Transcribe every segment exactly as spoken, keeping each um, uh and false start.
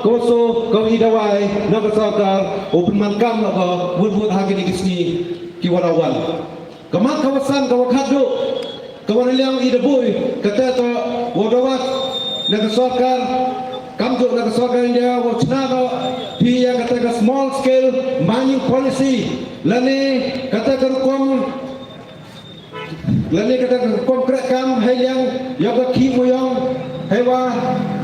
ka wa shu, ka wa i dawai na ka sorkar, u pynman kam na ka, wut wut ha kini ki sngi ki wa da wan. Ka mat ka wa san, ka wa khatduh, ka wa na liang i da buh, kata to, wa da wat, na ka sorkar, kam juh na ka sorkar India, wa chna no, phi ïa kata ka small scale mining policy, lane kata ka rukom, lane kata ka rukom kreh kam, hei liang, ïa ka khih muyong, hei wa,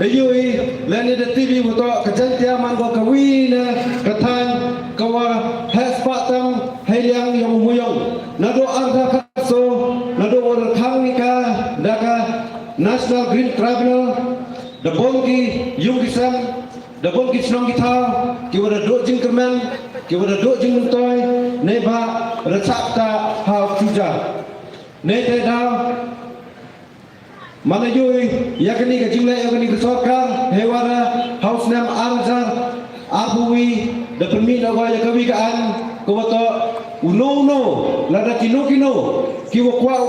da ïohi, lane da T V wa to, ka Jaintia man ko ka wi na, ka thaiñ, ka wa, heh spah tam, hei liang ïa u muyong. Naduh ar hajar khatsaw, naduh wa da khang ïa ka, da ka National Green Tribunal, da bun ki ïung ki sem, da bun ki shnong ki thaw, ki wa da duh jingkyrmen, ki wa da duh jingmyntoi, ne ba, da chak ta ha u kjut. Ne te daw, man ïohi, ïa kani ka jingleh, ïa kani ka sorkar, hei wa da, ha u snem ar hajar, arphew wi, da pynmih na ka ïa ka wi ka aiñ, ka wa to, uno uno, lada kino kino, ki wa kwah,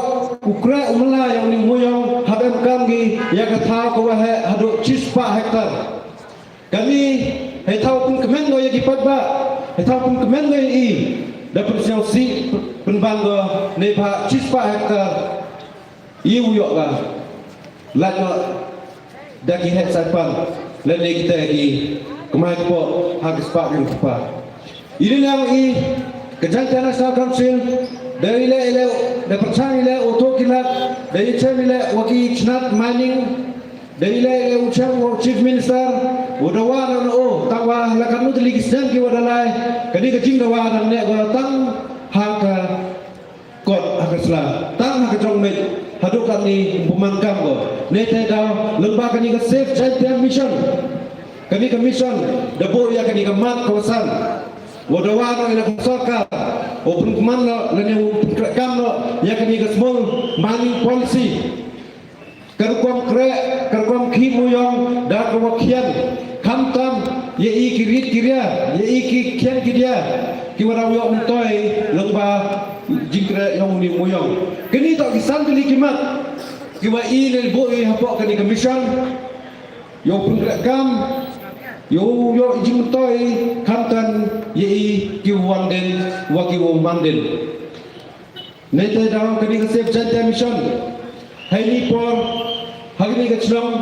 u kreh, u mylla, ïa uni u muyong, hap em kam ki, ïa ka thaw ka wa heh, haduh shispah hektar. Kani, hei thaw pynkmen ko ïa ki paidbah, hei thaw pynkmen ko ïa i, da pynsngewsih, pynban ko, ne ba shispah hektar, i u ïoh ka, lait ko, da ki heh saipan, lane kita ki, kmai kpoh, ha ki spah ki kpa. I dei liang i, ka Jaintia National Council, da i leh i leh, da pyrchang i leh, u to ki lad, da i chem i leh, wa ki chnat mining, da i leh i leh u chem wa u Chief Minister, u dawa na u, tang wa la katno tylli ki snem ki wa da lai, kani ka jingdawa dang neh wa tang ha ka kot ha ka sla, tang ha ka jong met, haduh katni u pynman kam ko. Ne te daw, lyngba kani ka Save Jaintia Mission. Kani ka mission, da buh ïa kani ka mat ka wa san. Wa dawa no ïa ka sorkar, u pynman no, lane u pynkreh kam no, ïa kani ka small mining policy. Ka rukom kreh, ka rukom khih muyong, da ka wa khian. Khamtam, ïa i ki rit ki ria, ïa i ki khian ki dia. Ki wa daw ïoh myntoi, lyngba jingkreh ïong uni muyong. Kani to ki san tylli ki mat. Ki wa i ne buh i hapoh kani ka mission. Ïoh pynkreh kam, ïoh, ïoh i jingmyntoi, khamtam, ïa i ki wa wan dien, wa ki wa man dien. Nai te daw kani ka Save Jaintia Mission. Haini por, ha kani ka chnong,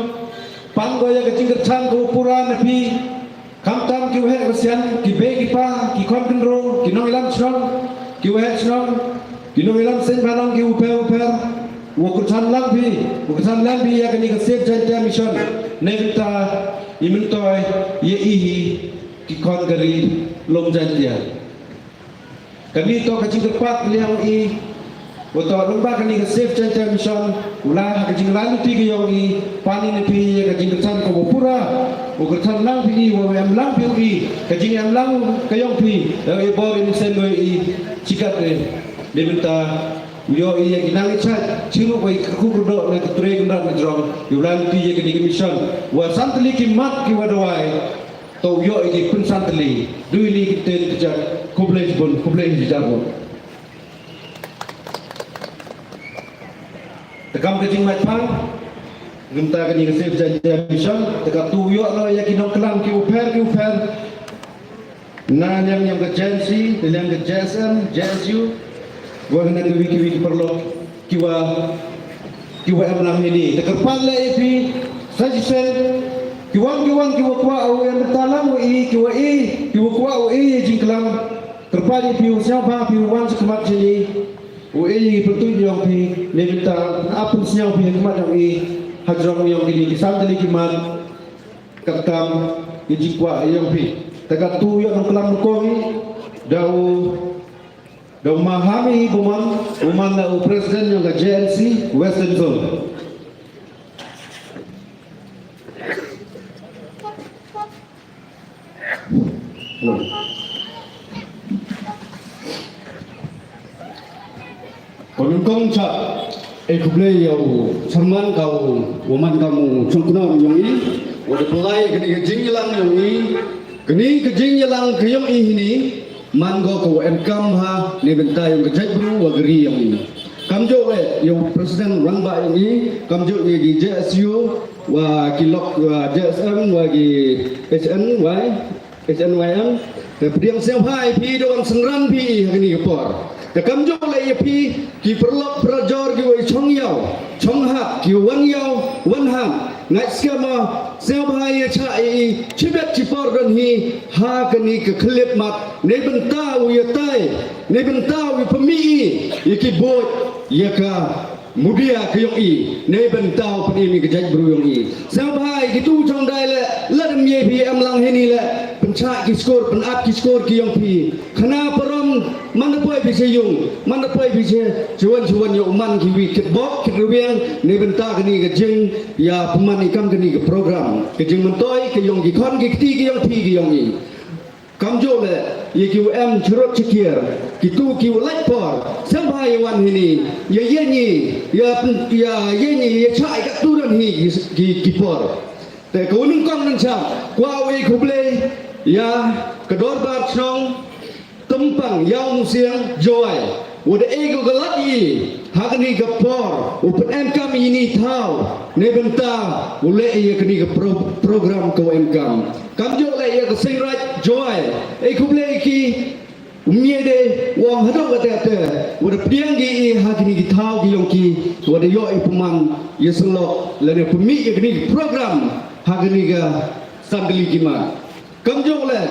pan ko ïa ka jingkyrchan ko pura na phi, khamtam ki waheh wasian, ki bei ki pa, ki khon khynro, ki nongïalam chnong, ki waheh chnong, ki nongïalam seng bhanong ki u pher u pher, wa kyrchan lang phi, wa kyrchan lang phi ïa kani ka Save Jaintia Mission. Nai bynta, i myntoi, ïa i hi, ki khon ka ri, lum Jaintia. Kani to ka jingkyrpad liang i, wa to lyngba kani ka Save Jaintia Mission, u la ha ka jinglai luti ka yong i, pan i na phi ïa ka jingkyrchan ka wa pura, wa kyrchan lang phi i, wa em lang phi i, ka jingem lang ka yong phi, da i bor i mynsiem ko i, chikat i, de mynta, u ïoh i ïa ki nang i chait, chirup wa i kyrkhu kyrdoh na ka trei kynrad na jrong, i u la luti ïa kani ka mission, wa san tylli ki mat ki wa dawai, to u ïoh i ki pynsan tylli, du i li ki ten ki jat, khublei shibun, khublei shibun. Te kam ka jingmut pang, ngam ta kani ka Save Jaintia Mission, te ka tu u ïoh no ïa ki nongklam ki u pher, ki u pher. Na liang ïa ka J N C, na liang ka J S M, J S U, wa na ka wiki wiki paralok. Ki wa, ki wa em lang hini. Te kyrpad leh ïa phi, sa shisien, ki wan, ki wan, ki wa kwah, u em ta lang wa i, ki wa i, ki wa kwah, u i, jingklam. Kyrpad ïa phi, u sñiaw ba, phi wan sa khmat jini. U i, pyntu yong phi, ne bynta, ap pynsñiaw phi, khmat yong i, hajrong yong kini, ki san tylli ki mat, katkam, i jingkwah yong phi. Te ka tu yong klam ko i, da u Da u Mahami Bumon, u man la u president yong ka J N C Western Zone. Ko nyngkong cha, e khublei ïa u chairman ka u, u man ka u chongkno yong i, u da pynlai kani ka jingïalang yong i, kani ka jingïalang ka yong i hini, man ko ka wa em kam ha, ne bynta yong ka jaitbru wa ka ri yong i. Kamjooh leh ïa u president rangbah ïa ngi, kamjooh ïa ki J S U, wa ki lok, wa J S M, wa ki H N Y, H N Y M. Te pdiang sngewbha ïa phi da wan synran phi ha kane ka por. Te kamjooh leh ïa phi ki paralok parajor ki wa i chong ïaw, chong hat, ki wan ïaw, wan hat. Ngait skhem ma sngewbha ïa cha i chibet chipor don hi ha kane ka khyllipmat. Nei bynta u ïa tai, nei bynta u ïa pynmih ïa ki boj ïa ka mudia ka ïong i, nei bynta u pynim ïa ka jaitbru ïong i. Sngewbha ïa kitu jong dai leh, lada mih phi em lang hini leh, pynchah ki skur, pynat ki skur ki ïong phi. Khana parom, man da poi phi sha ïung, man da poi phi sha, sha wan sha wan ïa u man ki wi kit bok kit rwiang, nei bynta kane ka jing, ïa pynman i kam kane ka program. Ka jingmyntoi, ka ïong ki khon ki kti, ka ïong phi, ka ïong i. Kamjooh leh, ïa ki wa em churut chikir, kitu ki wa lait por, sngewbha ïa wan hini, ïa ïa ngi, ïa, ïa, ïa ngi, ïa chah ïa katu don hi, ki, ki, ki por. Te ka u nyngkong ngan chah, kwah u ai khublei, ïa, ka dorbar chnong, Tympang, ïa u Musiang, Jowai. Wa da e ko ka lad i, ha kane ka por, u pynemkam ïa ini thaw, nei bynta, u leh ïa kane ka pro-, program ko emkam. Kamjooh leh ïa ka Seiñ Raij, Jowai. E khublei ki, u mie de, u ong haduh kata kata, wa da pdiang ki i ha kane ki thaw ki ïong ki, wa da ïoh i pynman, ïa sylok, lane pynmih ïa kane ka program, ha kane ka san tylli ki mat. Kamjooh leh,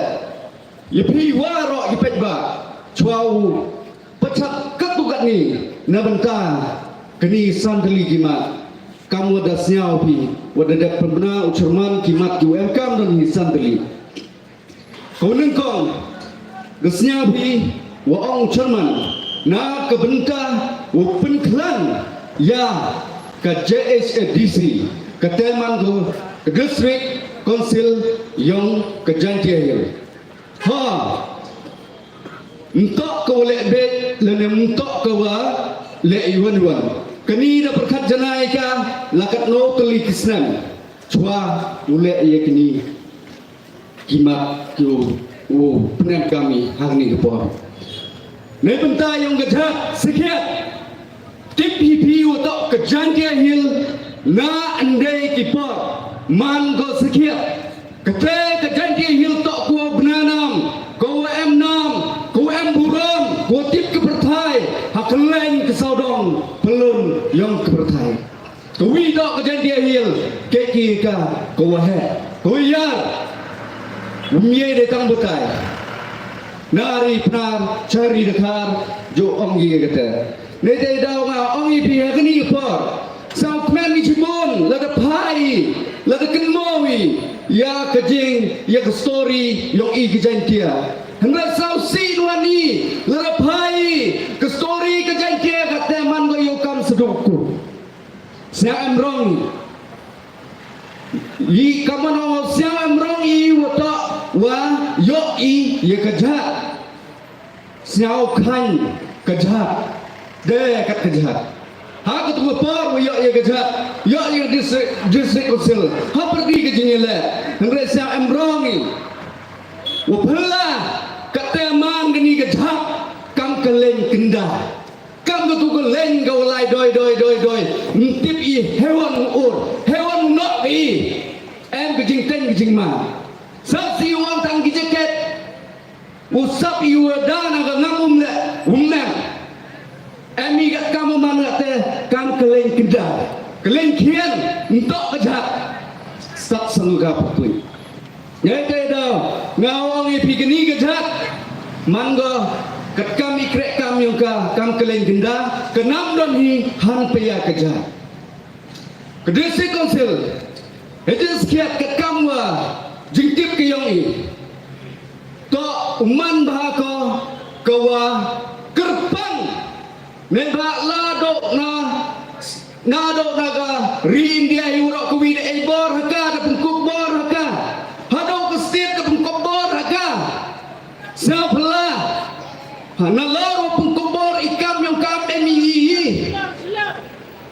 ïa phi waroh ki paidbah, chwa u pyrshah katto katne, na bynta kane san tylli ki mat, kam wa da sñiaw phi, wa da dep pynbna u chairman ki mat ki wa emkam don hi san tylli. Ka u nyngkong, da sñiaw phi, wa ong u chairman, na ka bynta wa pynkhlan ïa ka J H A D C, ka tei man ko ka District Council yong ka Jaintia Hills. Ha. Mynta ka wa leh beit, lane mynta ka wa leh iwan iwan. Kani da pyrkhat janai ka, la katno tylli ki snem. Chwa u leh ïa kini. Ki mat ki u, u pynemkam i ha kani ka por. Nei bynta yong ka jait sakhiat. Tip hi phi wa toh ka Jaintia Hills na ndei ki por. Man ko sakhiat. Kata ka Jaintia Hills toh ko bna nam, ko em nam, ko em burom, ko tip ka pyrthai, ha kylleng ka sawdong, pyllun yong ka pyrthai. Ka wi toh ka Jaintia Hills, ke ki ka, ko wa he, ko ïar, u mie de tang batai. Nari pnar, chari dakar, jo ong ki kata. Nei te daw nga ong i phi ha kani ka por. Saw kmen ni chibun, lada phai, lada kynmaw i, ïa ka jing, ïa ka story, yong i ka Jaintia. Hynrei saw si nwan i, lada phai, ka story ka Jaintia, ka te man ko ïoh kam sedok ku. Sñiaw em rong. Yi kaman ong sñiaw em rong i wa toh wa ïoh i ïa ka jait. Sñiaw khain ka jait. De kat ka jait. Ha ka tu ka por wa ïoh ïa ka jait. Ïoh ïa ka district, district council. Ha pyrdi ka jingïaleh. Hynrei sñiaw em rong i. Wa phylla ka te man kani ka jait. Kam ka leng kynda. Kam ka tu ka leng ka wa lai doi, doi, doi, doi. Ntip i hewan u ur, hewan u nok i. Em ka jingteng ka jingma. Sap si u wan tang ki jaket. U sap i u da na ka ngam um le, um nang. Em i kat kam u man kat te, kam ka leng kynda. Ka leng khian, ntok ka jat. Sap sang ka putui. Ngai te da, nga ong i phi kani ka jat. Man go, kat kam i krek kam yong ka, kam ka leng kynda, ka nam don hi, han pia ka jat. Ka District Council, he jis khiat kat kam wa, jingtip ka yong i. To, u man bha ko, ka wa, kyrpang, ne bha la do na, Na dok na ka ri India hi u rok kawi da ei bor ha ka, da pynkup bor ha ka. Ha dok ka state da pynkup bor ha ka. Sa pla. Ha na lor u pynkup bor i kam yong kam em i hi.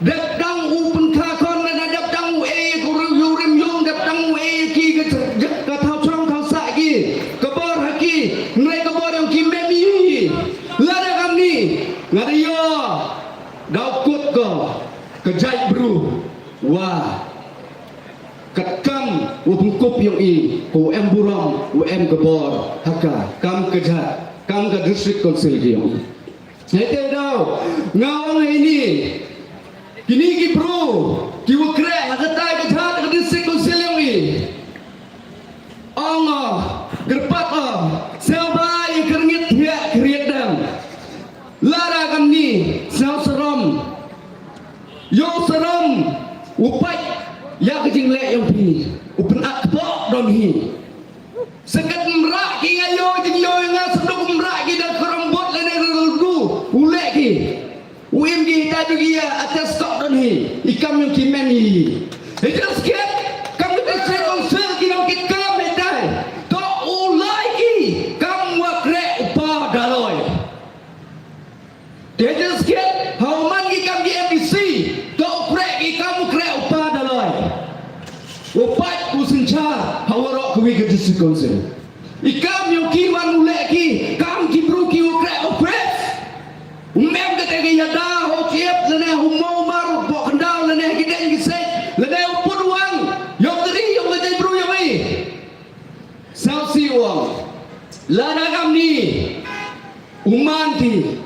Dep dang u pynkha khon na dep dang u ei ku ru yu rim yong dep dang u ei ki ka, ka thaw chong thaw sa ki. Ka bor ha ki. Nre ka bor yong ki mem i hi. Lada kam ni. Nga da yo. Da yong i, ko em burom, u em ka bor, ha ka, kam ka jhat, kam ka district council ki yong i. Hei te daw, nga ong hei ni, kini ki bru, ki wa kreh, ha ka tai ka jhat, ka district council yong i. Ong o, kyrpad o, sngewbha i kyrngit thiah kriat dam. Lada kam ni, sngew sarom. Yow sarom, u pait, ïa ka jingleh yong phi, u pynat kpoh don hi. Seket mrah ki nga yow jing yow nga senduk mrah ki da kerom bot lane da ldu, u leh ki. U im ki ta ju ki ïa atas kok don hi, i kam yong ki men hi. Hi just get, kam ki te sek ong sel ki yong ki kam hi tai. To u lai ki, kam wa kreh u pa da loi. Te jingskiet, ha u man ki kam ki M D C, to u kreh ki kam u kreh u pa da loi. U pait u synshar, ha waroh kawi ka district council. I kam yong ki wan u leh ki, kam ki bru ki u kreh u pres. U mem kate ki yada, ha u chiep, lane ha u maw mar, u bok kyndaw, lane ha ki deng ki sej, lane u put u wang, yong ka ri, yong ka jaitbru yong i. Sngewsih u ong. Lada kam ni. U man ti.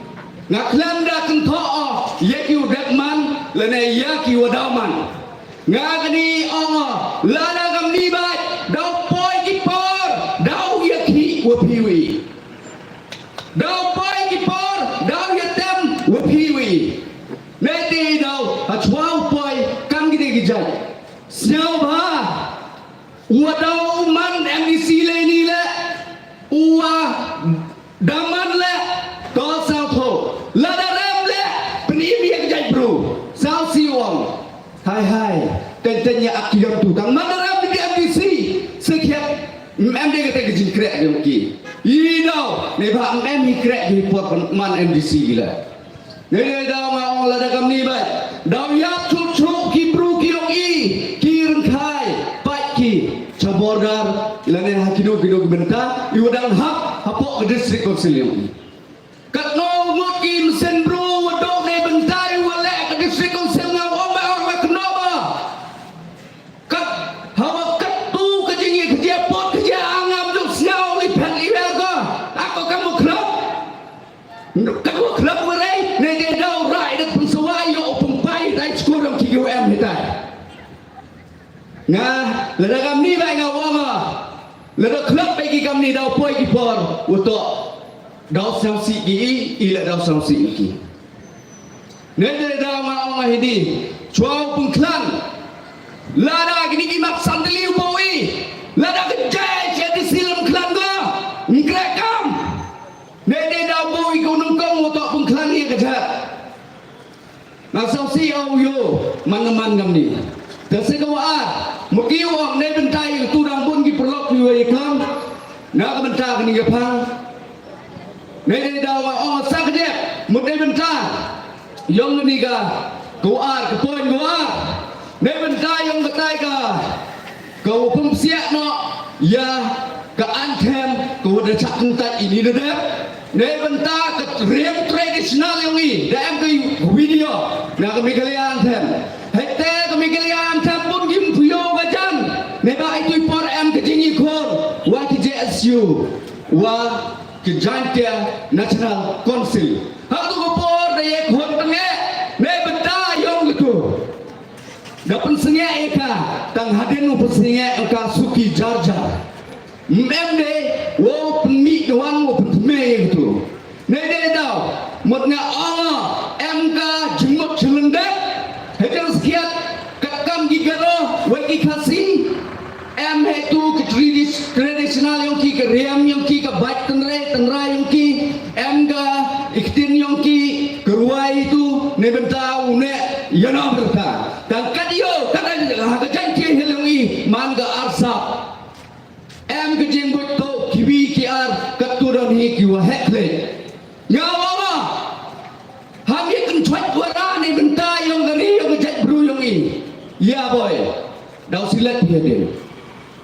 Nga khlem da kynthoh o, ïa ki u dep man, lane ïa ki wa daw man. Nga kani ong o, lada kam ni bad, daw poi ki por, daw ïa ki wa phi wi. Daw poi ki por, daw ïa tem wa phi wi. Ne ti daw, ha chwa u poi, kam ki de ki jait. Sngewbha. Wa daw man M D C le ni le, wa daman le, to saw tho. Lada rem le, pynim ïa ka jaitbru. Saw si ong. Hai hai, ten ten ïa ak yam tu. Tang man rem ni M D C, se khiat, em de kata ka jingkrek yong ki. I daw, ne ba em hi krek hi por man M D C le. Ngi dei daw nga ong lada kam ni bad. Daw ïap chuh chuh ki bru ki yong i. Ki ryngkhai. Pait ki. Cha border. Lane ha kino kino ki bynta. I wa dang hap. Hapoh ka district council yong i. Katno ngut ki mynsiem bru wa dok ne bynta i wa leh ka district council nga ong ba ong ba kno ba. Kat hawa katto ka jingïa ka jia pot ka jia angam dok sñiaw i phet i wer ko. Ako kam wa khlem. Kam wa khlem wa rei, ne dei daw rai dak pynsawa ïa u pynpai rai skur ram ki U M hitai. Nga, lada kam ni bai nga wa nga. Lada khlem bai ki kam ni daw poi ki por, wa tok. Daw sñiaw si ki i, i la daw sñiaw si ki. Ne dei daw nga ong hi di, chwa u pynkhlan. Lada kini ki mat sandali u boi. Lada ka jai che di silam khlan ko. Ngkrekam. Ne dei daw boi ko nungkong u tok pynkhlan ïa ka jat. Nga saw si au yo, man man ngam ni. Te se ka wa ar, mo ki u ong ne bynta ïa ka tu dang bun ki pyrlok ïa ka klam. Na ka bynta kani ka phang. Ne dei daw nga ong sa ka jep, mut ne bynta. Yong ni ka, ka wa ar, ka point ka wa ar. Ne bynta yong ka tai ka, ka wa pynpsiah no, ïa ka anthem, ka wa da chak ntai ini da dep. Ne bynta ka riam traditional yong i, da em ka video, na ka Meghalaya anthem. Hei te ka Meghalaya anthem pun kim puyo ka jan. Ne ba itu i por em ka jingïakhun, wa ki J S U, wa ki Jaintia National Council. Ha tu ka por da ïakhun tengeh, ne bynta yong ka tu. Da pynsengeh ïa ka, tang hadien u pynsengeh ïa ka suki jar jar. Em de, wow pynmih wan wow pynthymmai ïa ka tu. Ne de daw, mut nga ong em ka jingmut chilendek, hajal skiat, ka kam ki Garo, wei ki Khasi, em he tu ka tradi-, traditional yong ki, ka riam yong ki, ka bait tynrai, tynrai yong ki, em ka ikhtin yong ki, ka ruwai tu, ne bynta u ne, ïa no bynta. Tang kat ïoh, kat ha ka Jaintia Hills yong i, man ka arsap. Em ka jingbuit to kiwi ki ar kat tu don hi ki wa hek leh. Nga wa ma. Ham ye kan chwat wa ra ni bynta yong ka ri yong ka jait bru yong i. Ya boy. Daw silet hi din.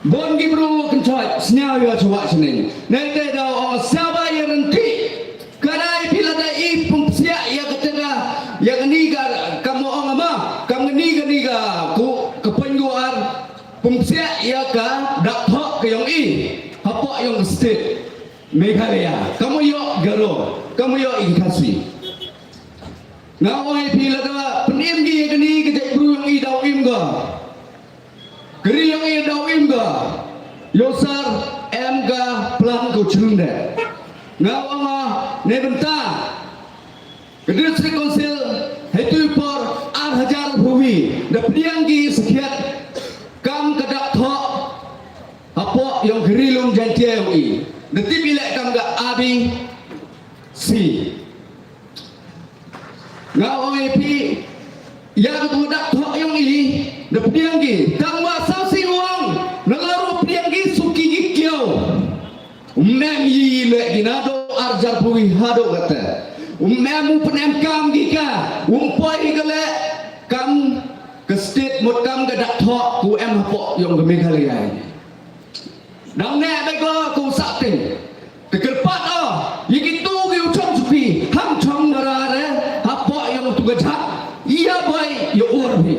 Bon ki bru kan chwat sñiaw ya chwa sning. Nete daw o saba ya renti. Kadai pila da i pung sia ya ka tega. Ya ka ni ka kam ong ama. Kam ni ka ni ka ku ka pun ku ar. Pumsiah ïa ka dak hapoh ïong ka state Meghalaya. Kam ïoh Garo, kam ïoh i Khasi. Nga ong ïa phi lada pynim ki ïa kane ka jaitbru ïong i daw im ka. Ka ri ïong i daw im ka. Ïoh sar em ka plan ko chunde. Nga ong nga ne bynta ka District Council hei tu i por ar hajar phew wi da pdiang ki sakhiat kam ka dak thoh hapoh ïong ka ri lum Jaintia ïong i. Da tip i leh kam ka A B C. Nga ong ïa phi ïa ka tu dak thoh ïong i da pdiang ki tang wa sa si wang na la ru pdiang ki suki ki kiau. Um em i leh ki na do ar hajar phew wi haduh kata. Um em u pynem kam ki ka um poi ka leh kam ka state mut kam ka dak thoh ku em hapoh ïong ka Meghalaya. Dang ne ba ko ku sa ting. Te kyrpad o ïa ki tu ki u chong suki ham chong mara re hapoh ïong tu ka jhat. Ïa bai ïa ur phi.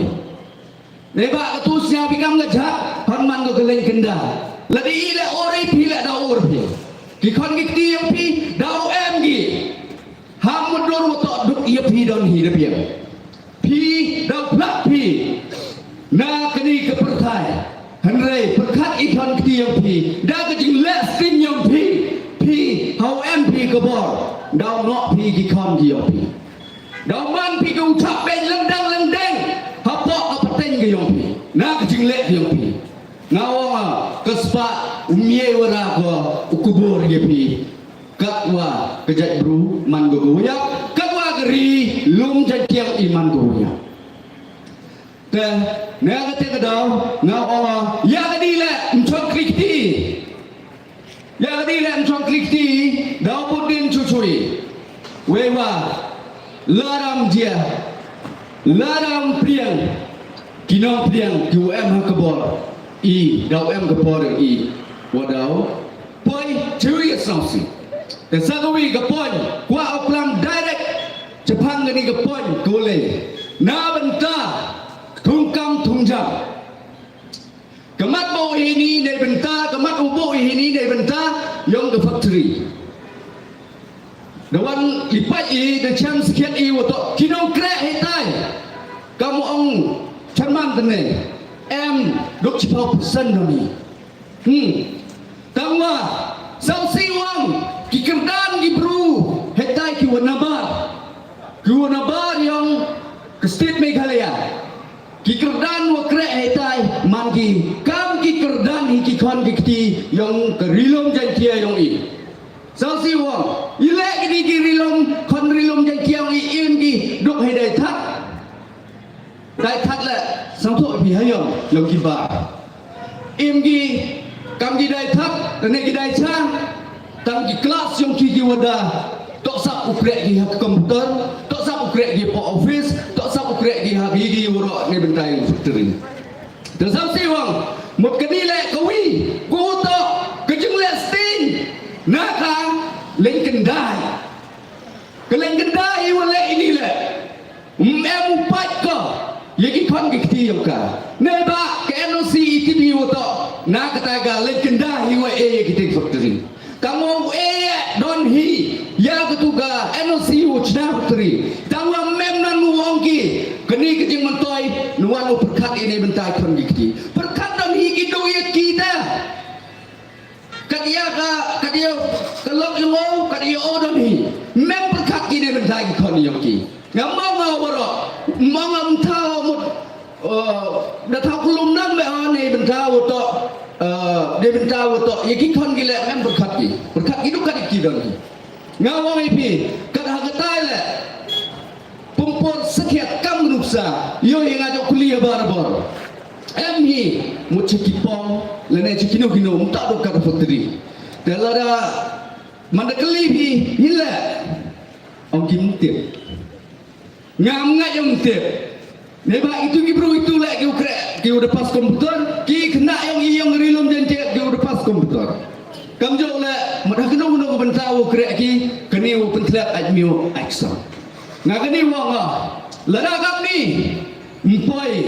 Ne ba ka tu sia phi kam ka jhat hon man ko ka leng kynda. Lada i leh ur i phi leh daw ur phi. Ki khon ki kti ïong phi daw em ki. Ha mut dur wa toh duk ïa phi don hi da biang. Phi daw phlak phi na kani ka pyrthai. Hynrei pyrkhat i khon kti ïong phi da ka jingleh sting ïong phi. Phi haw em phi ka bor daw noh phi ki khon ki ïong phi. Daw man phi ka u chap beng lengdang lengdang hapoh ka pateng ka ïong phi na ka jingleh ka ïong phi. Nga ong nga ka spah u miei wara ko u kubur ïa phi. Katwa ka jaitbru man ko ka wayap katwa ka ri lum Jaintia i man ko wayap. Te ne ka te ka daw nga ong nga ïa ka di le mchok kri kti. Ïa ka di le mchok kri kti daw put din chu chui. Wei wa laram jia laram priang ki nong priang ki u em ha ka bor i daw em ka bor i wa daw. Poi chewi ka song si. Te sa ka wi ka poi kwa o klam direct chapang ka ni ka poi ka wale na benta thung kam thung jam. Ka mat bo hi ni ne benta ka mat u bo hi ni ne benta yong ka factory. Da wan lipat i da cham sikiat i wa to ki nong kreh hi tai. Kam ong chairman tene em duk chipau persen dong i. Hmm. Tangwa sau si wang ki kerdan ki bru hi tai ki wa nabar ki wa nabar yong ka state Meghalaya. Ki kerdan wa kreh hi tai man ki kam ki kerdan hi ki khon ki kti yong ka rilum Jaintia yong i. Sau si wang i leh ki di ki rilum khon rilum Jaintia yong i in ki duk hi dai thak. Dai thak le sang thok phi ha yong yong ki ba. Im ki kam ki dai thak ne ki dai cha. Tang ki klas yong ki ki wada tok sap u krek ki ha komputer, tok sap u krek ki pa office, tok sap u krek ki ha ki ki waro ne bentai factory. Te sam si wang mut ka ni le ka wi ku to ka jing le sting na ka leng kendai. Ka leng kendai i wa le ini le. Em u pat ko ya ki khon ki kti yong ka. Ne ba ka N O C i ti bi wa to na ka ta ga leng kenda hi wa e ya ki ting factory. Ka mo e don hi ya ka tu ga N O C wa chna factory. Ta wa mem nan mu wong ki kani ka jing mantoi nu wa nu perkat ini bentai khon ki kti. Perkat don hi ki do ya ki ta. Kat ïa ka kat ïa ka lok ïa ngo kat ïa o don hi. Mem perkat ki ne bynta ki khon ïa ki. Nga mong nga waro mong nga mtha mut. Da thaw kulum nang me ne bynta wa to. Ne bynta wa to ïa ki khon ki le mem perkat ki perkat ki du kat ki don hi. Nga wong ïa phi kat ha ka tai le. Pumpur sakhiat kam nuksa yo hi nga jok kuliah barabor. Em hi mut cha ki pom lane cha kino kino mta do ka factory. Te lada manda kali hi hila ong ki mtip. Ngam nga ong mtip. Ne ba itu ki bru itu le ki ukre ki udah pas komputer ki kena yong i yong rilum jenjet ki udah pas komputer. Kam jok le mut ha kino kino ka bynta u krek ki kani u pynthlep ait miu ait sang. Nga kani wa nga lada kam ni mpoi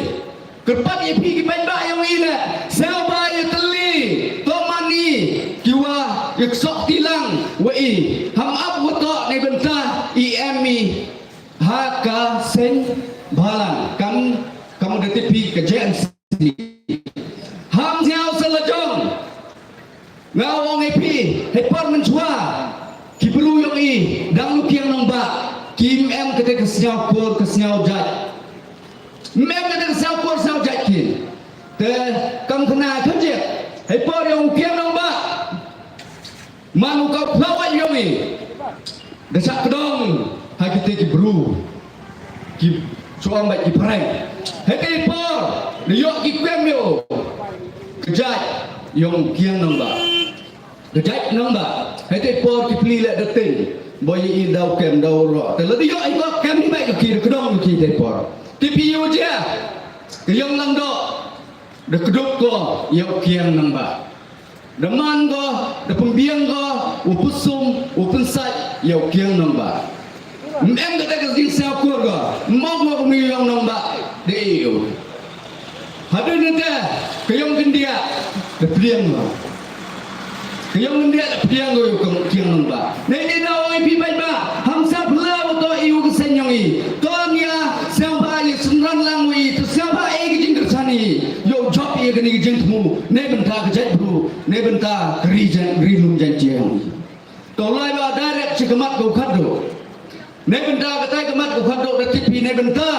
kyrpad ïa phi ki paidbah ïa wi le sa ba ïa tylli to mani ki Ïa ksoh tilang wa i. Ham ap wa toh ne bynta i em i ha ka seng bhalang. Kam, kam da tipi ka J N C. Ham sñiaw sa la jong. Nga ong ïa phi, hei por mynchwa ki bru yong i dang lukiang nongbah, kim em kata ka sñiaw kur ka sñiaw jait. Mem kata ka sñiaw kur sñiaw jait ki. Te kam khana kham jia. Hei por yong u kiang nongbah. Man u ka phlawai yong i. Da sak dong ha kita ki bru. Ki chuang bai ki prai. Hei te por da yok ki kwem yo. Kejat yong kiang nongbah. Kejat nongbah. Hei te por ki pli le da ting. Boy i daw kem daw ro. Te le da yok i ko kem ni bai ki da kedong ki te por. Ki pi yo jia. Ke yong lang do. Da kdup ko ïa u kiang nongbah. Da man ko, da pynbiang ko, u pysum, u pynsait ïa u kiang nongbah. Mem kata ka jingsñiaw kur ko, mem ko kum ïa u nongbah. De ïa u. Hadien nangta ka yong kyndiah da pdiang ko. Ka yong kyndiah da pdiang ko ïa u kiang nongbah. Nei nei da oi pi bai ba ham sa pla u to i u ka seng yong i. To nia sñiaw ba i synran lang u i to sñiaw ba i ka jingkyrchan i. Yo jop i ka ni ka jingthmu. Nei bynta ka jait bru. Nei bynta ka ri jan ri lum jan jiang i. To lai ba direct chi ka mat ka u khat do. Nei bynta ka tai ka mat ka u khat do da tipi nei bynta.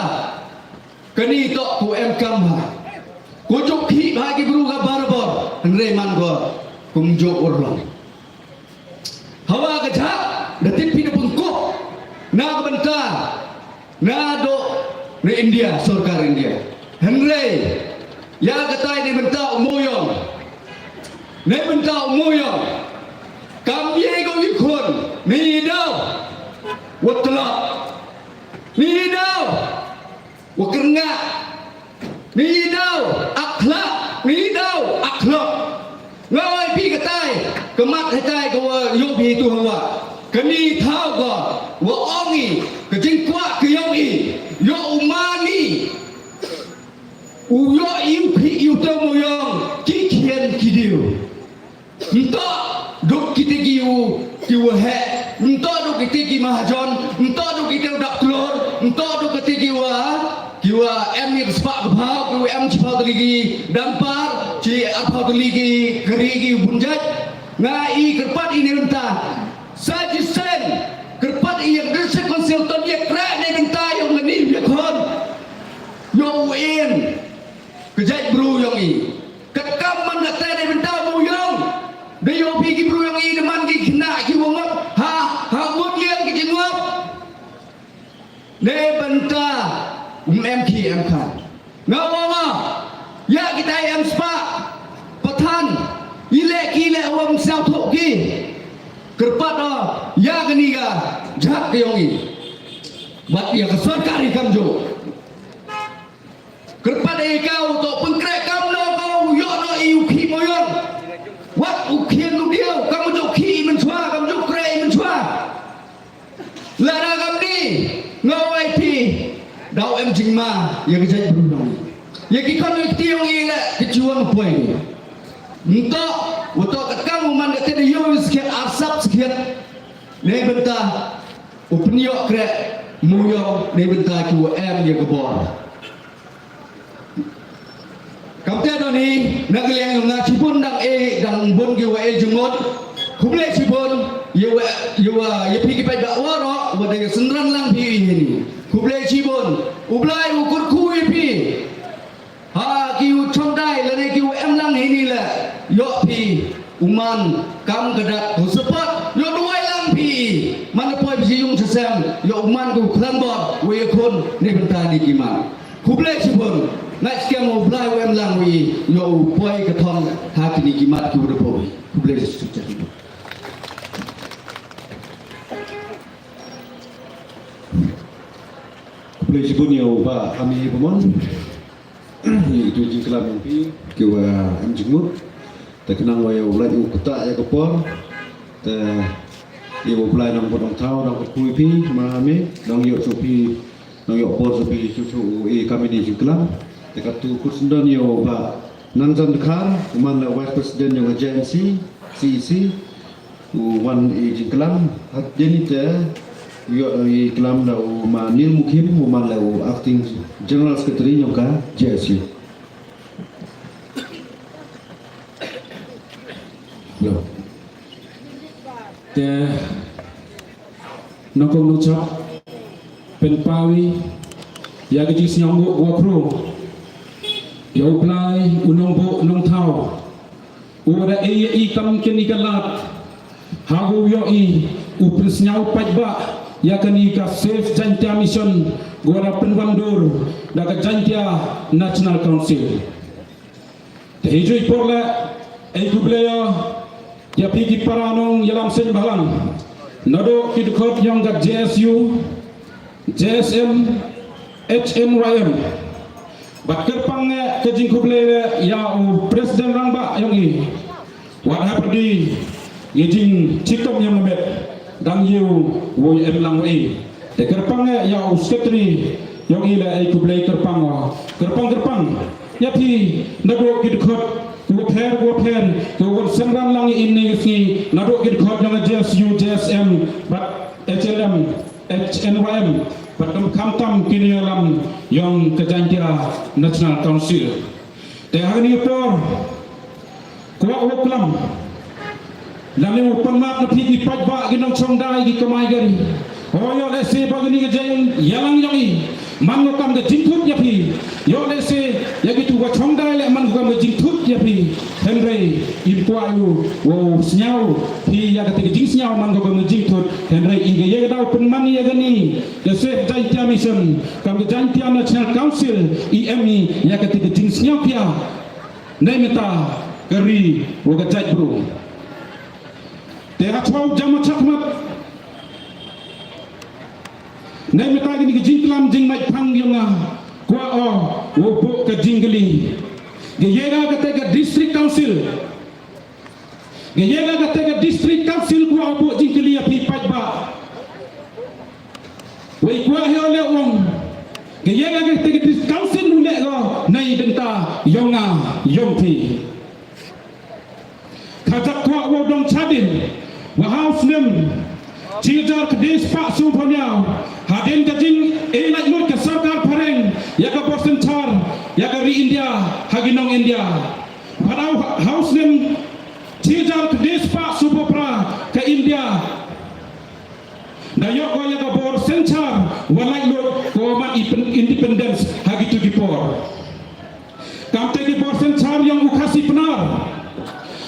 Kani to ku em kam ha. Ku juk ki ba ki bru ka barabor. Hynrei man ko kum juk urlong. Hawa ka jhak da tip phi da pynkup na ka bynta na do na India, sorkar India. Hynrei ïa ka tai ne bynta u moyong. Ne bynta u moyong. Kam ye ko i khun ni daw. Wa tlak. Ni daw. Wa kyrngah. Ngi daw ak khlak, ngi daw ak khlok. Nga oi phi ka tai, ka mat ha tai ka wa yoh phi tu hawa. Kani thaw ka wa ong i ka jingkwah ka yong i, yoh u mani. U yoh i u phi i u te mo yong ki khian ki diu. Nto duk kiti ki u ki u he, nto duk kiti ki mahajon, nto duk kiti u dak klor, nto duk kiti ki u a ki u a em i spah kebhau ki u em chipau tali ki dampar chi apau tali ki keri ki u bunjat. Nga i kerpat i ni renta sa jisen kerpat i yang district council ton ye kra ni renta yang ngani ye khon. Yo u in kejat bru yong i. Ka kam man ka te dei bynta u yong. Dei yoh phi ki bru yong i dei man ki khynnah ki wongop. Ha, ha bun yong ki jingwop. Dei bynta um em ki em kha. Nga wong ah. Ya kita em spah. Pathan. Ile ki ile wong siaw thok ki. Kyrpat ah. Ya kani ka. Jhak ki yong i. Wat ya ka sorkar i kam jo. Kyrpad ïa ka u to pynkreh kam no ka u ïoh no i u khih moyong. Wat u khian u diaw kam u jok khih i mynchwa kam u jok kreh i mynchwa. Lada kam ni nga wai phi daw em jingma ïa ka jaitbynriew. Ïa ki khon ïa ki tiong ïa la ki chuan poi. Nto u to ka kam u man ka te da ïoh skhet arsap skhet. Ne bynta u pynïoh kreh moyong ne bynta ki u em ïa ka bor. Kamte don hi na ka liang nga chibun dang e dang bun ki wa e jumut. Khublei chibun ïa wa ïa wa ïa phi ki paidbah waroh wa dang synran lang phi hi ni. Khublei chibun u Blai u kyrkhu ïa phi. Ha ki u chongdai lane ki u em lang hi ni le ïoh phi. U man kam ka dak u support ïoh duwai lang phi. Man poi phi yung chasem ïoh u man ku khlang bor u ïa khun ne bynta ni ki man. Khublei chibun ngai skem u Blai u em lang wi ïoh u poi ka thong ha ki ni ki mat ki u da poi. Khublei chibun. Khublei chibun ïa u ba kami pemon. Ïa itu jingklam ïa phi ki wa em jingmut. Te khnang wa ïa u Blai u kata ïa ka por. Te ïa u Blai nang bot nang thaw nang kyrkhu ïa phi ma me nang ïoh shu phi nang ïoh por shu phi shu shu u i kamini jingklam. Te katu kut sendon ïa u ba Nangjan Dkhar u man la Vice President ïa u J N C C E C. U wan i jingklam, ha kane te, ïoh i klam da u Ma Nil Mukhim, u man la u Acting General Secretary jong ka J S U. Hello. Te, nongkong nongchap, pynpaw ïa ka jingsngewnguh wa khru ïa u Blai, u nongbuh nongthaw, u da ai ïa i kam kane ka lad, ha u ïoh i u pynsngew paidbah ïa kane ka Save Jaintia Mission, u da pynwandur da ka Jaintia National Council. Te hi ju i por leh, ai khublei ïa phi ki para nongïalam seng bhalang, naduh ki dkhot jong ka J S U, J S M, H N Y M. Bad kyrpang eh ka jingkhublei leh ïa u President Rangbah jong i. Wat hapdeng ïa jingchitom ïa nga met, dang ïa u wei em lang wei. Te kyrpang eh ïa u Secretary jong i leh, ai khublei kyrpang, kyrpang kyrpang ïa phi naduh ki dkhot kiwa pher kiwa pher, kiwa synran lang ïa ine i sngi, naduh ki dkhot jong ka J S U, J S M, bad H N M, H N Y M, bad khamtam ki nongïalam jong ka Jaintia National Council. Te ha kane ka por, kwah u klam, lane u pan map na phi ki paidbah, ki nongchongdai, ki kamai ka ri. O, ïoh lehse ba kane ka jingïalang jong i man ko kam ka jingthut ïa phi. Ïoh lehse ïa kitu wa chongdai leh man ko kam ka jingthut ïa phi. Hynrei im kwah u wow sngew phi ïa kata ka jingsngew man ko kam ka jingthut. Hynrei i ka ïa ka daw pynman ïa kane ka Save Jaintia Mission, kam ka Jaintia National Council, i em i ïa kata ka jingsngew phi ïa. Neimynta ka ri wa ka jaitbru. Te ha chwa u jam u chakhmat, neimynta kane ka jingklam jingmait phang yong nga, kwah o wow buh ka jingkylli. Ka ïa kata ka District Council, ka ïa kata ka District Council, kwah o buh jingkylli ïa phi paidbah. Wei kwah hi o leh ong, ka ïa kata ka District Council u leh ko neibynta yong nga yong phi. Ka jaka kwah wow dong chadien wa ha u snem shi hajar khyndai spah sawphew hynñiew, hadien ka jingïaleh lut ka sorkar phareng ïa ka bor synshar ïa ka ri India ha ki nong India. Bad ha u snem shi hajar khyndai spah sawphew phra ka India da ïoh ko ïa ka bor synshar wa laitluid ko man independence ha kitu ki por. Kamte ki bor synshar yong u Khasi Pnar,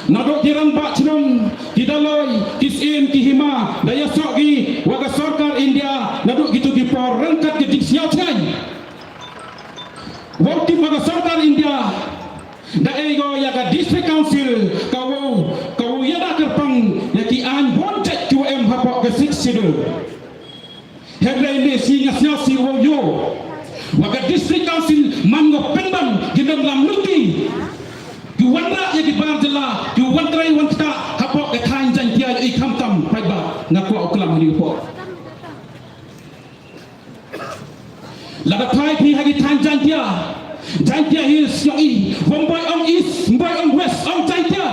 naduh ki rangbah chnong, ki daloi, ki sien, ki hima, da ïasoh ki wa ka sorkar India naduh kitu ki por ryngkat ki jingsngew chngaiñ. Wow tip wa ka sorkar India da ai ko ïa ka District Council ka wow, ka wow ïada kyrpang ïa ki aiñ bun jait kiwa em hapoh ka Sixth Schedule. Hynrei ne shi nga sngew shi wow ïoh wa ka District Council man ko pynban ki nonglam luti, ki wanrah ïa ki bar jylla, ki wan trei wan ktah hapoh ka thaiñ Jaintia, ïoh i khamtam paidbah, nga kwah u klam ha kane ka por. Lada phai phi ha ki thaiñ Jaintia, Jaintia Hills yong i, wym boi ong East, wym boi ong West, ong Jaintia.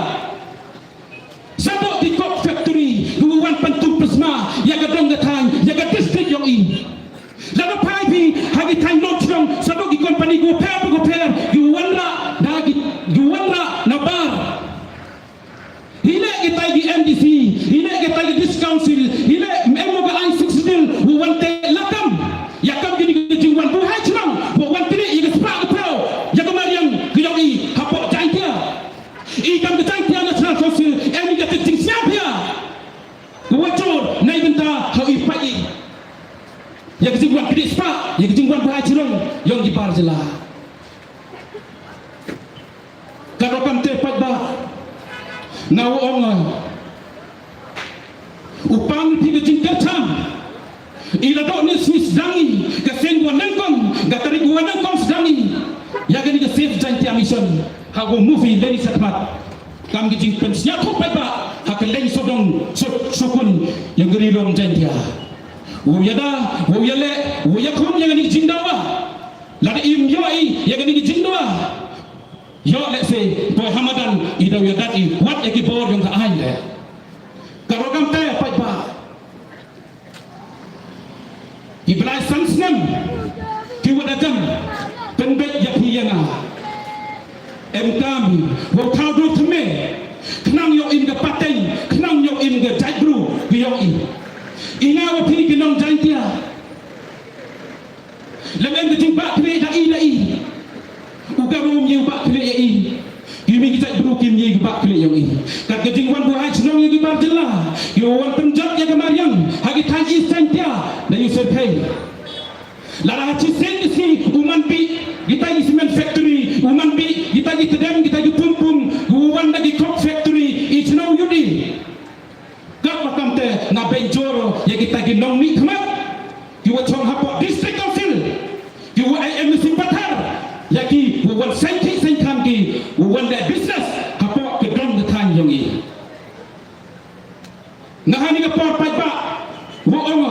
Shaduh ki coke factory kiwa wan pyntum pynsma ïa ka dong ka thaiñ, ïa ka district yong i. Lada phai phi ha ki thaiñ Lumshnong, shaduh ki company kiwa pher kiwa pher kiwa wanrah da ki, kiwa wanrah na bar. Hi leh kitai ki M D C, hi leh kitai ki District Council, hi leh em mo ka aiñ Sixth Schedule wa wan teh lakam ïa kam kine ki jingwan buhai chnong, wa wan kine ïa ka spah ka phew ïa ka mariang ka yong i hapoh Jaintia. I kam ka Jaintia National Council em i ka jingsngew phi ïa ka wa jur neibynta ha i pait i ïa ka jingwan kine spah, ïa ka jingwan buhai chnong yong ki bar jylla. Ka rukom te paidbah, nga ong u pang phi ka jingkyrchan. I la dok ne swi sdang i ka seng wa nyngkong, ka tarik wa nyngkong sdang i ïa kane ka Save Jaintia Mission ha u movie Leni Shatmat. Kam ka jingpynsñiawthooh paidbah ha ka leng sawdong sawkun yong ka Ri Lum Jaintia. U ïada, u ïaleh, u ïakhun ïa kane ka jingdawa. Lada im ïohi ïa kane ka jingdawa, ïoh lehse poi ha madan i daw ïadat i wat ïa ki bor yong ka aiñ leh. Ka rukom Ki blai san snem ki wa da jan pynbeit ïa phi ïa nga. Em kam wow thaw dur thymme, khnang ïoh im ka pateng, khnang ïoh im ka jaitbru ka ïong i. I nga wa phi ki nong Jaintia. Lem em ka jingbah khleh da i da i. U ka rum ïa u bah khleh ïa i. Ki mi ki jaitbru kim ïa ki bah khleh ïong i. Kat ka jingwan buhai chnong ïa ki bar jylla, ki wan pynjot ïa ka mariang ha ki thaiñ East Jaintia da ïu survey. Lada ha chisien ki sngi u man bih kita ki cement factory, u man bih kita ki tdem, kita ki pum pum, u wan da ki coke factory, i chnong ïu di. Kat ma kamte nga bynjur ïa kita ki nongmihkhmat ki wa chong hapoh District Council, ki wa ai M C Pathar ïa ki wa wan saiñ ki saiñ khan ki wa wan leh business hapoh ka dong ka thaiñ ïong i. Nga hani ka por paidbah wa ong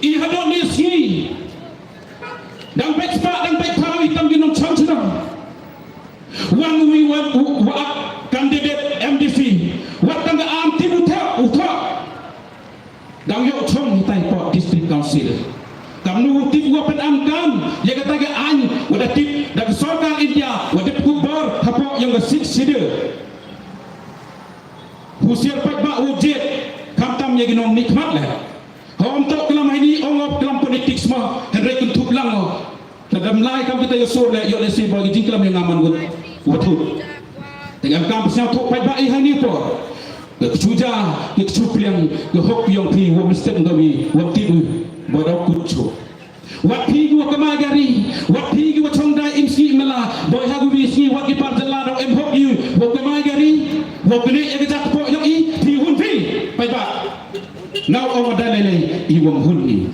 i hadon ni sngi dang beit spah dang beit thaw i tam ki nongchong chnong. Wan wi wan u wa candidate M D C, wat tang ka am tip u thok u thok. Dang ïoh chong hitai poh District Council. Kam nu u tip wa pyn am kam ïa kata ka aiñ wa da tip da ka sorkar India wa dep ku bor hapoh ïong ka Sixth Schedule. Husiar paidbah u jied, khamtam ïa ki nongmihkhmat leh. Hom to klam haini ong op klam politics ma, hynrei kynthup lang o. Te dam lai kam kita ïa sur leh ïoh leh si ba ki jingklam ïa nga man wut. Wut hut. Te ngam kam sñiaw thuh paidbah i haini por. Ka kchuja, ka kchupliang, ka hok ïong phi wa mistep ngawi, wa tip u, ba dau kut chu. Wat phi ki wa kamai gari, wat phi ki wa chongdai im sngi mala, boi ha gu wi sngi wat ki par jylla dau em hok yu, wa kamai gari, wa kene ïa ka jaka poh ïong i, phi hun phi, paidbah. Nau ong wa dai lei lei, i wam hun i.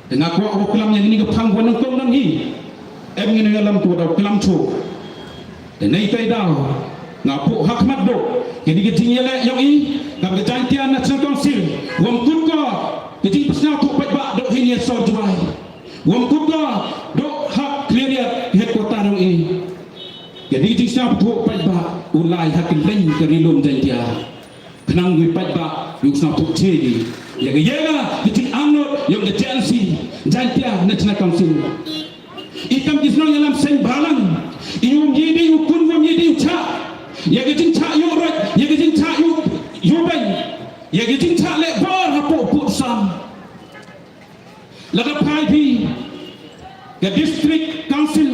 Te nga kwah wa klam ïa ngini ka phang wa nang kong nang hi. Em ngin ïalam tu dau klam chu. Te nei tai dau nga puh ha khmat dok. Kini ki jingïaleh ïong i kam ka Jaintia National Council. Wam kut ko ki jingpynsñiaw tu paidbah dok hi ni sor Jowai. Wam kut ko dok ha Khliehriat headquarter ïong i. Kini ki jingpynsñiaw tu paidbah u lai ha kylleng ka Ri Lum Jaintia. Khnang wi paidbah ïoh sñiaw tu che di ïa ka ïa ka jingangnud ïong ka J N C, Jaintia National Council. I kam ki snong ïalam seng balang. I um ye dei u kun um ye dei u cha. Ïa ka jingcha ïu rot, ïa ka jingcha ïu ïu beng. Ïa ka jingcha leh bor hapoh put sam. Lada phai phi ka district council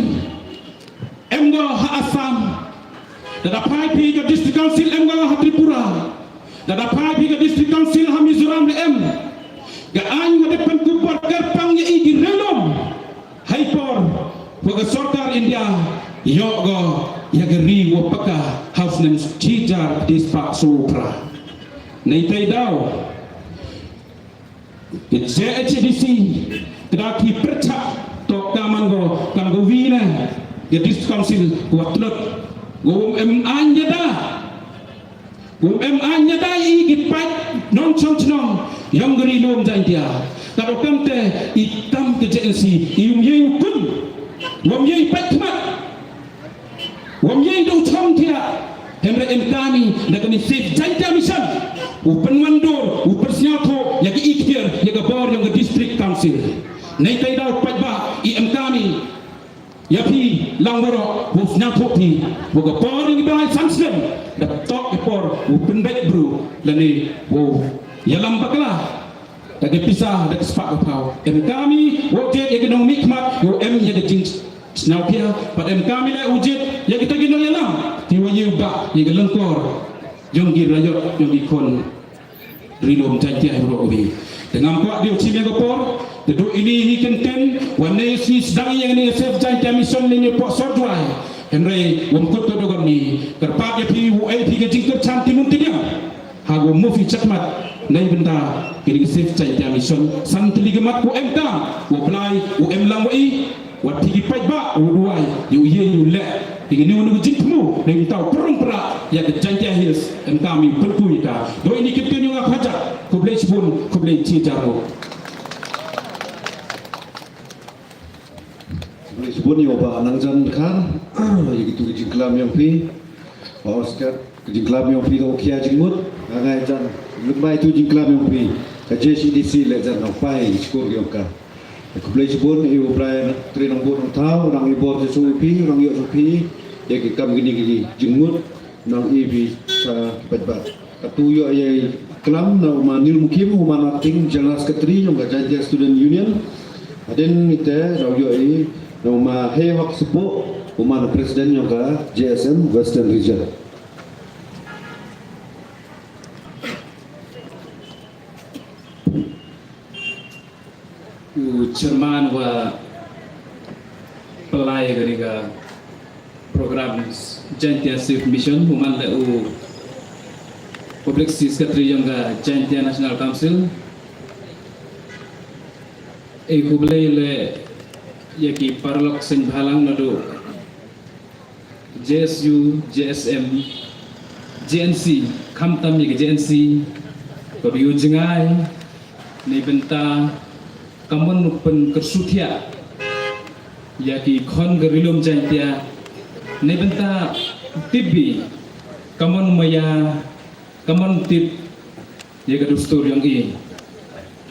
em go ha Assam. Lada phai phi ka district council em go ha Tripura. Lada phai phi ka district council ha Mizoram le em. Ka aiñ wa dep pynkupor kyrpang ïa i ki rilum. Hai por wa ka sorkar India ïoh go ïa ka ri wa paka ha u snem chijar dispah sopra. Nei tai daw. Ka J H A D C ka da ki pyrchah to ka man go kam go wi na ka district council wa tlot go em an ya da. Kum em an ïa dei i ki paid nongchong chnong ïong ka Ri Lum Jaintia. Ka do kamte i tam ka J N C i um ye u kun. Wam ye i paid khmat. Wam ye i dong chong tia. Hynrei em kami da kani Save Jaintia Mission. U pynwandur, u pynsñiawthuh ïa ka ikhtiar ïa ka bor ïong ka District Council. Nei tai daw paid ba i em kami. Ïa phi lang waroh, u sñiawthuh phi, u ka por ngi bai san snem, da tok ka por, u pynbeit bru, lane u ïalam bakla. Da ka pisa, da ka spah ka phaw. Em kami, u jied ïa ki nongmihkhmat, u em ïa ka jingsñiawkhia, pat em kami le u jied ïa kita ki nongïalam, phi wa ïa u bah, ïa ka lyngkor, ïong ki raiot, ïong ki khon. Ri Lum Jaintia hi baroh kawei. Te ngam kwah dei u chim ïa ka por, te duh ini hi kyntien, wan ne shisdang ïa kane ka Save Jaintia Mission lane poh sor Jowai. Hynrei wam kut ka dogon ni, kyrpad ïa phi u ai phi ka jingkyrchan ti mun ti diang. Ha u move phi chatmat, nei bynta kane ka Save Jaintia Mission, san tylli ka mat u em kam, u Blai, u em lang wa i, Wat phi ki paidbah u duwai, ïa u ïa u leh, phi ki niu niu jingthmu, ne mynta u pyrung pra, ïa ka Jaintia Hills, em kam i pynku ïa ka. Doi ni kit ken ïa nga khajak, khublei shibun, khublei chi jar mo. Khublei shibun ïa u Bah Nangjan Dkhar, ïa kitu ki jingklam ïong phi. Ba u skat, ki jingklam ïong phi da u khia jingmut, nga ngai jan, lut bai tu jingklam ïong phi. Ka J H A D C leh jan nang pai skur yong ka. Khublei shibun ïa u Blei Trai Nongbud Nongthaw, u nang ïa bor shisha phi, u nang ïoh shisha phi ïa ki kam kine ki jingmut, nang ïa phi sa ki paidbah. Katu ïoh ïa klam na u ma Nil Mukim, u ma Nating, General Secretary yong ka Jaintia Student Union. Hadien ite daw ïoh ïa na u ma Hei Hok Sepoh, u ma President yong ka J S M Western Region. U chairman wa pynlai kane ka program Jaintia Save Mission, u man leh u public secretary yong ka Jaintia National Council. E khublei leh ïa ki paralok seng bhalang naduh J S U, J S M, J N C, khamtam ïa ka J N C, ka ïoh jngai, ne bynta, ka mon u pynkyrsuthiah ïa ki khon ka ri lum Jaintia, ne bynta tip bi, ka mon maya, ka mon tip ïa ka dustur yong i.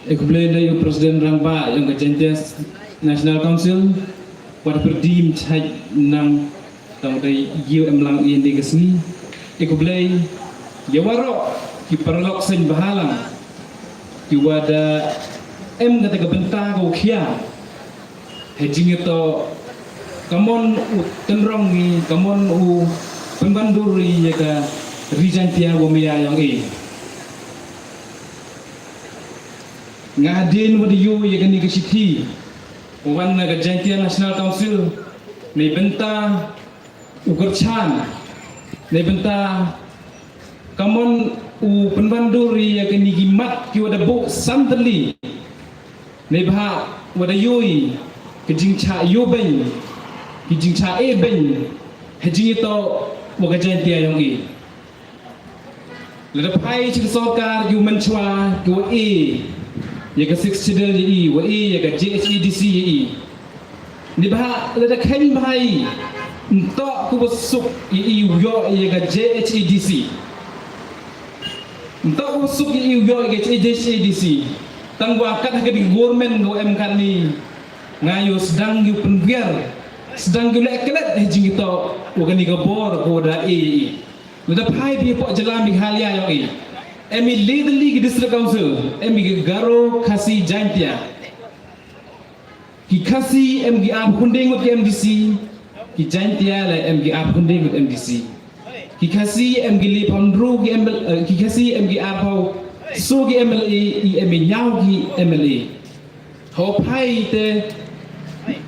E khublei leh ïa u President Rangbah yong ka Jaintia National Council, wat pyrdim chait nang tang dei ïa em lang i ne ka sngi. E khublei ïa waroh ki paralok seng bhalang ki wa da em kata ka bynta ka u khia. Hei jingïatoh, ka mon u tynrong i, ka mon u pynbandur i ïa ka ri Jaintia wa maya yong i. Nga hadien wa da ïoh ïa kane ka shithi wa wan na ka Jaintia National Council, ne bynta u kyrchan, ne bynta ka mon u pynbandur i ïa kane ki mat ki wa da buh san tylli. Neibhah wa da ïoh i ki jingshah ïoh beiñ, ki jingshah eh beiñ, ha jingïatoh wa ka Jaintia yong i. Lada phai sha ka sorkar ki u mynshwa ki wa eh ïa ka Sixth Schedule ïa i, wa eh ïa ka J H A D C ïa i. Neibhah lada kheiñ bha i, ym toh ka wa suk ïa i u ïoh ïa ka J H A D C. Ym toh ka wa suk ïa i u ïoh ïa ka J H A D C. Tang wa kat ha ka dei government ka wa em katni. Nga ïoh sdang ïoh pynbiar, sdang ïoh leh klet ha jingïatoh wa kani ka bor ka wa da eh ïa i. Lada phai phi hapoh jylla Meghalaya yong i, em i le tylli ki District Council, em i ki Garo, Khasi, Jaintia. Ki Khasi em ki arphew khyndai ngut ki M D C, ki Jaintia leh em ki arphew khyndai ngut M D C. Ki Khasi em ki laiphew hynriew ki M L A, eh, ki Khasi em ki arphew soo ki M L A, i em i hynñiew ki M L A. Hawa phai te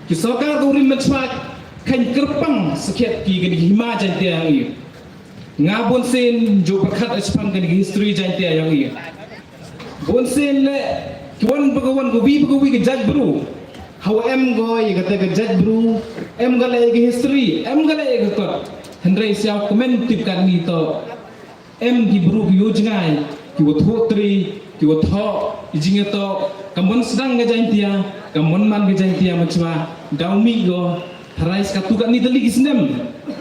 ki sorkar ka u rim mynshwa kheiñ kyrpang sakhiat ki kani ki hima Jaintia yong i. Nga bunsien ju pyrkhat shaphang kani ka history Jaintia yong i. Bunsien leh ki wan ba ka wan ka wi ba ka wi ka jaitbru. Hawa em ko ïa kata ka jaitbru, em ka leh ïa ka history, em ka leh ïa ka kot. Hynrei sha u kmen tip katni toh em ki bru ki ïoh jngai, ki wa thoh tri, ki wa thoh i jingïatoh, ka mon sdang ka Jaintia, ka mon man ka Jaintia mynshwa, daw mih ko. Hynrei sa katu katni tylli ki snem,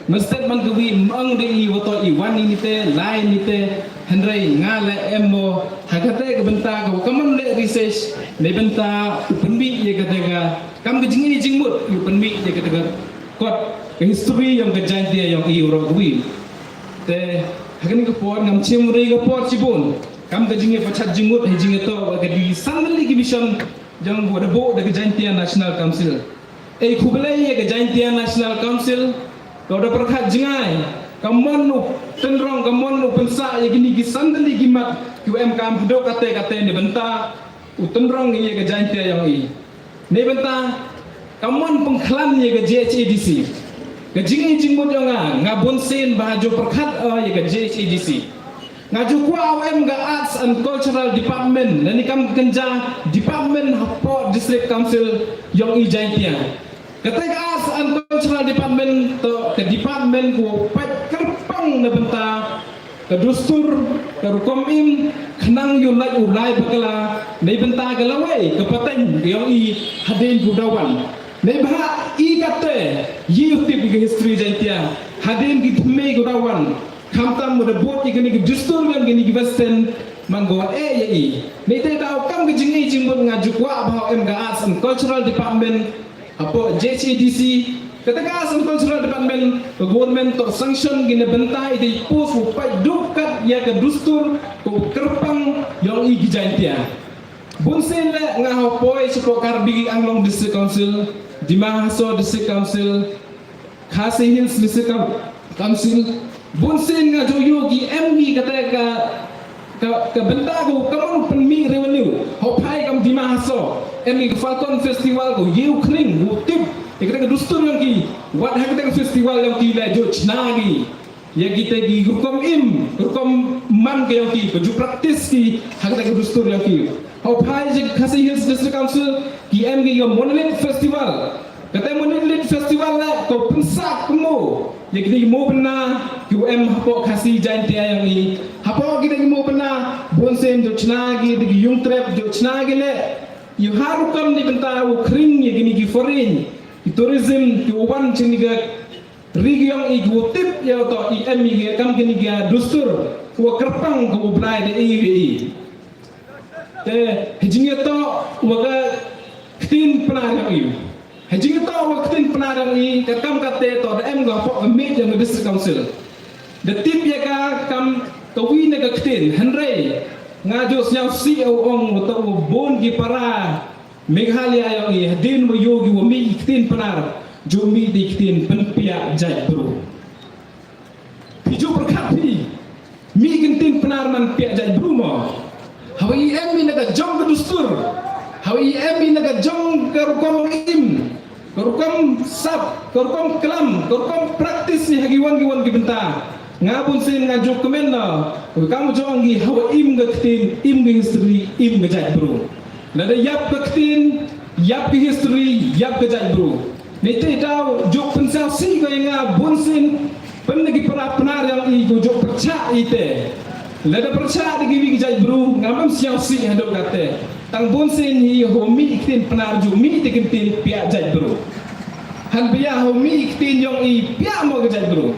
mynstep man ka wi, ym ong dei i wa toh i wan i nite, lai nite. Hynrei nga leh em mo ha kata ka bynta ka wa ka mon leh research, ne bynta u pynmih ïa kata ka kam ka jingïeit jingmut, u pynmih ïa kata ka kot ka history yong ka Jaintia yong i waroh ka wi. Te ha kani ka por ngam shim re ka por shibun. Kam ka jingïeit pachat jingmut ha jingïatoh wa ka dei san tylli ki mission jong wa da buh da ka Jaintia National Council. Ei khublei ïa ka Jaintia National Council, ka wa da pyrkhat jngai, ka mon u tynrong, ka mon u pynsah ïa kini ki san tylli ki mat, ki wa em kam haduh kate kate ne bynta u tynrong ïa ka Jaintia yong i. Ne bynta ka mon pynkhlaiñ ïa ka J H A D C. Ka jingïeit jingmut yong nga, nga bunsien ba ju pyrkhat, eh, ïa ka J H A D C. Nga ju kwah u em ka Arts and Cultural Department, lane kam kynja department hapoh District Council yong i Jaintia. Kata ka Arts and Cultural Department toh ka department ka wa peit kyrpang na bynta ka dustur, ka rukom im, khnang ïoh lait u lai bakla, ne bynta ka lawei ka pateng ka yong i hadien ka daw wan. Neibhah i kate, ïoh tip ïa ka history Jaintia hadien ki thymmei ka daw wan. Khamtam wa da bud ïa kini ki dustur ngan kini ki western, Man ko eh ïa i. Ni te daw kam ka jingïeit jingmut nga ju kwah ba em ka Arts and Cultural Department hapoh J C D C. Kata ka Arts and Cultural Department ka government to sanction ki na bynta i dei post u pait duh kat ïa ka dustur ko kyrpang ïong i ki Jaintia. Bun sien le nga ha poi shapoh Karbi Anglong District Council, Dima Hasao District Council, Khasi Hills District Coun-, Council. Bun sien nga ju ïoh ki em ki kata ka, ka, ka bynta ko ka mon pynmih revenue. Hok phai kam Dima Hasao. Em ki Falcon Festival ko ïew khring ko tip. Ïa kata ka dustur ïong ki. Wat ha kata ka festival ïong ki la ju chna ki. Ïa kita ki rukom im, rukom man ka ïong ki, ka ju practice ki, ha kata ka dustur ïong ki. Hok phai jong Khasi Hills District Council, ki em ki ka Monolith Festival. Kata Monolith Festival la, ko pynsah kmo. Ïa kita ki mo bynna, ki em hapoh Khasi Jaintia ïong i. Hapoh kita ki mo bynna, bun sien ju chna ki, da ki ïung trep, ju chna ki le. Ïa ha rukom ni bynta u khring ïa kini ki foreign, ki tourism, ki wan chini ka ri ki ïong i ko tip ïa to i em i kam kini ki dustur, ko kyrpang ko Blai da i i. Te, ha jingïatoh wa ka ktien Pnar ïong i. Ha jingïatoh wa ka ktien Pnar ïong i, ka kam kata to da em ko hapoh ka miej ïong ka District Council. Da tip ïa ka kam ka wi na ka ktien, hynrei nga ju sñiaw sih u ong wa to wa bun ki para Meghalaya ïong i, hadien wa ïoh ki wa mih ki ktien Pnar, ju mih da ki ktien pynpiah jaitbru. Phi ju pyrkhat phi, mih ki ktien Pnar man piah jaitbru mo. Hawa i em i na ka jong ka dustur. Hawa i em i na ka jong ka rukom im. Ka rukom sap, ka rukom klam, ka rukom practice ni ha ki wan ki wan ki bynta. Nga bun sien nga ju kmen na, ka kam jong ki hawa im ka ktien, im ka history, im ka jaitbru. Lada ïap ka ktien, ïap ka history, ïap ka jaitbru. Ni te daw ju pynsñiaw sih ka ïa nga bun sien, pynda ki para Pnar ïong i ko ju pyrchah i te. Lada pyrchah da ki wi ki jaitbru, ngam em sñiaw sih haduh kate. Tang bun sien hi ho mih ki ktien Pnar ju mih da ki ktien piah jaitbru. Han pia ho mih ki ktien ïong i piah mo ka jaitbru.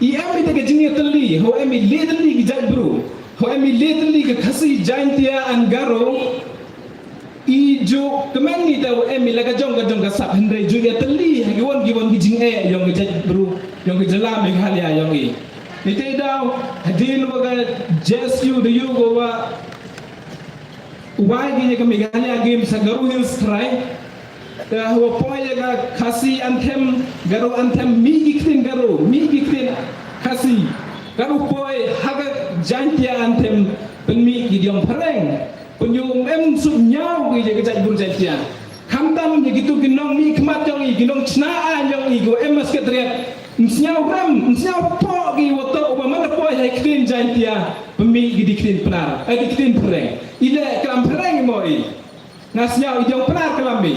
I em i te ka jingïatylli, ho em i le tylli ki jaitbru. Ho em i le tylli ka Khasi Jaintia and Garo. I ju kmen ni te ho em i la ka jong ka jong ka sap hynrei ju ïatylli, ha ki wan ki wan ki jingeh, ïong ka jaitbru, ïong ka jylla Meghalaya ïong i. Ni te daw, hadien wa ka J S U da ïoh ko wa, wai ki ïa ka Meghalaya Games ha Garo Hills Trail. Te hawa poi ïa ka Khasi anthem, Garo anthem, mih ki ktien Garo, mih ki ktien Khasi. Garo poi ha ka Jaintia anthem, pynmih ki diong phareng. Pynïoh em suk ñiaw ki ïa ka jaitbru Jaintia. Khamtam ïa kitu ki nongmihkhmat ïong i, ki nongchna aiñ ïong i, ki wa em ha Secretariat. Ym sñiaw rem, ym sñiaw poh ki wa toh wa man poi ha ki ktien Jaintia, pynmih ki da ki ktien Pnar, eh, da ki ktien phareng. I leh klam phareng mo i. Nga sñiaw i diong Pnar klam i.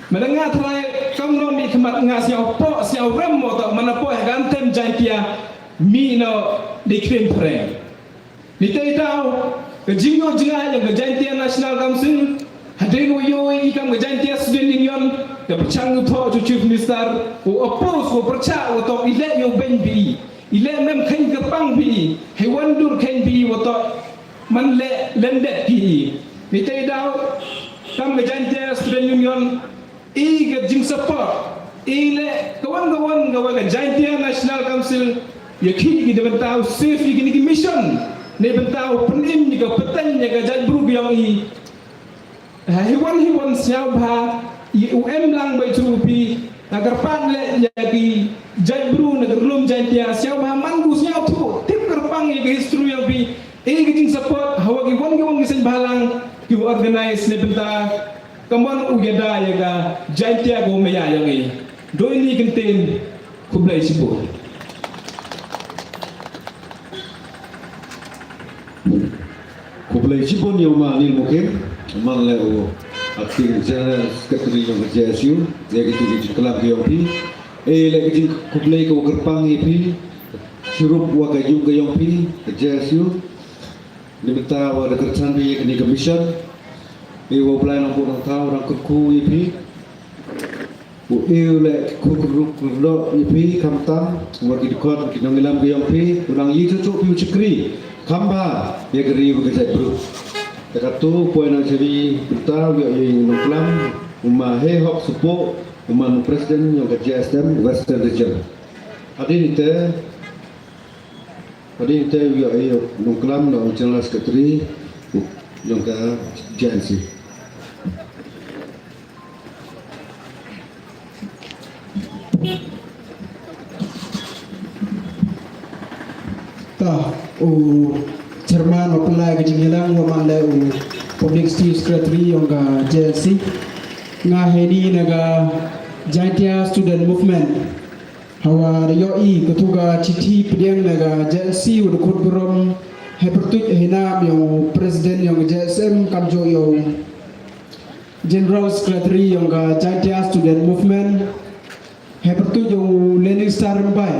Mane nga trai kam nongmihkhmat nga sñiaw poh, sñiaw rem mo toh man poi ha ka anthem Jaintia, mih noh da ki ktien phareng. Ni te daw, ka jingïoh jngai ïa ka Jaintia National Council, hadien wa ïoh i kam ka Jaintia Student Union, ka pyrchang u thoh ju Chief Minister, u oppose, u pyrchah, u toh i leh ïoh beiñ bi i, i leh mem kheiñ kyrpang bi i, hei wan dur kheiñ bi i, u toh man leh lendet ki i. Ni te daw, kam ka Jaintia Student Union, i ka jingsupport, i leh ka wan ka wan ka wan ka Jaintia National Council, ïa ki ki da bynta u save ïa kini ki mission, ne bynta u pynim ïa ka pateng ïa ka jaitbru ïong i. Ha hi wan hi wan sñiaw bha, i u em lang bai tru pi, na kyrpad leh ïa ki jaitbru na ka rlum Jaintia, sñiaw bha man ku sñiaw thu, tip kyrpang ïa ka history ïong pi, i ki jingsupport, hawa ki wan ki wan ki seng bhalang, ki u organize ne bynta, Ka mon u ïada ïa ka Jaintia ko maya ïa ngi. Doi ni kyntien, khublei shibun. Khublei shibun ïa u ma Neil Mukhim, man leh u Acting General Secretary jong ka J S U, ïa kito ki jingklam ki ïong phi. Eh, leh ka jingkhublei ka u kyrpang ïa phi, shurup wa ka ïung ka ïong phi, ka J S U. Ni mynta wa da kyrchan phi ïa kani ka mission. Ni wa u Blai Nongbuh Nongthaw u dang kyrkhu ïa phi. U ïoh leh kyrkhu kyrdoh ïa phi khamtam wa ki dkhot ki nongïalam ki ïong phi. U dang ïeit chuh chuh phi u shakri. kham bha ïa ka ri bad ka jaitbru. Te katto poi na shabi bynta u ïoh ïa u nongklam, u ma Heihok Sopoh, u man u president yong ka J S M Western Region. Hadien ite, hadien ite u ïoh ïa u nongklam na u general secretary yong ka J N C. Ta u chairman u pynlai ka jingïalang, u man le u publicity secretary yong ka J N C. Nga heini na ka Jaintia Student Movement. Hawa da ïohi ka tu ka chithi pdiang na ka J N C u da khut burom hei pyrtuit hei nam yong u president yong ka J S M kam jo yong General Secretary yong ka Jaintia Student Movement, hei pyrtuit yong u Learning Star Mbai,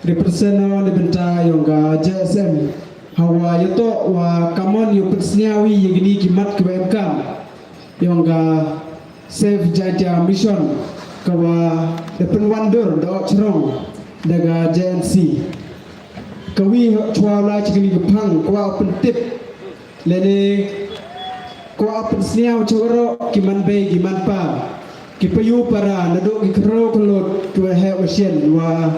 representative na bynta yong ka J S M, hawa ïa to wa kamon ïa pynsniawi ïa kini ki mat ki wa em kam yong ka Save Jaintia Mission, ka wa da pynwan dur da chrong da ka J N C. Ka wi chwa la chi kini ka phang, ka wa pyntip lene kwah pynsniaw cha waroh ki man bei ki man pa, ki payu para naduh ki kro klot ki wa heh wa shen wa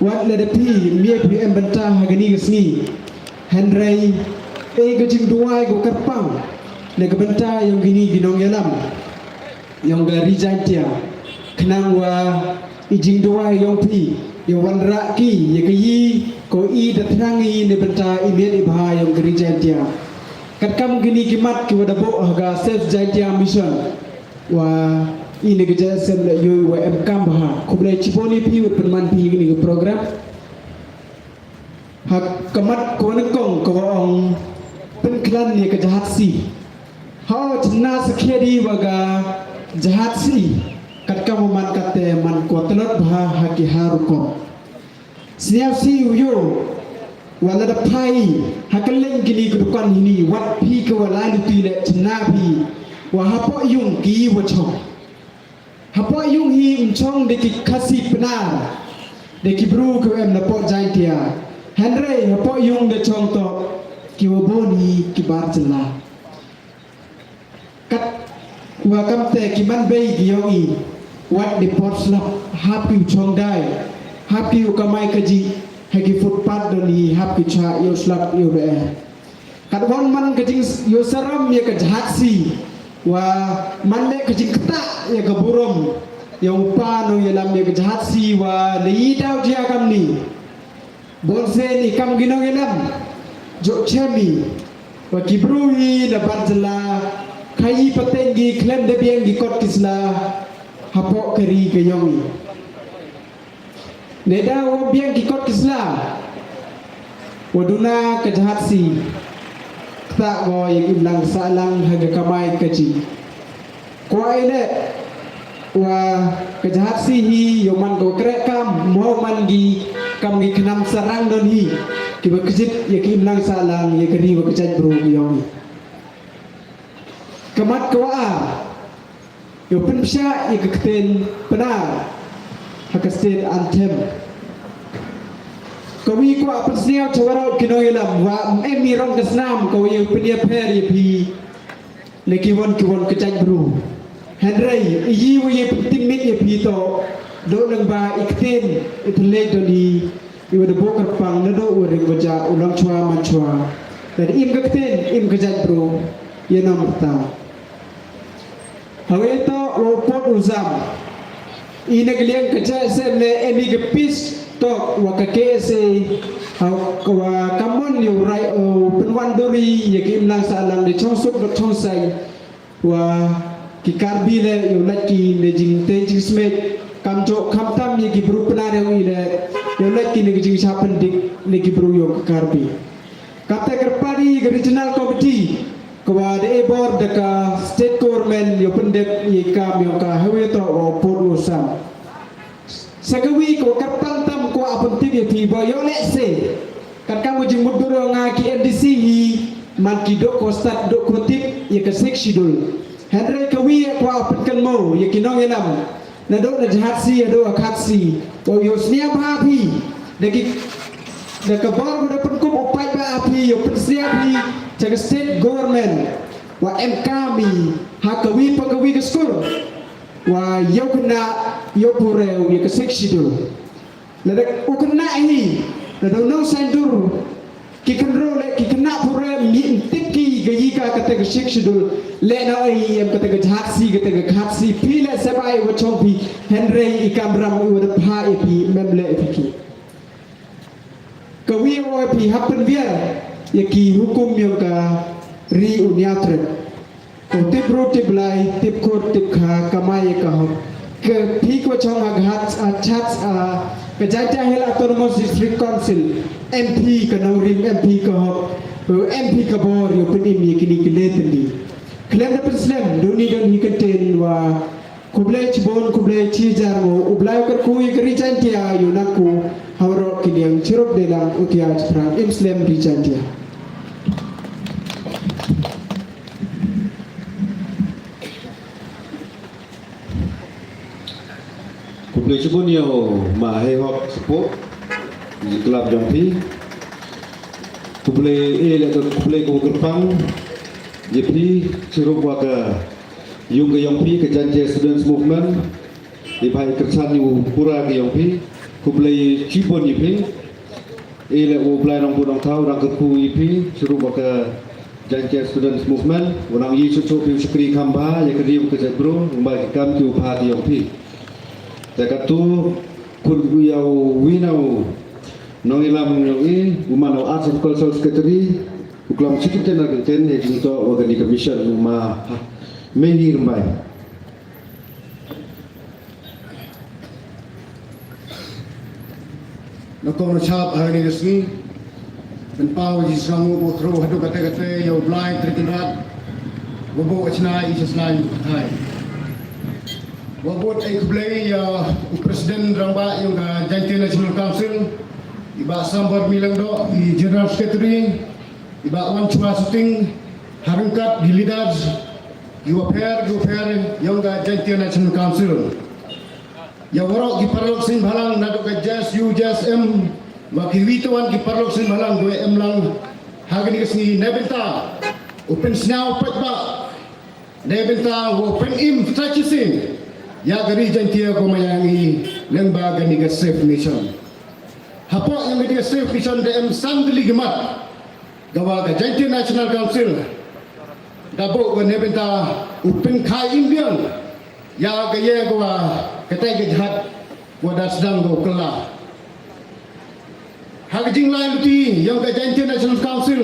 wat lada phi mih phi em bynta ha kani ka sngi. Hynrei e ka jingduwai ka kyrpang na ka bynta yong kini ki nongïalam yong ka Ri Jaintia, khnang wa i jingduwai yong phi ïa wanrah ki ïa ka i ko i da thrang i na bynta i miet i bha yong ka Ri Jaintia. Katkam kini ki mat ki wa da buh ha ka Save Jaintia Mission, wa i na ka J S M la yoi wa em kam bha. Khublei chibun ïa phi wa pynman phi kini ki program. Ha ka mat ko nyngkong ka wa ong pynkhlaiñ ïa ka jahaj si. Ha chna sakhiadi wa ka jahaj si, katkam wa man katte man ko tlot bha ha ki ha rukom. Sniaw si u yo wa lada phai ha ka leng kini ka dukan hini, wat phi ka wa lai luti le chna phi wa hapoh yung ki wa chong. Hapoh yung hi ym chong da ki Khasi Pnar, da ki bru ki em na poh Jaintia. Hynrei hapoh yung da chong to ki wa bun hi ki bar jylla. Kat wa kamte ki man bei ki yong i, wat di por slap, hap ki u chong dai, hap ki u kamai kaji ha ki footpath don hi, hap ki cha ïa u slap ïa u leh. Kat wan man ka jing ïa u saram ïa ka jahaj si, wa man le ka jingktah ïa ka burom ïa u pa nongïalam ïa ka jahaj si, wa le i daw jia kamni. Bun sien i kam ki nongïalam jok chem i, wa ki bru hi na bar jylla, khaii pateng ki khlem da biang ki kot ki sla hapoh ka ri ka yong i. Neda wa biang ki kot ki sla, wa duna ka jahaj si, ktah ko ïa ki imlang sahlang ha ka kamai kaji. Ko ai le wa ka jahaj si hi ïoh man ko kreh kam, mo man ki kam ki khnam sarang don hi, ki wa kjit ïa ki imlang sahlang ïa ka ri wa ka jaitbru ki yong hi. Ka mat ka wa ar, ïoh pynpsah ïa ka ktien Pnar ha ka state anthem. Ka wi kwah pynsniaw cha waroh ki nongïalam wa em i rong ka snam, ka wi ïoh pynïapher ïa phi le ki won ki won ka jaitbru. Hynrei i yi wa ïoh pyntip mit ïa phi to, doh lang ba i ktien i pynleit don i, i wa da buh kyrpang naduh wa ring wa jah, u long chwa man chwa. Lada im ka ktien, im ka jaitbru, ïa nam rta. Hawei to wa u pud u sam. I na ka liang ka jai sem le em i ka peace talk wa ka K S A. Haw ka wa kamon ïa u rai u pynwan duri ïa ki imlang sahlang, da chong suk da chong sai. Wa ki Karbi le ïa u lait ki ne jingtei jingsmit. Kam jok kam tam ïa ki bru Pnar ïa u i le ïa u lait ki ne ki jingshah pyndik ne ki bru ïa u ka Karbi. Kata kyrpad ïa ka regional committee ka wa da e bor da ka state government ïa u pyndep ïa i kam ïa ka hawei to wa u pud u sam. Sa ka wi ka wa kyrpang tam ka wa pyntip ïa phi ba ïoh lehse. Katkam ka jingmut dur ïa nga ki M D C hi man ki dok ko stad dok ko tip ïa ka sixth schedule. Hynrei ka wi ka wa pynkynmaw ïa ki nongïalam. Naduh na jahaj si haduh ha khad si. Wa ïoh sniaw bha phi. Da ki, da ka bor ba da pynkup u paid ba phi. ïa u pynsngew hi sha ka state government wa em kam hi ha kawi pa kawi ka skur wa ïa u khynnah ïa u pure ïa ka Sixth Schedule. Lada u khynnah hi, lada u nongsaindur, ki kynroh leh ki khynnah pure, ym tip ki ka ïa ka kata ka Sixth Schedule, leh na ei em kata ka jahak si kata ka khat si, phi leh sep ai wa chong phi, hynrei i kamram i wa da phah ïa phi, mem leh ïa phi ki. Kawi wa phi hap pynbiar ïa ki hukum ïong ka ri u Niatret. Ko tip ruh tip lai, tip kur tip kha, kamai ïa ka hok. Ka phi ko chong ha ka hat, ha chat, ha ka Jaintia Hills Autonomous District Council, M P ka nongrim, M P ka hok, M P ka bor, ïa u pynim ïa kini ki le tyndi. Khlem da pynslem, duni don hi kyntien wa, khublei chibun, khublei chijar mo, u Blai u kyrkhu ïa ka ri Jaintia, ïa u nangku, ha waroh ki liang chirup dei lang, u tia chiphrang, im slem ri Jaintia. Khublei shibun ïa u Ma Hei Hok Sohpuk, ïa ka jingïalam jong phi. Khublei, eh, leh ka khublei kaba kyrpang ïa phi, chirup wa ka yung ka yong phi, ka Jaintia Students Movement. Ïa phi kyrchan ïa u pura ka yong phi. Khublei shibun ïa phi. Eh, leh u Blai Nongbuh Nongthaw u dang kyrkhu ïa phi, chirup wa ka Jaintia Students Movement, u nang ïa shuh shuh phi u shakri kham bha, ïa ka ri ka jaitbru, u bai ki kam ki u bha ki yong phi. Te katu, khun u ïa u wi na u nongïalam yong i, u man u Arts and Cultural Secretary, u klam shi kyntien ar kyntien, ïa jingtoh wa kani ka mission, u Ma Mehir Mbai. Nyngkong nyngshap ha kane ka sngi, pynpaw ïa ka jingsngewnguh ba khraw haduh katta katta ïa u Blai Trai Kynrad, uba buh shna i sha sla i pathai. Uba buh ai khublei ïa u President Rangbah ïong ka Jaintia National Council, i Bah Sambor Mylliangdoh, i General Secretary, i Bah Wanchwa Suting, ha ryngkat ki leaders, ki wapher, ki wapher, ïong ka Jaintia National Council. Ïa waroh ki paralok seng bhalang naduh ka J S U, J S M, wa kiwei kiwei ki paralok seng bhalang kiwa em lang ha kani ka sngi na bynta u pynsngew paidbah, na bynta u pynim sa shisien ïa ka ri Jaintia ka Maya i lyngba kani ka Safe Nation. Hapoh ïa kani ka Safe Nation da em san tylli ki mat, kawa ka Jaintia National Council da buh ka na bynta u pynkha im biang ïa ka ïa kawa katai ka jhat wa da sdang ka u kylla. Ha ka jinglai luti ïong ka Jaintia National Council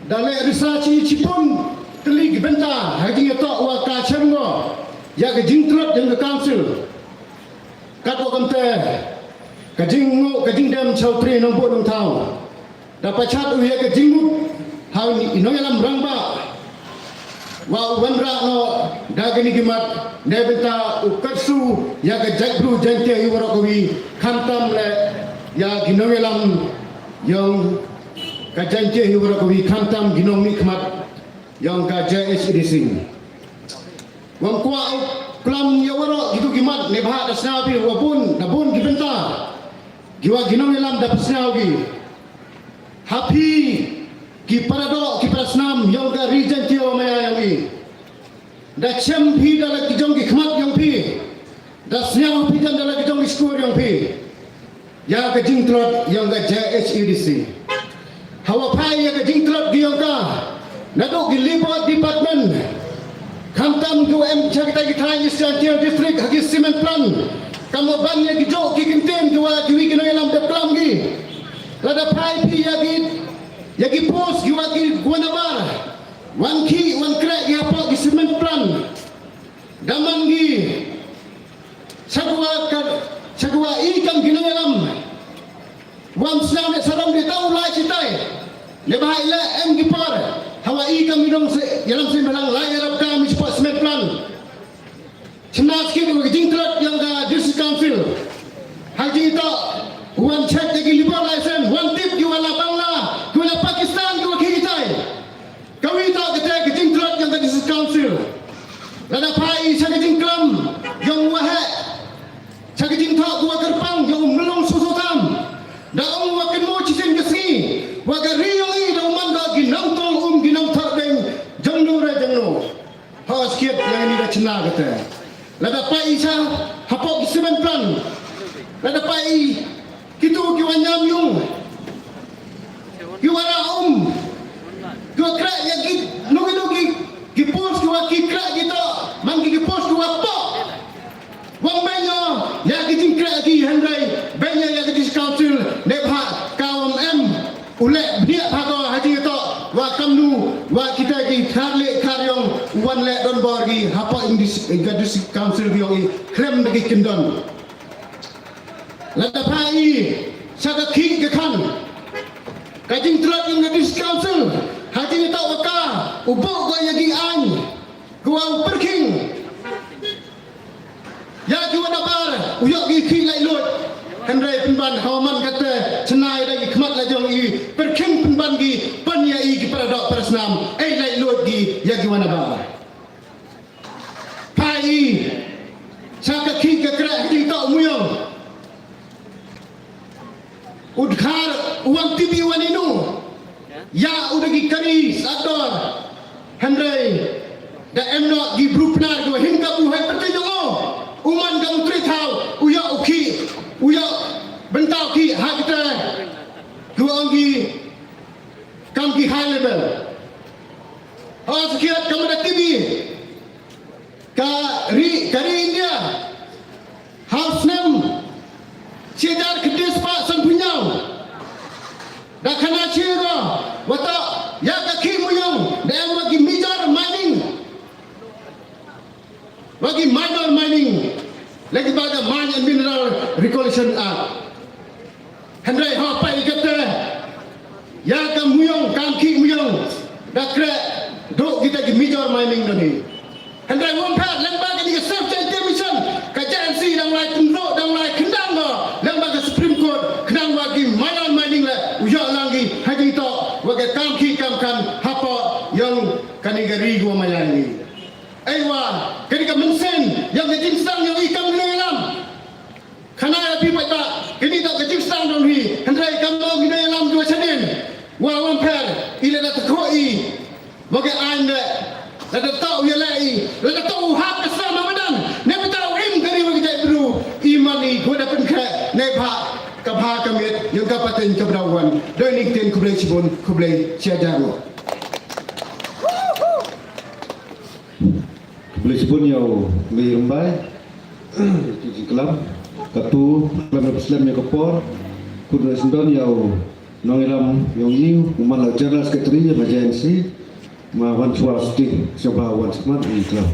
da leh research i shibun tylli ki bynta ha ka jingïatoh wa ka shem ngo ïa ka jingtlot ïong ka council. Katwa kamte ka jingnguh ka jingdem sha u Trai Nongbuh Nongthaw. Da pachat u ïa ka jingmut ha u nongïalam rangbah wa u wanrah noh da kini ki mat na bynta u kyrsu ïa ka jaitbru Jaintia hi waroh kawi khamtam leh ïa ki nongïalam ïong ka Jaintia hi waroh kawi khamtam ki nongmihkhmat ïong ka J H A D C. Wam kwah u klam ïa waroh kitu ki mat ne bha da sngap ïa wa bun da bun ki bynta. Ki wa ki nongïalam da pynshai ki. Ha phi ki paradoh ki parasnam ïong ka ri Jaintia wa maya ïong i. Da shem phi da la ki jong ki khmat ïong phi. Da sngap phi da la ki jong ki skur ïong phi. Ïa ka jingtlot ïong ka J H A D C. Hawa phai ïa ka jingtlot ki ïong ka. Naduh ki Labour Department. Khamtam ki wa em cha kita ki thaiñ East Jaintia District ha ki cement plant. Kam ban ïa ki jok ki kyntien ki wa ki wi ki nongïalam dep klam ki. Lada phai phi ïa ki ïa ki post ki wa ki gwan abar. Wan ki wan krek ïa pok ki cement plant. Daman ki Shakwa ka shakwa i kam ki nongïalam. Wam snam ne saram de tau lai chitai. Ne bahai le em ki par. Hawa i kam i nong se ïalam se melang lai ïarap kam i spot cement plant. Chimna skit wa jingtlot ïong ka district council. Ha jingto wan check de ki liquor license wan tip ki wala Bangla ki wala Pakistan ki wa ki itai. Kawi ta kata ka jingtlot ïong ka district council. Lada phai sha ka jingklam ïong wa heh. Sha ka jingthoh ka wa kyrpang ïong u mlong susu tam. Da ong wa kynmo chisien ka sngi wa Kiet ïa ini da chna kata. Lada peit i sha hapoh ki cement plant, lada peit i kito ki wa ñiam ïung, ki wa rah um, ki wa khreh ïa ki, no ki, no ki, ki post ki wa ki khreh kito, man ki, ki post ki wa pok. Wa beiñ ïa ki jingkhreh ki, hynrei beiñ ïa ki district council, ne bha ka wa em u leh bniah bha ko ha jingïatoh wa kamnu wa kita ki khar leh khar ïong u wan leh donbor ki hapoh ïa ki district council ki ïong i khlem da ki kyndon. Lada peit i sha ka khih ka khan, ka jingtlot ïong ka district council ha jingïatoh wa ka u buh ko ïa ki aiñ, ko wa u pyrkhing ïa ki wa nabar u ïoh ki khih laitluid. Hynrei pynban ha wa man kata chna ïa da ki khmat la jong i, pyrkhing pynban ki, pan ïa i ki para doh para snam, ei laitluid ki ïa ki wa nabar. Peit i sha ka khih ka khreh ha jingïatoh u Muyong. U dkhar u wan tip i wan inu ïa u da ki kari sa dor. Hynrei da em noh ki bru Pnar ki wa him ka buhai pyrthei jong u, u man ka u trei thaw, u ïoh u khih, u ïoh bynta u khih ha kita ki wa ong ki kam ki high level. Ha sakhiat ka mada tip i ka ri, ka ri India ha u snem shi hajar khyndai spah sanphew hynñiew da khana shi ko wa toh ïa ka khih Muyong da em wa ki major mining, wa ki minor mining, la ki ba ka Mine and Mineral Regulation Act. Hynrei ha peit i kata ïa ka Muyong, kam khih Muyong da khreh duh kita ki major mining don hi. Hynrei wym pher, lyngba kani ka Save Jaintia Mission ka J N C dang lai pynduh, dang lai khyndang ko lyngba ka Supreme Court, khnang wa ki minor mining leh u ïoh lang ki ha jingïatoh wa ka kam khih kam khan hapoh ïong kani ka ri ko wa maya ngi. Ei wa kani ka mynsiem ïong ka jingsdang ïong i kam ngi lam. Khana ïa phi paidbah, kini toh ka jingsdang dong hi, hynrei kam long kine ïalam kiwa shadien. Wa wym pher, i lada tkhot i wa ka aiñ, lada toh u ïaleh i, lada toh u hap ka sla ma madan, ne bynta u im ka ri wa ka jaitbru, i man i ko da pynkhreh ne bha ka bha ka miat ïong ka pateng ka bra wan. Dei ni ktien, khublei shibun, khublei shihajar nguh. Khublei shibun ïa u Mei Rymbai. Ki jingklam katu, klam ïa u slem ïa ka por. Kut na sendon ïa u nongïalam ïong i, u man la General Secretary ïa ka J N C, ma wan shuwa sting shuwa wan smat i klam.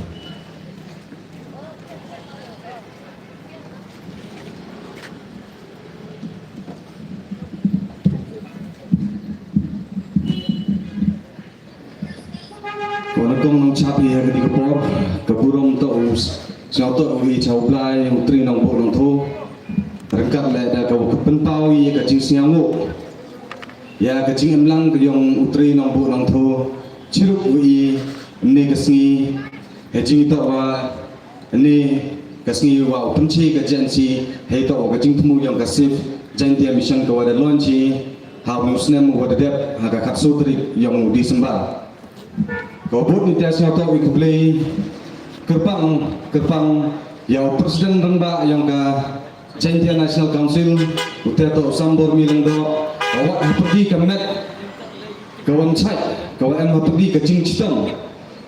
Ko na kong nong chap ïa kani ka por, ka burom to u sngewthuh u i cha u Blai, u Trai Nongbuh Nongtho. Ryngkat leh da ka pynpaw ïa ka jingsngewnguh ïa ka jingimlang ka ïong u Trai Nongbuh Nongtho. Chirup u i ne ka sngi ha jingtoh wa Ni ka sngi wa u pynche ka J N C, hei toh ka jingthmu ïong ka Save Jaintia Mission ka wa da launch ha u snem wa da dep ha ka khatsaw tarik ïong u December. Ka bud ni te sngewthuh i khublei kyrpang, kyrpang ïa u President rangbah ïong ka Jaintia National Council, u te toh Sambor Mileng do, ka wa ha pyrdi ka met, ka wan chai, ka wa em ha pyrdi ka jingchitom.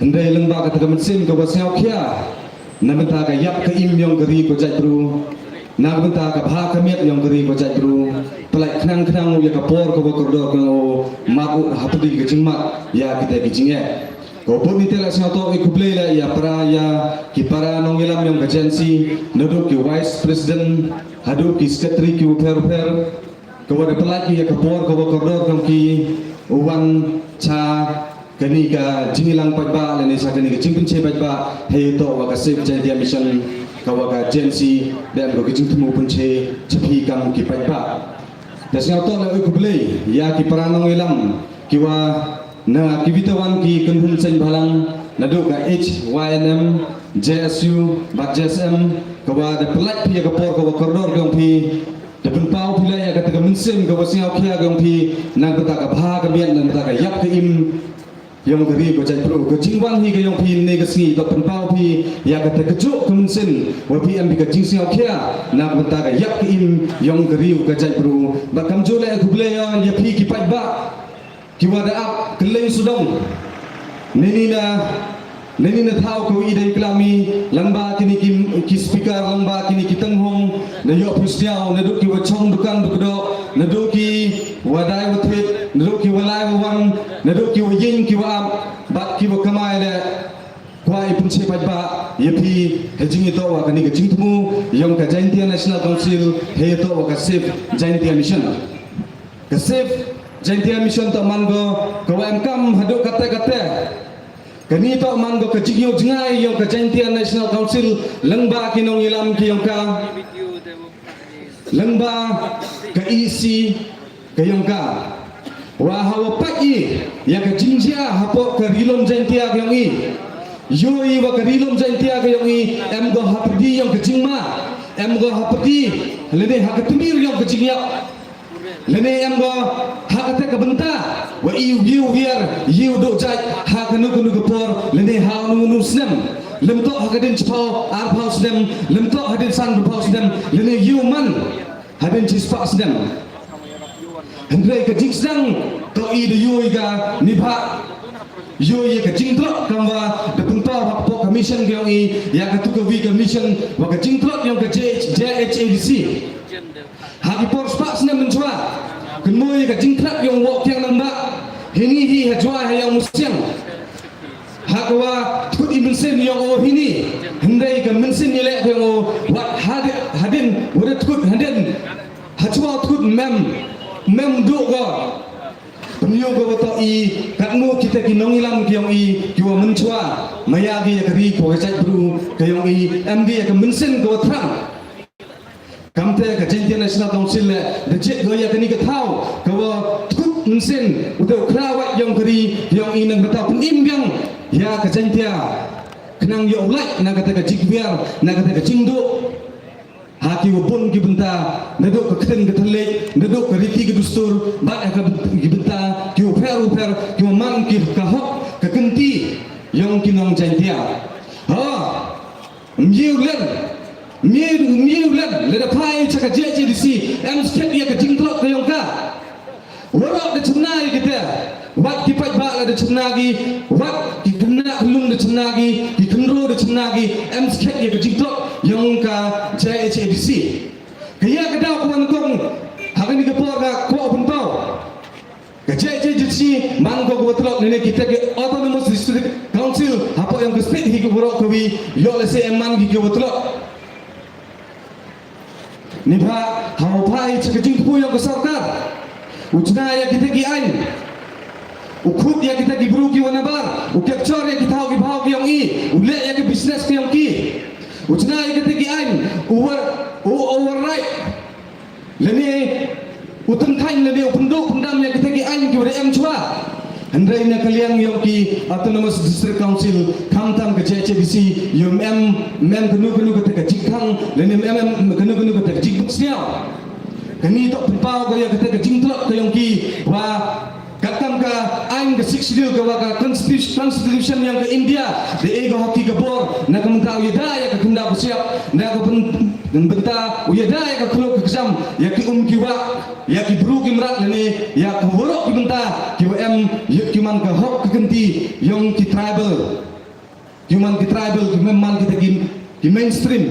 Hynrei lyngba kata ka mynsiem ka wa sngewkhia na bynta ka ïap ka im ïong ka ri ka jaitbru, na bynta ka bha ka miat ïong ka ri ka jaitbru. Pynlait khnang khnang ïa ka por ka wa kordor ka u mad u ha pyrdi ka jingmad ïa kita ki jingeh. Ka bud ni te la sngewthuh i khublei la ïa para ïa ki para nongïalam ïong ka J N C, naduh ki vice president haduh ki secretary ki u pher u pher. Ka wa da pynlait ki ïa ka por ka wa kordor kam ki u wan cha kani ka jingïalang paidbah lane cha kani ka jingpynche paidbah hei toh wa ka Save Jaintia Mission ka wa ka J N C da em ka jingthmu pynche cha phi kam ki paidbah. Da sngewthuh la u khublei ïa ki para nongïalam ki wa na ki witawan ki kynhun seng bhalang naduh ka H Y N M, J S U bad J S M ka wa da pynlait phi ïa ka por ka wa kordor kam phi. Da pynpaw phi la ïa kata ka mynsiem ka wa sngewkhia ka ong phi, na bynta ka bha ka miat, na bynta ka ïap ka im. Yong ka ri ka jaitbru, ka jingwan hi ka yong phi ne ka sngi, to pynpaw phi ïa kata ka juk ka mynsiem wa phi em phi ka jingsngewkhia na ka bynta ka ïap ka im yong ka ri ka jaitbru. Ba kam ju leh khublei ïa phi ki paidbah ki wa da ap kylleng sawdong. Nini na nini na thaw ka wi dei klam i lamba kini ki, ki speaker, lamba kini ki tynghong, na ïoh phi sniaw, na duk ki wa chong dukan duk do, na duk ki wa dai wa thit, na duk ki wa lai wa wan, na duk ki wa ying ki wa ap, bad ki wa kamai le. Kwah i pynchai paidbah ïa phi ha jingïatoh wa kani ka jingthmu yong ka Jaintia National Council ha ïatoh wa ka Save Jaintia Mission. Ka Save Jaintia Mission to man ko ka wa em kam haduh kate kate. Kani to man ko ka jingïoh jngai yong ka Jaintia National Council, lengba ki nongïalam ki yong ka, lengba ka E C ka yong ka. Wa ha wa pat i ïa ka jingjia hapoh ka ri lum Jaintia ka yong i. Ïoh i wa ka ri lum Jaintia ka yong i em go ha pyrdi yong ka jingma, em go ha pyrdi lane ha ka tmir yong ka jingïap. Lane em go ha kata ka bynta wa i u ïu wiar ïu duk jait ha kanu kanu ka por lane ha unu unu snem. Lem to ha ka dien chiphaw arphaw snem, lem to ha dien san arphaw snem, lane ïu man ha dien chispah snem. Hynrei ka jingsdang to i da ïu i ka nibha. Ïoh ïa ka jingtlot kam wa da pynpaw hapoh ka mission ka yong i ïa ka tu ka wi ka mission wa ka jingtlot yong ka J H, J H A D C. Ha ki por spah snem mynchwa, kynmaw ïa ka jingtlot yong wa kiang nang ba hini hi ha jwa ha yong musiang. Ha ka wa thut i mynsiem yong o hini, hynrei ka mynsiem ïa leh yong o wat hadin, hadin, wat thut hadin ha jwa thut mem, mem duk go. Pynïoh ka wa to i katno kita ki nongïalam ki yong i ki wa mynchwa maya ki ïa ka ri ko ka jaitbru ka yong i em ki ïa ka mynsiem ka wa thrang. Kamte ka Jaintia National Council le da jied ko ïa kani ka thaw ka wa thut mynsiem u te u khrawat yong ka ri yong i nang ka thaw pynim biang ïa ka Jaintia. Khnang ïoh u lait na kata ka jingwiar na kata ka jingduk. Ha ki wa bun ki bynta, na duk ka ktien ka thylliej, na duk ka riti ka dustur, bad ha ka byn-, ki bynta, ki wa pher wa pher, ki wa man ki ka hok, ka kynti, yong ki nong Jaintia. Ha, myiu len, myiu, myiu len, lada phai cha ka J H A D C, em skhet ïa ka jingtlot ka yong ka. Waroh da chynna ïa kita, wat ki paidbah la da chynna ki, wat ki khynnah khynnah da chynna ki, ki khynroo da chynna ki, em skhet ïa ka jingtlot yong ka J H A D C. Ka ïa ka daw ka wan kong, ha kani ka por ka kwah pynpaw. Ka J H A D C man ko ka wa tlot ne kita ki Autonomous District Council, hapoh yong ka state hi ka waroh ka wi, ïoh lehse em man ki ka wa tlot. Nibha, ha u phai cha ka jingthmu yong ka sorkar. U chna ïa kita ki aiñ. U khut ïa kita ki bru ki wa nabar. U capture ïa ki thaw ki bhaw ki yong i. U leh ïa ki business ki yong ki. U chna ïa kita ki aiñ. U over, u override. Lane u tyngkhaiñ lane u pynduh pyndam ïa kita ki aiñ ki wa da em chwa. Hynrei na ka liang yong ki Autonomous District Council, khamtam ka J H A D C, ym em, ym em kano kano kata ka jingkhang, lane ym em, em kano kano kata ka jingpynsñiaw. Kani toh pynpaw ka ïa kata ka jingtlot ka yong ki, wa katkam ka aiñ ka Sixth Schedule ka wa ka constitu-, constitution yong ka India, da e ka hok ki ka bor, na ka bynta u ïada ïa ka khyndaw ka shyiap, na ka byn-, bynta u ïada ïa ka khlur ka kjam, ïa ki um ki wah, ïa ki bru ki mrad lane ïa ka waroh ki bynta ki wa em, ïa ki man ka hok ka kynti yong ki tribal. Ki man ki tribal ki mem man kita ki, ki mainstream.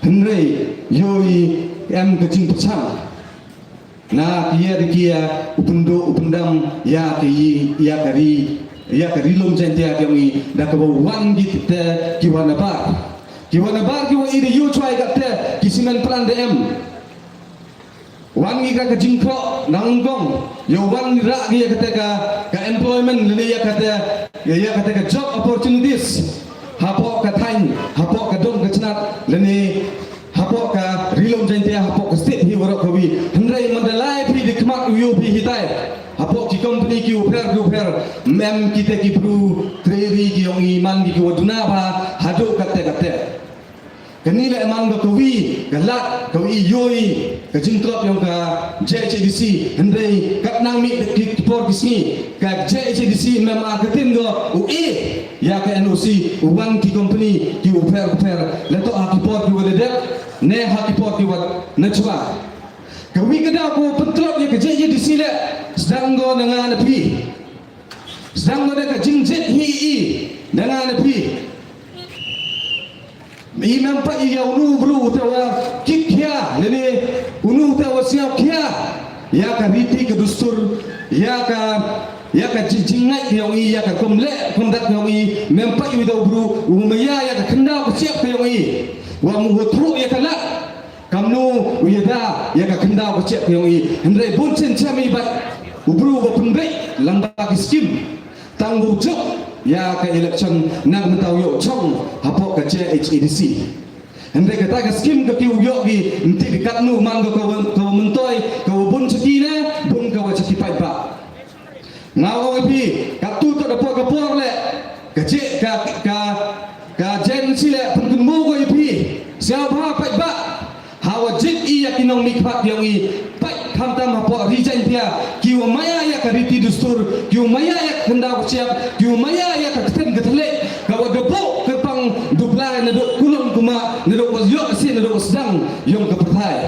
Hynrei ïoh i em ka jingpyrchang. Na ki ïa di ki ïa u pynduh u pyndam ïa ki ïa ka ri, ïa ka ri lum Jaintia ki yong i da ka wa wan kita ki wa nabar. Ki wa nabar ki wa i da ïoh chwa i kata ki cement plant da em. Wan ngi ka, ka jingkroh na Ungkong, ïa wan ngi rah ngi ïa kata ka, ka employment lane ïa kata, ïa, ïa kata ka job opportunities. Hapoh ka thaiñ, hapoh ka dong ka chnat, lane hapoh ka ri lum Jaintia, hapoh ka state hi waroh ka wi. Hynrei man da lai phi di khmat u ïoh phi hitai. Hapoh ki company ki u pher ki u pher, ym em kita ki bru, trei ri ki yong i man ki ki wa duna bha, haduh kata kata. Kane leh man ka kawi ka lad kawi ïohi ka jingtlop ïong ka J H A D C. Hynrei kat nang mih ki por ki sngi ka J H A D C mem ar ka tin go u e ïa ka N O C u wan ki company ki u pher u pher, la toh ha ki por ki wa da dep ne ha ki por ki wa na chwa. Kawi ka daw ko pyntlop ïa ka J H A D C leh sdang go na nga na phi. Sdang go da ka jingjit hi i na nga na phi. I mem pat ïa unu bru te wa kit khia lane unu te wa siaw khia ïa ka riti ka dustur, ïa ka ïa ka jingjingngeit ka ïong i, ïa ka kum leh kum dat ka ïong i. Mem pat ïa u bru u maya ïa ka khyndaw ka chiap ka ïong i, wa mu wa thuh ïa ka lad. Kamnu u ïada ïa ka khyndaw ka chiap ka ïong i. Hynrei bun chen chem i bad u bru ba pynbeit lang ba ki skim. Tang bu juk ïa ka election nang mynta u ïoh chong hapoh ka J H A D C. Hynrei kata ka skim ka ki u ïoh ki nti ka katnu man ka ka wa ka wa myntoi ka wa bun chaki ne bun ka wa chaki paidbah. Nga ong ïa phi, katto da por ka por leh ka je ka ka ka J N C leh pynkynmaw ko ïa phi. Siaw bha paidbah. Ha wa jied ïa ki nongmihkhmat ïong i, peit khamtam hapoh ri Jaintia, ki wa maya ïa ka riti dustur, ki wa maya ïa ka khyndaw ka chiap, ki wa maya ïa ka ktien ka thylliej, ka wa da buh kyrpang dublai naduh kulun kumah, naduh wa ïoh si naduh wa sdang ïong ka pyrthai.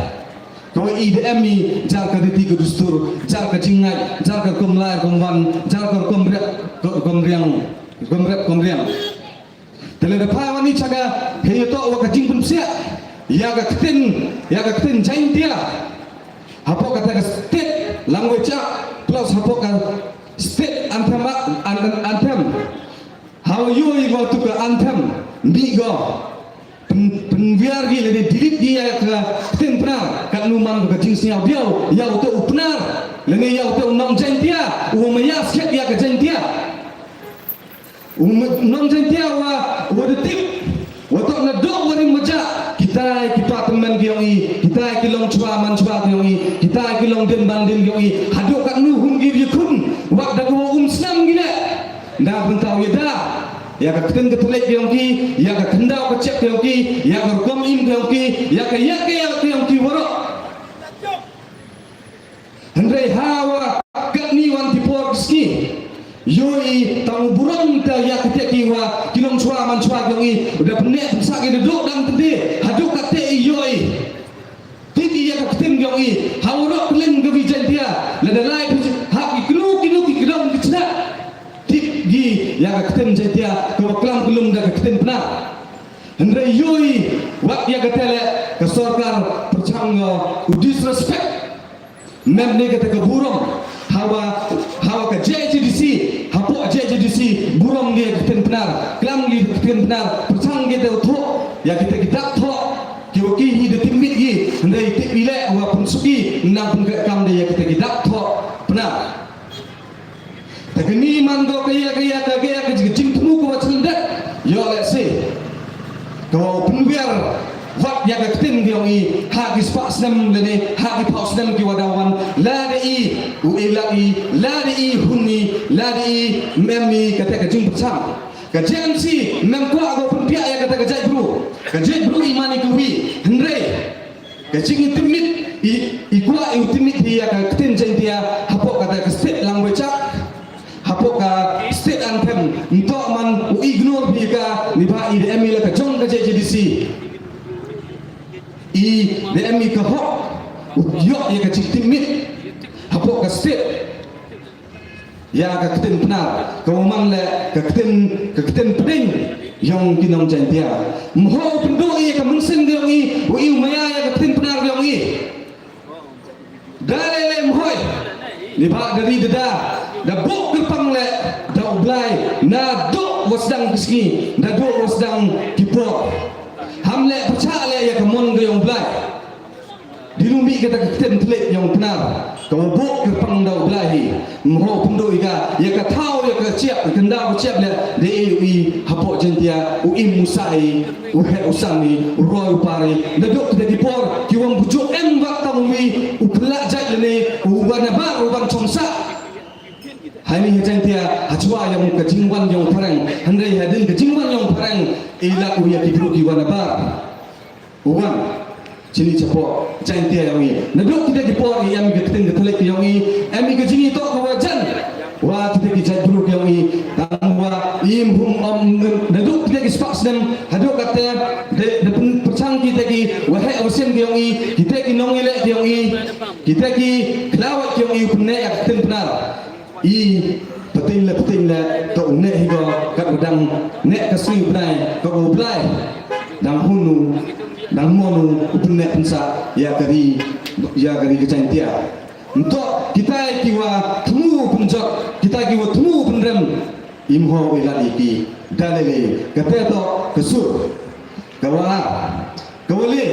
Ka wa i da em i jar ka riti ka dustur, jar ka jingngeit, jar ka rukom lai rukom wan, jar ka rukom rep, ka rukom riang, rukom rep rukom riang. Te lada pha wan i cha ka hei ïa toh wa ka jingpynpsiah ïa ka ktien, ïa ka ktien Jaintia hapoh kata ka state language act plus hapoh ka state anthem, an- anthem. Hawa ïoh i go tu ka anthem mih go pyn- pynwiar gi lane delete gi ïa ka ktien Pnar. Katnu man ka jingsngew diaw ïa uta u Pnar lane ïa uta u nong Jaintia u maya skhet ïa ka Jaintia. U nong Jaintia wa wa da tip wa toh naduh wa rim wa jah, kitai ki pa tymmen ki ïong i, kitai ki long chwa man chwa ki ïong i, kitai ki long dien ban dien ki ïong i. Haduh katnu hun ki ïakhun wat da ka wa um snam ki leh. Nda bynta u ïada ïa ka ktien ka thylliej ki ïong ki, ïa ka khyndaw ka chiap ki ïong ki, ïa ka rukom im ki ïong ki, ïa ka ïa ka ïa ki ïong ki waroh. Hynrei hawa katni wan ki por ki sngi ïoh i tang u burom ta ïa kata ki wa ki long chwa man chwa ki ïong i, da pyneh pynsah ki da duh dang tynte haduh kata i ïoh i. Tip i ïa ka ktien ki ïong i hawa roh kylling ka wi Jaintia, lada lai phi ha ki kino kino ki kdom ki chnat. Tip gi ïa ka ktien Jaintia ka wa klam kylum da ka ktien Pnar. Hynrei ïoh i wat ïa kata leh ka sorkar pyrchang ïa u disrespect. Mem ne kata ka burom hawa hawa ka J H A D C, hapoh J H A D C burom ngi ka ktien Pnar, klam ngi ka ktien Pnar, pyrchang ngi te u thoh ïa kita ki dak thoh ki wa ki hi da tipmit ngi, hynrei tip i leh wa pynsuk i nang pynkre'kam da ïa kita ki dak thoh Pnar. Te kani man ko ka ïa ka ïa ka ïa ka jingthmu ko wa chyndet ïoh leh se. Ka wa pynwiar wat ïa ka ktien ki ïong i ha ki spah snem lane ha ki phaw snem ki wa da wan, lada i u i lak i, lada i hun i, lada i mem i kata ka jingpyrchang. Ka J N C mem kwah ko pynpiah ïa kata ka jaitbru. Ka jaitbru i man i ka wi, hynrei ka jingtipmit i, i kwah i u tipmit hi ïa ka ktien Jaintia hapoh kata ka state language act. Hapoh ka state anthem ntoh man u ignore phi ka ni ba i da em i la ka jong ka J J D C. I da em i ka hok u ïoh ïa ka jingtipmit hapoh ka state ïa ka ktien Pnar ka wa man leh ka ktien, ka ktien pdeng ïong ki nong Jaintia. Mho u pynduh ïa ka mynsiem ka ïong i, u i u maya ïa ka ktien Pnar ka ïong i. Da leh leh mhoi ni ba da ri da da da buh kyrpang leh da u Blai naduh wa sdang ki sngi, naduh wa sdang ki por. Ham leh pyrchah leh ïa ka mon ka ïong Blai. Di lu mih kata ka ktien thylliej ïong Pnar ka wa buh kyrpang da u Blai hi. Mho pynduh ïa ka, ïa ka thaw ïa ka chiap, ïa ka nda ka chiap leh da e u i hapoh Jaintia u im u sah i. U heh u san i, u roi u par i, naduh kata ki por ki wam bujuk em wat tang u i u pynlah jait lane u wan nabar u wan chong sah. Hai ni ha Jaintia ha chwa ïa u ka jingwan ïong phareng, hynrei hadien ka jingwan ïong phareng i lak u ïa ki bru ki wan nabar. Wan chini chapoh Jaintia yong i. Naduh kita ki por i em i ka ktien ka thylliej yong i, em i ka jingitoh ka wa jan wa kita ki jaitbru yong i. Tang wa im hum om naduh kita ki spak snem haduh kate de de pyrchang kita ki waheh wasien yong i, kita ki nongileh yong i, kita ki khlawat yong i u pyneh ïa ka ktien Pnar. I pateng le pateng le to u neh hi go kat u dang neh ka sui u Blai, ka u Blai dang hunu dang monu u pynneh pynsah ïa ka ri, ïa ka ri ka Jaintia. Nto kita ki wa thmu u pynjot, kita ki wa thmu u pynrem, im ho i lad i ki dalele kate to ka sur. Ka wa ar, ka wa le,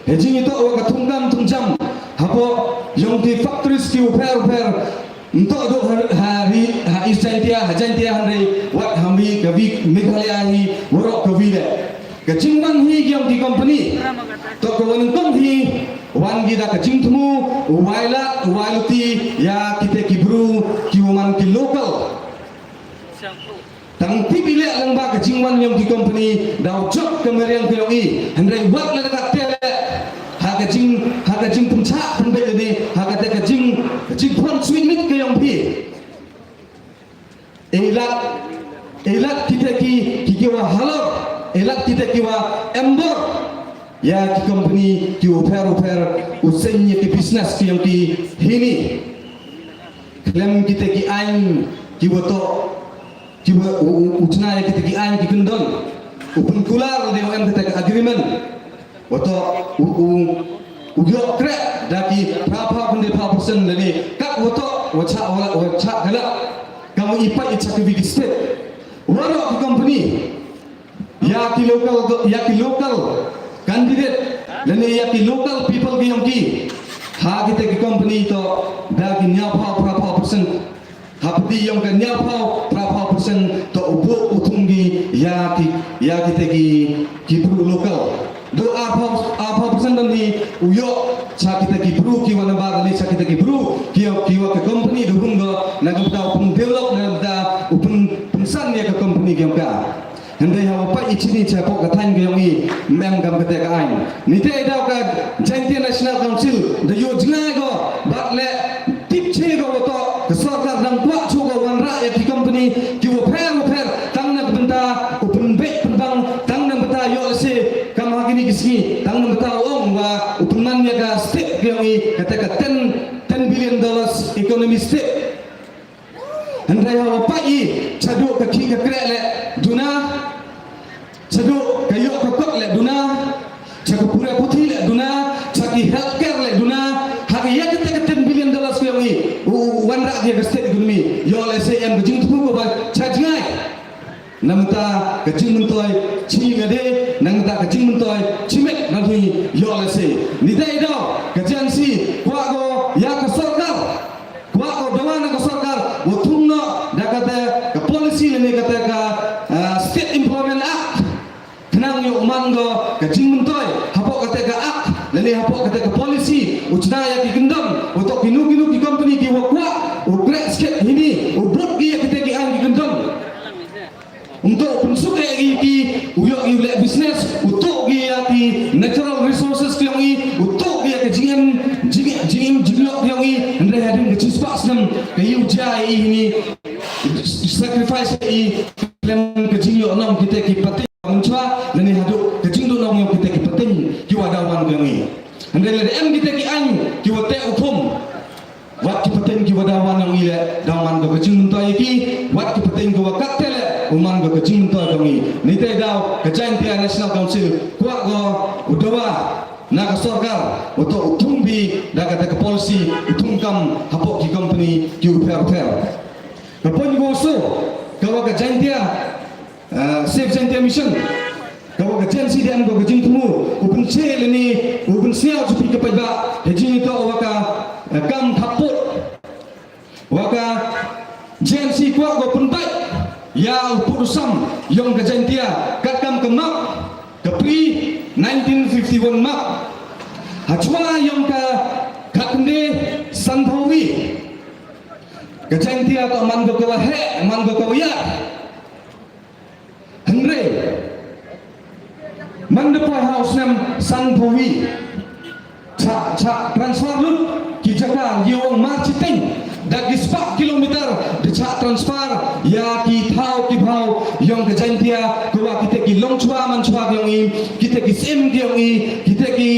he jingitoh wa ka thungkam thungjam hapoh yong ki factories ki u pher u pher. Nto do ha ri ha East Jaintia, ha Jaintia hynrei wat ha mi ka wi Meghalaya hi waroh ka wi le. Ka jingwan hi yong ki company to ka wan kong hi wan gi da ka jingthmu u wai lad u wai luti ïa kita ki bru ki wa man ki local. Tang tip i leh lang ba ka jingwan yong ki company daw jop ka mariang ka yong i. Hynrei wat la da ka te leh ha ka jing ha ka jing pynchah pynbeit ne ha ka te ka jing ka jing pon sweet meat ka yong phi. Elat elat kita ki ki ki wa halor elat kita ki wa embor ïa ki company ki u pher u pher u seng ïa ki business ki yong ki hini. Klem kita ki ain ki wa to ki wa u u chna ïa kita ki ain ki kyndon u pynkular de em kita ki agreement. Wa to u u u ïoh kreh da ki phra phaw khynde phaw percent lane kat wa to wa cha wa wa cha kala. Kam i pa i cha ki big state. Waroh ki company ïa ki local ïa ki local candidate lane ïa ki local people ki yong ki ha kita ki company to da ki ñiaw phaw phra phaw percent. Hapdeng yong ka ñiaw phaw phra phaw percent to u buh u thung gi ïa ki ïa kita ki ki bru local. Do ar phaw ar phaw percent don hi u ïoh cha kita ki bru ki wa nabar ni cha kita ki bru ki ki wa ka company do hung do na ka bda u pun develop na ka bda u pun pun san ïa ka company ki yong ka. Hynrei ha wa pa i chini cha pok ka thaiñ ka yong i mem kam kata ka ain. Ni te daw ka Jaintia National Council da ïoh jngai go bat le tip che go wa to ka sorkar dang kwah chu go wanrah ïa ki company ki wa pher wa pher tang na ka bynta u pynbeit pynbang tang na ka bynta ïoh lehse kam ha kini ki sngi tang na ka bynta u ong wa u pynman ïa ka state ka yong i kata ka ten ten billion dollars economy state. Hynrei ha wa pa i chaduh ka khih ka kreh le duna chaduh ka ïoh ka kot le duna cha ka pura puthi le duna cha ki healthcare le duna ha ka ïa kata ka ten billion dollars ka yong i u wanrah ïa ka state economy ïoh lehse em ka jingthmu ko ba cha jngai. Nangta ka jingmyntoi chi ngade nangta ka jingmyntoi chi met nang hi ïoh lehse ni dei daw ka jansi kwah go ïa ka sorkar. Kwah ko dawa na ka sorkar wa thung noh da kata ka policy lane kata ka State Employment Act. Khnang ïoh man go ka jingmyntoi hapoh kata ka act lane hapoh kata ka policy u chna ïa ki kyndon u tok kinu kinu ki company ki wa kwah u kreh skhet hini u brut ki ïa kata ki ain ki kyndon. Untuk pynsuk ïa ki u ïoh ïa u leh business u tok ïa ki natural resources ki ïoh i u tok ïa ka jingim jingim jingim jingim ïoh ïa i hynrei hadien ka chispa snem ka ïa u jia ïa i hini sacrifice ïa i lem ka jingïoh nong kita ki pateng mynchwa lane haduh ka jingduh nong ïa kita ki pateng ki wa daw wan ïa i hynrei lada em kita ki ain ki wa teh u phum. Wat ki pateng ki wa daw wan ïa i leh daw man ka jingmyntoi ïa ki wat ki pateng ki wa kat te leh u man ka jingmyntoi ïa i. Ni te daw ka Jaintia National Council kwah ko u dawa na ka sorkar u to u thung bi da kata ka policy u thung kam hapoh ki company ki u pher pher. Ka pon ko so ka wa ka Jaintia Save Jaintia Mission ka wa ka Jaintia C D M ko ka jingthmu u pynche lani u pynsniaw chupi ka paidbah ha jingito wa ka kam thaput wa ka Jaintia C kwah ko pynbait ïa u pud u sam yong ka Jaintia katkam ka map ka pre nineteen fifty-one map ha chwa yong ka khatnde sanphawi ka Jaintia ka man ko ka wa he man ko ka wa ya. Hynrei Man da poi ha u snem sanphew wi, chah, chah transfer lut ki jaka ïa u ong Marcheting, da ki spah kilometer da chah transfer ïa ki thaw ki bhaw ïong ka Jaintia, ka wa kita ki longchwa manchwa ki ong i, kita ki syiem ki ong i, kita ki,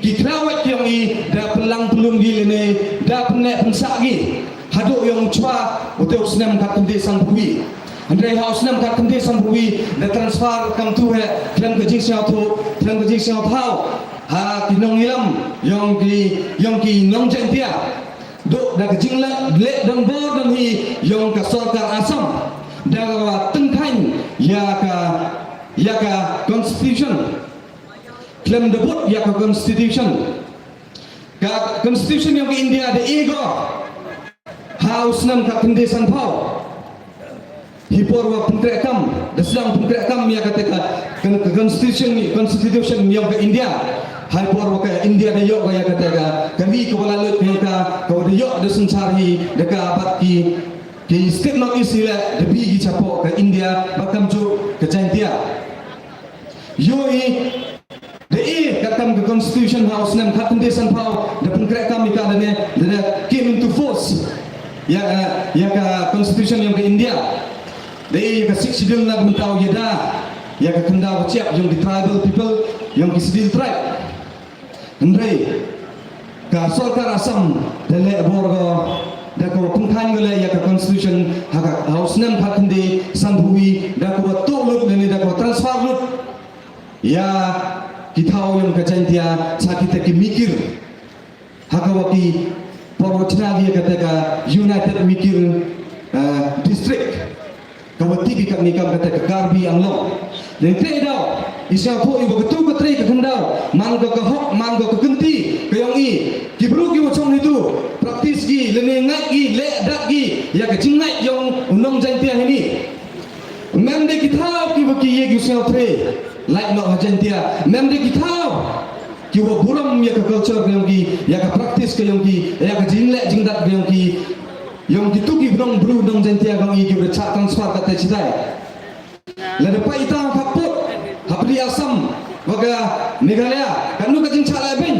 ki khlawait ki ong i, da pynlang pynlum ki lane da pynneh pynsah ki. Haduh ïong u chwa, u te u snem khatkhyndai sanphew wi. Hynrei ha u snem khatkhyndai sanphew wi, da transfer kam tu he, khlem ka jingsngewthuh, khlem ka jingsngewthuh ha ki nongïalam ïong ki, ïong ki nong Jaintia. Duh da ka jingleh, leh donbor donhi ïong ka sorkar Assam. Da ka wa tyngkhaiñ ïa ka, ïa ka constitution. Khlem da bud ïa ka constitution. Ka constitution ïong ka India da i go ha u snem khatkhyndai sanphew. Hi por wa pynkreh kam, da sdang pynkreh kam ïa kata ka, ka, ka constitution, constitution ïong ka India. Hi por wa ka India da ïoh ïa kata ka, ka ri ka wa la lut ïa ka, ka wa da ïoh da synshar hi, da ka bad ki, ki state North East hi leh, da bi ki chapoh ka India, ba kam ju ka Jaintia. Ïohi, da i, ka kam ka constitution ha u snem khatkhyndai sanphew, da pynkreh kam ïa ka lane, da, da came into force. Ïa, eh, ïa ka constitution ïong ka India. Da i, ïa ka sixth schedule na ka mynta u ïada, ïa ka khyndaw ka chiap ïong ki tribal people, ïong ki schedule tribe. Hynrei, ka sorkar Assam, da leh bor ko, da ka wa pynkhan ko leh ïa ka constitution, ha ka, ha u snem khatkhyndai sanphew wi, da ka wa tuh lut lane da ka wa transfer lut. Ïa ki thaw ïong ka Jaintia, cha kita ki mikir. Ha ka wa ki por wa chna ïa kata ka United Mikir, eh, District. Ka wa ti ki kam ni kam kata ka Karbi Anglong. Leng te daw, i sngewthuh i wa ka tu ka trei ka khyndaw. Man ka ka hok, man ka ka kynti, ka ïong i. Ki bru ki wa chong hi tu. Practice ki, lane ngai ki, leh dak ki. Ïa ka jingngait ïong u nong Jaintia hi ni. Mem de ki thaw ki wa ki ïa ki sngewthuh. Lait noh ha Jaintia. Mem de ki thaw. Ki wa burom ïa ka culture ka ïong ki, ïa ka practice ka ïong ki, ïa ka jingleh jingdat ka ïong ki. Ïong ki tu ki bnong bru nong Jaintia ka ïong ki wa da chah transfer kata chidai. Lada peit ita ha pud, ha pli Assam, wa ka Meghalaya, ka nu ka jingchah leh beng.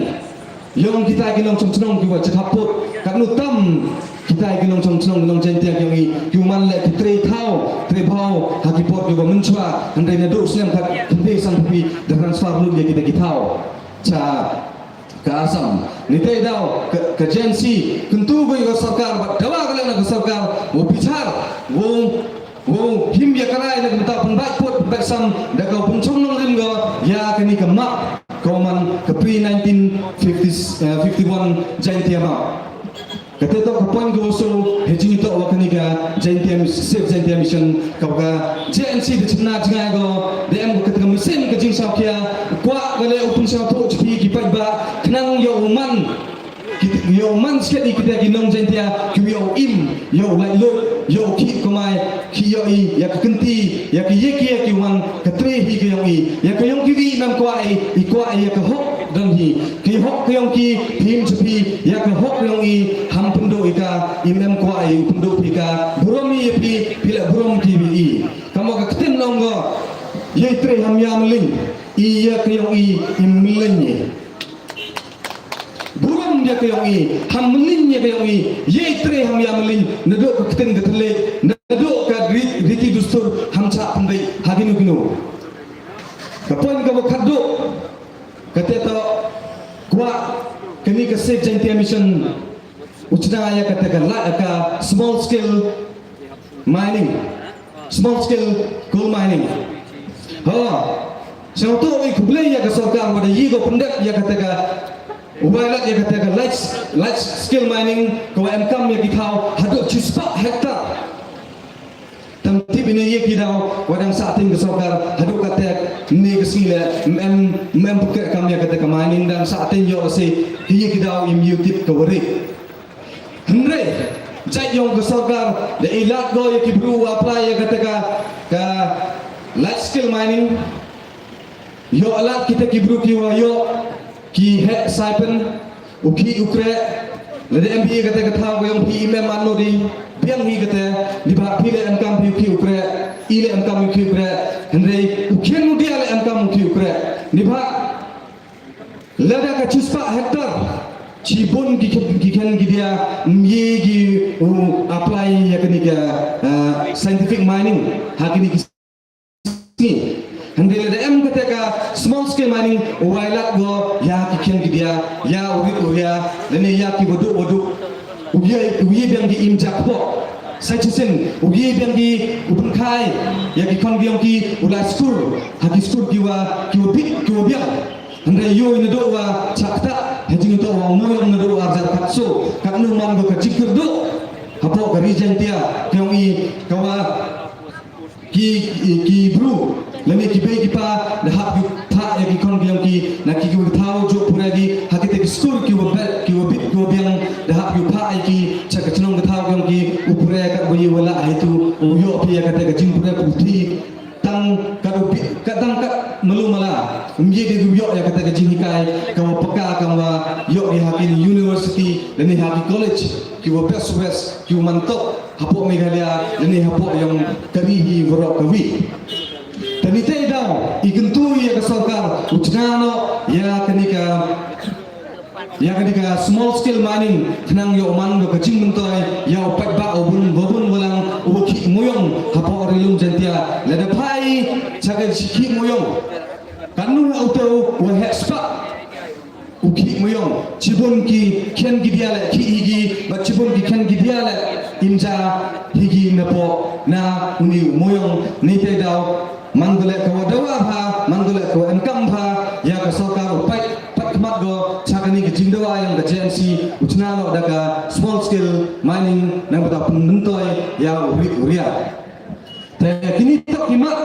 Ïong kita ki nongchong chnong ki wa chah ha pud, ka nu tam kita ki nongchong chnong nong Jaintia ki ïong ki, ki u man leh ki trei thaw, trei bhaw, ha ki por ki wa mynchwa, hynrei naduh snem khatkhyndai sanphew wi, da transfer lut ïa kita ki thaw. Cha ka Assam. Ni te daw, ka, ka J N C, kyntu ko ïa ka sorkar, bad dawa ko leh na ka sorkar, wa bichar, wa, wa him ïa ka rai na ka bynta pynbeit pud, pynbeit sam, da ka pynchong nongrim ko, ïa kani ka map, ka wa man ka pre nineteen fifty, eh, fifty-one Jaintia map. Kata toh ka point ka wa shu, he jingtoh wa kani ka Jaintia Mis-, Save Jaintia Mission, ka wa ka J N C da chynna jngai ko, da em ko kata ka mynsiem ka jingshawkhia, kwah ka leh u pynshawthuh cha phi ki paidbah, khnang ïoh u man, ki, ïoh u man skhet i kita ki nong Jaintia, ki ïoh u im, ïoh u laitluid, ïoh u khih kamai, ki ïoh i, ïa ka kynti, ïa ka ïa ki ïa ki wan, ka trei hi ka ïong i, ïa ka ïong ki ri i mem kwah i, i kwah i ïa ka hok don hi, ki hok ka ïong ki, phim cha phi, ïa ka hok ïong i, ham pynduh i ka, i mem kwah i, pynduh phi ka, burom i ïa phi, phi la burom ki wi i. Kamo ka ktien long ko, ïa i trei ham ïa mling, i ïa ka ïong i, i mling i. Burom ïa ka ïong i, ham mling ïa ka ïong i, ïa i trei ham ïa mling, naduh ka ktien ka thylliej, naduh ka ri-, riti dustur, ham chah pynbeit, ha kino kino. Ka point ka wa khatduh, kata toh, kwah, kani ka Save Jaintia Mission, u chna ïa kata ka la, ka small scale mining. Small scale coal mining. Ho. Sngewthuh i khublei ïa ka sorkar wa da ïoh ko pyndep ïa kata ka, u bai lad ïa kata ka large, large scale mining ka wa em kam ïa ki thaw haduh chispah hektar. Tam tip ine ïa ki daw wa dang sah tin ka sorkar haduh kata ne ka sngi le em, em pukek kam ïa kata ka mining dang sah tin ïoh se ki ïa ki daw im ïoh tip ka warik. Hynrei, jait ïong ka sorkar, da i lad ko ïa ki bru wa apply ïa kata ka, ka large scale mining. Ïoh lad kita ki bru ki wa ïoh, ki heh stipend, u khih u kreh, lada em hi kata ka thaw ka ïong phi im em ano di, biang hi kata, ni ba phi le em kam phi u khih u kreh, i le em kam u khih u kreh, hynrei, u khih u dia le em kam u khih u kreh, ni shibun ki khen, ki khen ki dia, ym ye ki u apply ïa kane ka, ah, scientific mining ha kine ki sngi. Hynrei lada em kata ka small scale mining, u ai lad go ïa ki khen ki dia, ïa u rit u ria, lane ïa ki waduh waduh. U ye, u ye biang ki im jakpoh. Sa shisien u ye biang ki u pynkhie ïa ki khon ki ong ki, u la skur ha ki skur ki wa, ki wa bit, ki wa biang. Hynrei ïoh ïa naduh wa chak ta ha jingto wa mo ïoh naduh wa arjar kat so, kat nu man go ka jingkyrduh hapoh ka ri Jaintia, ki ong i ka wa ki, ki bru lane ki bei ki pa da hap ki phah ïa ki khon ki ong ki na ki, ki wa thaw jop pura ki ha kita ki skur ki wa bet, ki wa bit, ki wa biang, da hap ki phah ïa ki cha ka chnong ka thaw ki ong ki, u pura kat wa ïa wa la ha itu u ïoh phi ïa kata ka jingpura puthi. Tang kat u bit, kat tang kat malu mala, um ye ki u ïoh ïa kata ka jinghikai ka wa paka ka wa ïoh ïa ha ki university lane ha ki college ki wa best best ki wa man top hapoh Meghalaya lane hapoh ïong ka ri hi waroh kawi. Te nitei daw i kyntu ïa ka sorkar u chna noh ïa kane ka, ïa kane ka small scale mining khnang ïoh man ka jingmyntoi ïa u paidbah u bun, u bun walang u khih muyong hapoh ri lum Jaintia. Lada phai cha ka khih muyong, kan nu ha u tau u heh spah u khih muyong, shibun ki khen ki dia le khih hi ki, bad shibun ki khen ki dia le im ja hi ki napoh na uni u muyong. Nitei daw man ko le ka wa dawa bha, man ko le ka wa em kam bha ïa ka sorkar u pait, pait khmat go cha kane ka jingdawa ïong ka J N C u chna noh da ka small scale mining nang bata pynmyntoi ïa u ri u ria. Te kini tok ki mat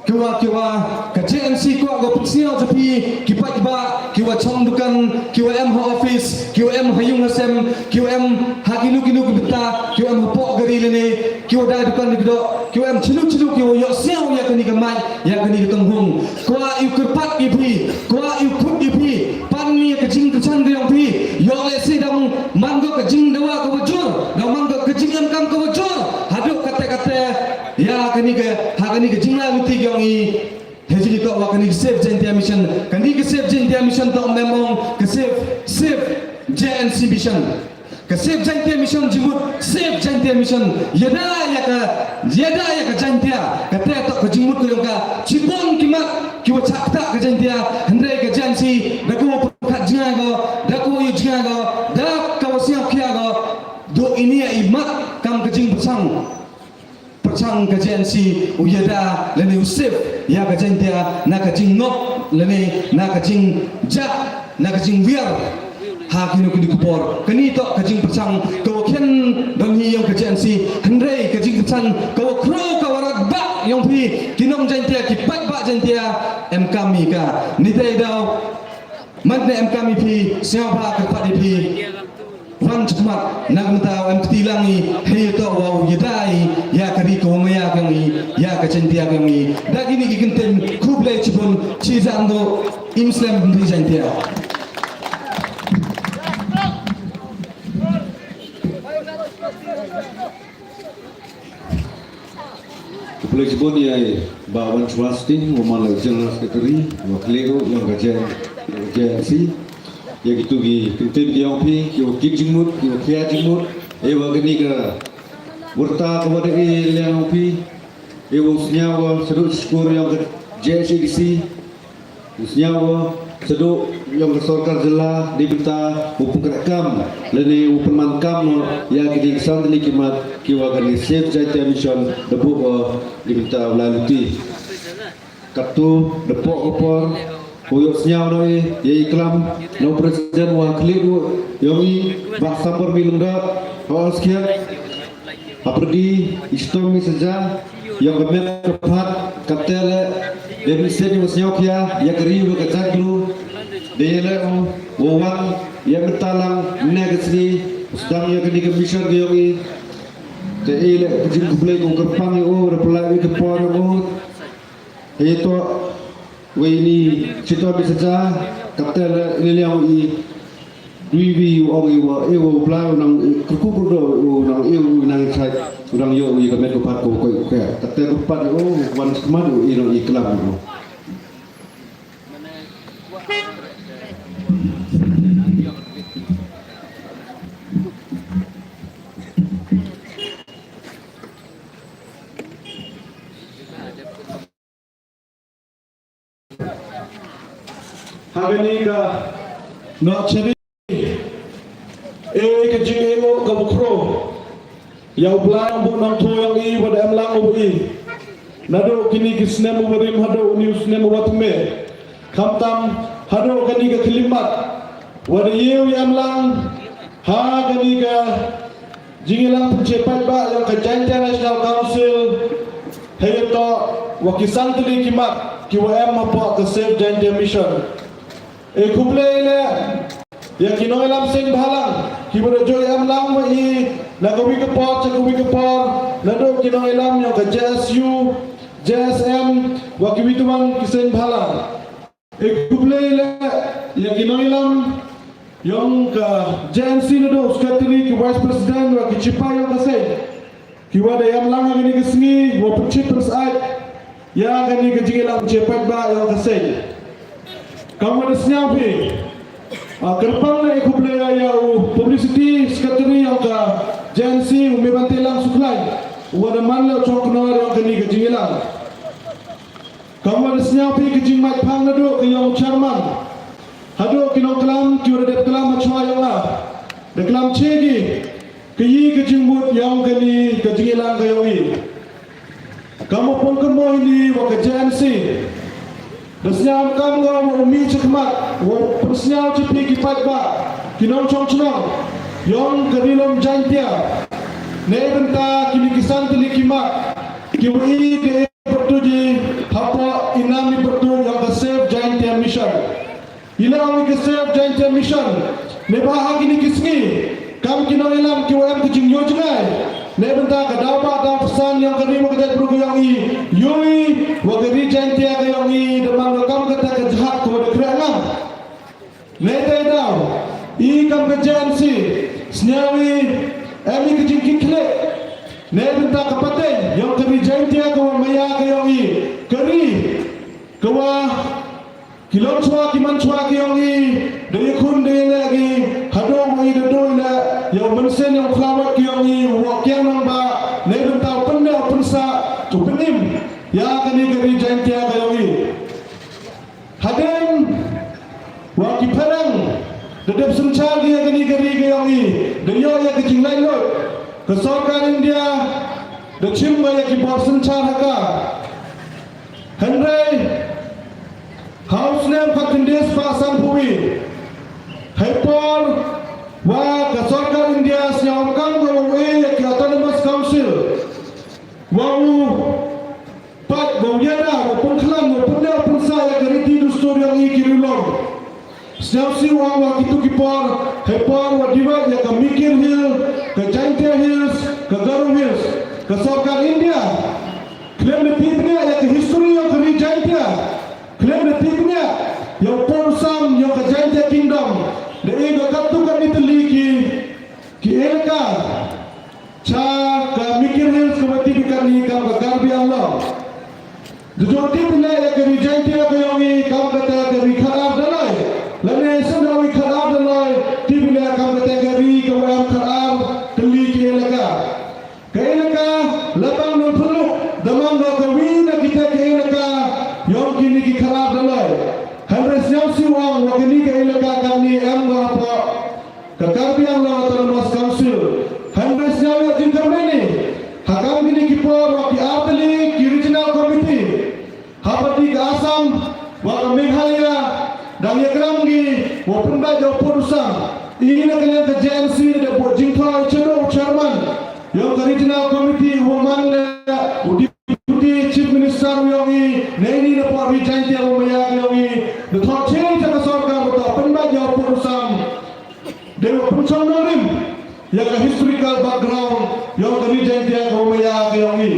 ki wa, ki wa ka J N C kwah go pynsngew cha phi ki paidbah, ki wa chong dukan, ki wa em ha office, ki wa em ha ïung ha sem, ki wa em ha kino kino ki bynta, ki wa em hapoh gari lane ki wa dai dukan di kdo, ki wa em chino chino ki wa ïoh sngew ïa kani ka mic, ïa kani ka tynghung. Kwah ïa u kyrpad ïa phi, kwah ïa u khut ïa phi, pan ïa ka jingkyrshan ka ïong phi. Ïoh lehse dang man go ka jingdawa ka wa jur, dang man go ka jingem kam ka wa jur. Haduh kate kate ïa kani ka, ha kani ka jinglai luti ka ïong i. Hei jingïatoh wa kani ka Save Jaintia Mission, kani ka Save Jaintia Mission toh mem ong ka Save, Save J N C Mission. Ka Save Jaintia Mission jingmut, Save Jaintia Mission. Ïada ïa ka, ïada ïa ka Jaintia. Kata toh ka jingmut ka ïong ka. Shibun ki mat ki wa chah ktah ka Jaintia. Hynrei ka J N C da ka wa pyrkhat jngai go, da ka wa ïoh jngai go, da ka wa sngew khia go. Duh ini ïa i mat kam ka jingpyrshang. Pyrshang ka J N C u ïada lane u save ïa ka Jaintia na ka jingngop lane na ka jingjah, na ka jingwiar ha kino kino ki por. Kani toh ka jingpyrshang ka wa khein don hi ïong ka J N C, hynrei ka jingpyrshang ka wa khraw ka wa radbah ïong phi ki nong Jaintia, ki paidbah Jaintia, em kam i ka. Nitei daw man ne em kam i phi, sngewbha kyrpad i phi. Wan chukmat, na ka mynta em kti lang i, hei toh wa u ïada i ïa ka ri ka wa maya ka ïong i, ïa ka Jaintia ka ïong i. Da kini ki kyntien, khublei chibun, chi jan do, im slem bynta Jaintia. Khublei chibun ïa i Bah Wanchwa Sting, wa man la General Secretary, wa khlieh ïong ka J N C. Ïa kitu ki kyntien ki ïong phi, ki wa kit jingmut, ki wa khia jingmut. Ei wa kani ka wyrta ka wa da ei liang ïong phi. Ei wa sñiaw wa shaduh skur ïong ka J H A D C. Sñiaw wa shaduh ïong ka sorkar jylla, dei bynta u pynkreh kam lane u pynman kam noh ïa kini ki san tylli ki mat ki wa kani Save Jaintia Mission da buh wa dei bynta u lai luti. Katto da poh ka por ko ïoh sñiaw noh i ïa i klam na u president wa khlieh duh ïong i Bah Sambor Mih Lyngdoh, ha u skhiat. Hapyrdi i shitom i saja ïong ka met ka phad, katte leh dei mih sien i wa sñiaw khia ïa ka ri wa ka jaitbru. Dei leh u wa wan ïa mynta lang ne ka sngi u sdang ïa kani ka mission ka ïong i. Te ei leh ka jingkhublei ka u kyrpang ïa u, da pynlait i ka por ïa u. Hei toh wei ni shitom i saja, katte leh i liang i. Dui wi u ong i wa, i wa u Blai u nang kyrkhu kyrdoh u nang, i u nang i chait u nang ïoh i ka met ka phad ko koi ko. Katte ka phad u wan smat u i nang i klam u. Kane ka Nohchari, e ka jingeh ka bukro ïa u Blei, u Nongthoh ïong i, wat em lang u i. Naduh kine ki snem u barim haduh une u snem u bathymmai. Khamtam haduh kane ka khyllipmat, wat ïa u em lang ha kane ka jingïalang pynshai paidbah ïong ka Jaintia National Council. Hei to wa ki san tylli ki mat ki wa em hapoh ka Save Jaintia Mission. E khublei leh ïa ki nongïalam seng bhalang ki wa da joi em lang wa i na ka wi ka por cha ka wi ka por, naduh ki nongïalam ïong ka J S U, J S M, wa ki wi ki wan ki seng bhalang. E khublei leh ïa ki nongïalam ïong ka J N C, naduh secretary, ki vice president, wa ki shipai ïong ka seng, ki wa da em lang ha kane ka sngi wa pynshit pynsyaid ïa kane ka jingïalang pynshai paidbah ïong ka seng. Kam wa da sñiaw phi, ah, kyrpang leh e khublei ïa u publicity secretary ïong ka J N C, u Mebante Lang Sukhlain, u wa da man leh u chongknor ïong kane ka jingïalang. Kam wa da sñiaw phi ka jingmait phang naduh ka ïong chairman haduh ki nongklam ki wa da dep klam ha chwa ïong nga, da klam che ki ka yi ka jingmut ïong kane ka jingïalang ka ïong i. Kam wa pong ka mo ini wa ka J N C, da sñiaw kam nga wa u mih cha khmat wa pynsñiaw cha phi ki paidbah, ki nongchong chnong ïong ka Ri Lum Jaintia, ne bynta kine ki san tylli ki mat ki wa i ka pyrtuit i hapoh i nam i pyrtuit ïong ka Save Jaintia Mission. I la ong i ka Save Jaintia Mission, ne ba ha kine ki sngi kam ki nongïalam ki wa em ka jingïoh jngai, ne bynta ka daw ba daw pyrsan ïong ka ri wa ka jaitbru ka ïong i, ïoh i wa ka ri Jaintia ka ïong i da man wa kam kata ka jhat ka wa da khreh ngam. Ne te daw i kam ka J N C sñiaw i em i ka jingkitkhlieh ne bynta ka pateng ïong ka ri Jaintia ka wa maya ka ïong i, ka ri ka wa ki long chwa ki man chwa ka ïong i, da ïakhun da ïaleh ki haduh wa i da duh i leh ïa u mynsiem ïong u khlawait ka ïong i, u wa kiang nang ba ne bynta u pynneh u pynsah u pynim ïa kane ka ri Jaintia ka ïong i. Hadien wa ki phareng da dep synchar ïa kane ka ri ka ïong i, da ïoh ïa ka jinglaitluid, ka sorkar India da chim ba ïa ki bor synchar ha ka. Hynrei ha u snem khatkhyndai spah sanphew wei, hei por wa ka sorkar India sñiaw kam ka wa u e ïa ki Autonomous Council, wa u pat wa u ïada wa pynkhlan wa pynneh pynsah ïa ka riti dustur ïong i ki riewlum. Sñiawsih u ong wa kitu ki por, hei por wa divide ïa ka Mikir Hill, ka Jaintia Hills, ka Garo Hills, ka sorkar India khlem da tip bniah ïa ka history ïong ka ri Jaintia, khlem da tip bniah ïa u pud u sam ïong ka Jaintia Kingdom, da e ka katto katne tylli ki ki elaka cha ka Mikir Hills ka wa tip ïa kane kam ka Karbi Anglong. Da jong tip ïa ka ri Jaintia ka ïong i kam kata ka ri Khadar Daloi, lane senda wi Khadar Daloi, tip ïa kam kata ka ri ka wa em Khadar tylli ki elaka. Ka elaka la bang nongpynluk da man ka wi na kita ka elaka ïong kine ki Khadar Daloi. Hynrei sñiawsih u ong wa kane ka elaka kane em wa hapoh ka Karbi Anglong Autonomous Council. Hynrei sñiaw ïa jingkyrmen i ha kam kine ki por wa ki ar tylli ki regional committee ha pyrdi ka Assam wa ka Meghalaya dang ïaklam ki wa pynbeit ïa u pud u sam. I na ka liang ka J N C da buh jingthoh i cha u chairman ïong ka regional committee wa man leh u Deputy Chief Minister u ïong i, nei ni na pdeng ri Jaintia wa maya ka ïong i, da thoh chei cha ka sorkar wa ta pynbeit ïa u pud u sam. Dei wa pynchong nongrim ïa ka historical background ïong ka ri Jaintia ka wa maya ka ïong i.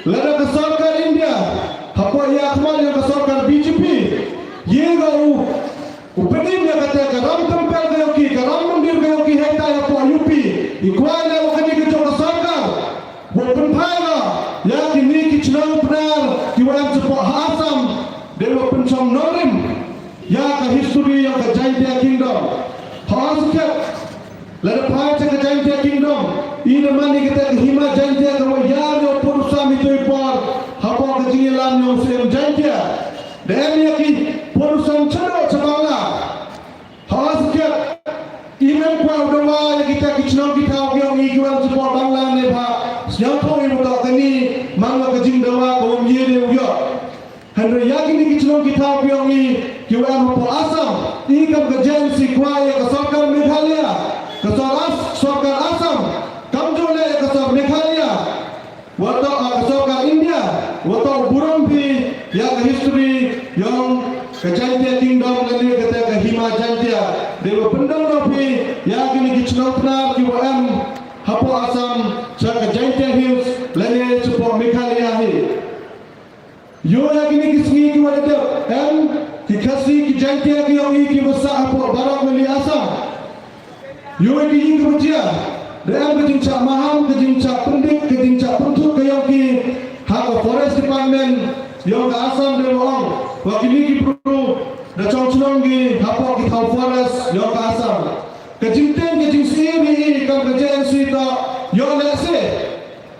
Lada ka sorkar India hapoh ïa khmat ïa ka sorkar B J P, ïa ka u u pynim ïa kata ka ram tempel ka ïong ki, ka ram mandir ka ïong ki, hei ta ïa hapoh U P. I kwai leh wa kane ka jong ka sorkar wa pynphai la ïa kine ki chnong Pnar ki wa em chapoh ha Assam. Dei wa pynchong nongrim ïa ka history ïa ka Jaintia Kingdom. Ha Assam lada phai cha ka Jaintia Kingdom, i na man i kata ka hima Jaintia ka wa ïa ïa pud u sam i tui por hapoh ka jingïalam ïong u Syiem Jaintia. Da em ïa ki pud u sam chadok chabang Sngewthuh ïa u, to kane man la ka jingdawa ka wym ïoh de u ïoh. Hynrei ïa kine ki chnong ki thaw ki ong i ki wa em hapoh Assam, i kam ka J N C kwah ïa ka sorkar Meghalaya, ka sor-, sorkar Assam, kam ju leh ïa ka sorkar Meghalaya. Wa to, ah, ka sorkar India, wa to burom phi ïa ka history ïong ka Jaintia Kingdom lane kata ka Hima Jaintia. Dei wa pyndong noh phi ïa kine ki chnong Pnar ki wa em hapoh Assam sha ka Jaintia Hills lane shapoh Meghalaya hi. Ïoh ïa kine ki sngi ki wa da dep, em, ki Khasi ki Jaintia ki ong i ki wa sah hapoh Barak Valley Assam. Ïoh ïa ki ïing ki wa jia, da em ka jingshah maham, ka jingshah pyndik, ka jingshah pynthut ka ïong ki ha ka Forest Department ïong ka Assam da wa ong wa kine ki bru da chong chnong ki hapoh ki thaw forest ïong ka Assam. Ka jingteng ka jingsih ïa i kam ka J N C to ïoh lehse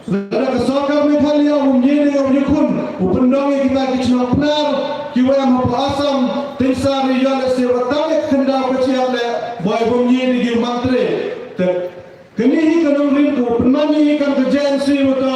lada ka sorkar Meghalaya um ïa ne um ïa khun u pyndong ïa kita ki chnong Pnar ki wa em hapoh Assam, tyngsa ri ïoh lehse wa tang ïa ka khyndaw ka chiap leh boi bym ïa ne ki mantri. Te kane hi ka nongrim ka wa pynman ïa i kam ka J N C wa to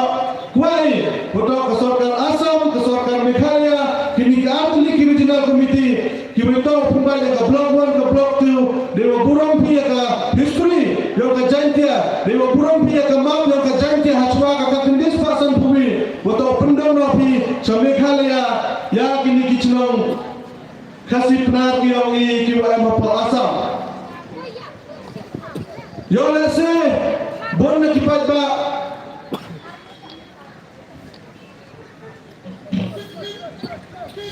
kwah i wa to ka sorkar Assam, ka sorkar Meghalaya, kine ki artylli ki regional committee ki wa to pynban ïa ka block one ka block two, dei wa burom phi ïa ka history ïong ka Jaintia, dei wa burom phi ïa ka map ïong ka Jaintia ha chwa ka ka kyndit spah san phew wi, wa to pyndong noh phi sha Meghalaya ïa kine ki chnong Khasi Pnar ki ong i ki wa em hapoh Assam. Ïoh lehse bun na ki paidbah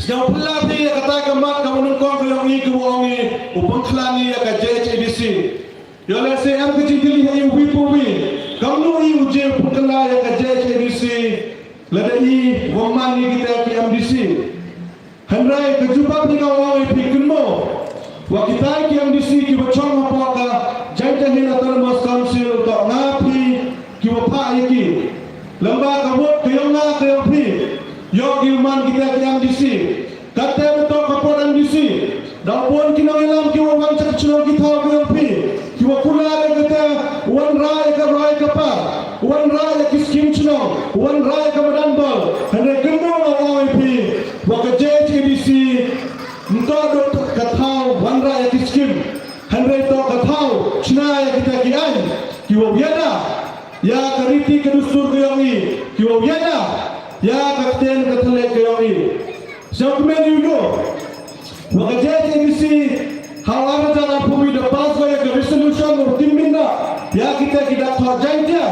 sngewphylla phi ïa kata ka mat ka wa nyngkong ka ong i ka wa ong i u pynkhlan ïa ka J H A D C. Ïoh lehse em ka jingkylli ha i u wi pa u wi, kamnu i u je u pynkhlan ïa ka J H A D C lada i wa man ïa kita ki M D C. Hynrei ka jubab hi nga ong i phi kynmaw wa kita ki M D C ki wa chong hapoh ka Jaintia Hills Autonomous Council to nga phi ki wa phah ïa ki. Lymba ka vote ka ïong nga ka ïong phi, ïoh ki man kita ki M D C. Katte ba to ka por M D C da bun ki nongïalam ki wa wan sha ka chnong ki thaw ka ïong phi, ki wa kular ïa kata, wanrah ïa ka roi ka par, wanrah ïa ki skim chnong, wanrah ïa ka madan bor. Hynrei kynmaw nga ong i phi wa ka J H A D C ym to da ka thaw wanrah ïa ki skim, hynrei to ka thaw chna ïa kita ki aiñ ki wa ïada ïa ka riti ka dustur ka ïong i, ki wa ïada ïa ka ktien ka thylliej ka ïong i. Sngewkmen ïa u wa ka J H A D C ha u ar hajar arphew wi da pass ïa ka resolution wa tymmen noh ïa kita ki dak thoh Jaintia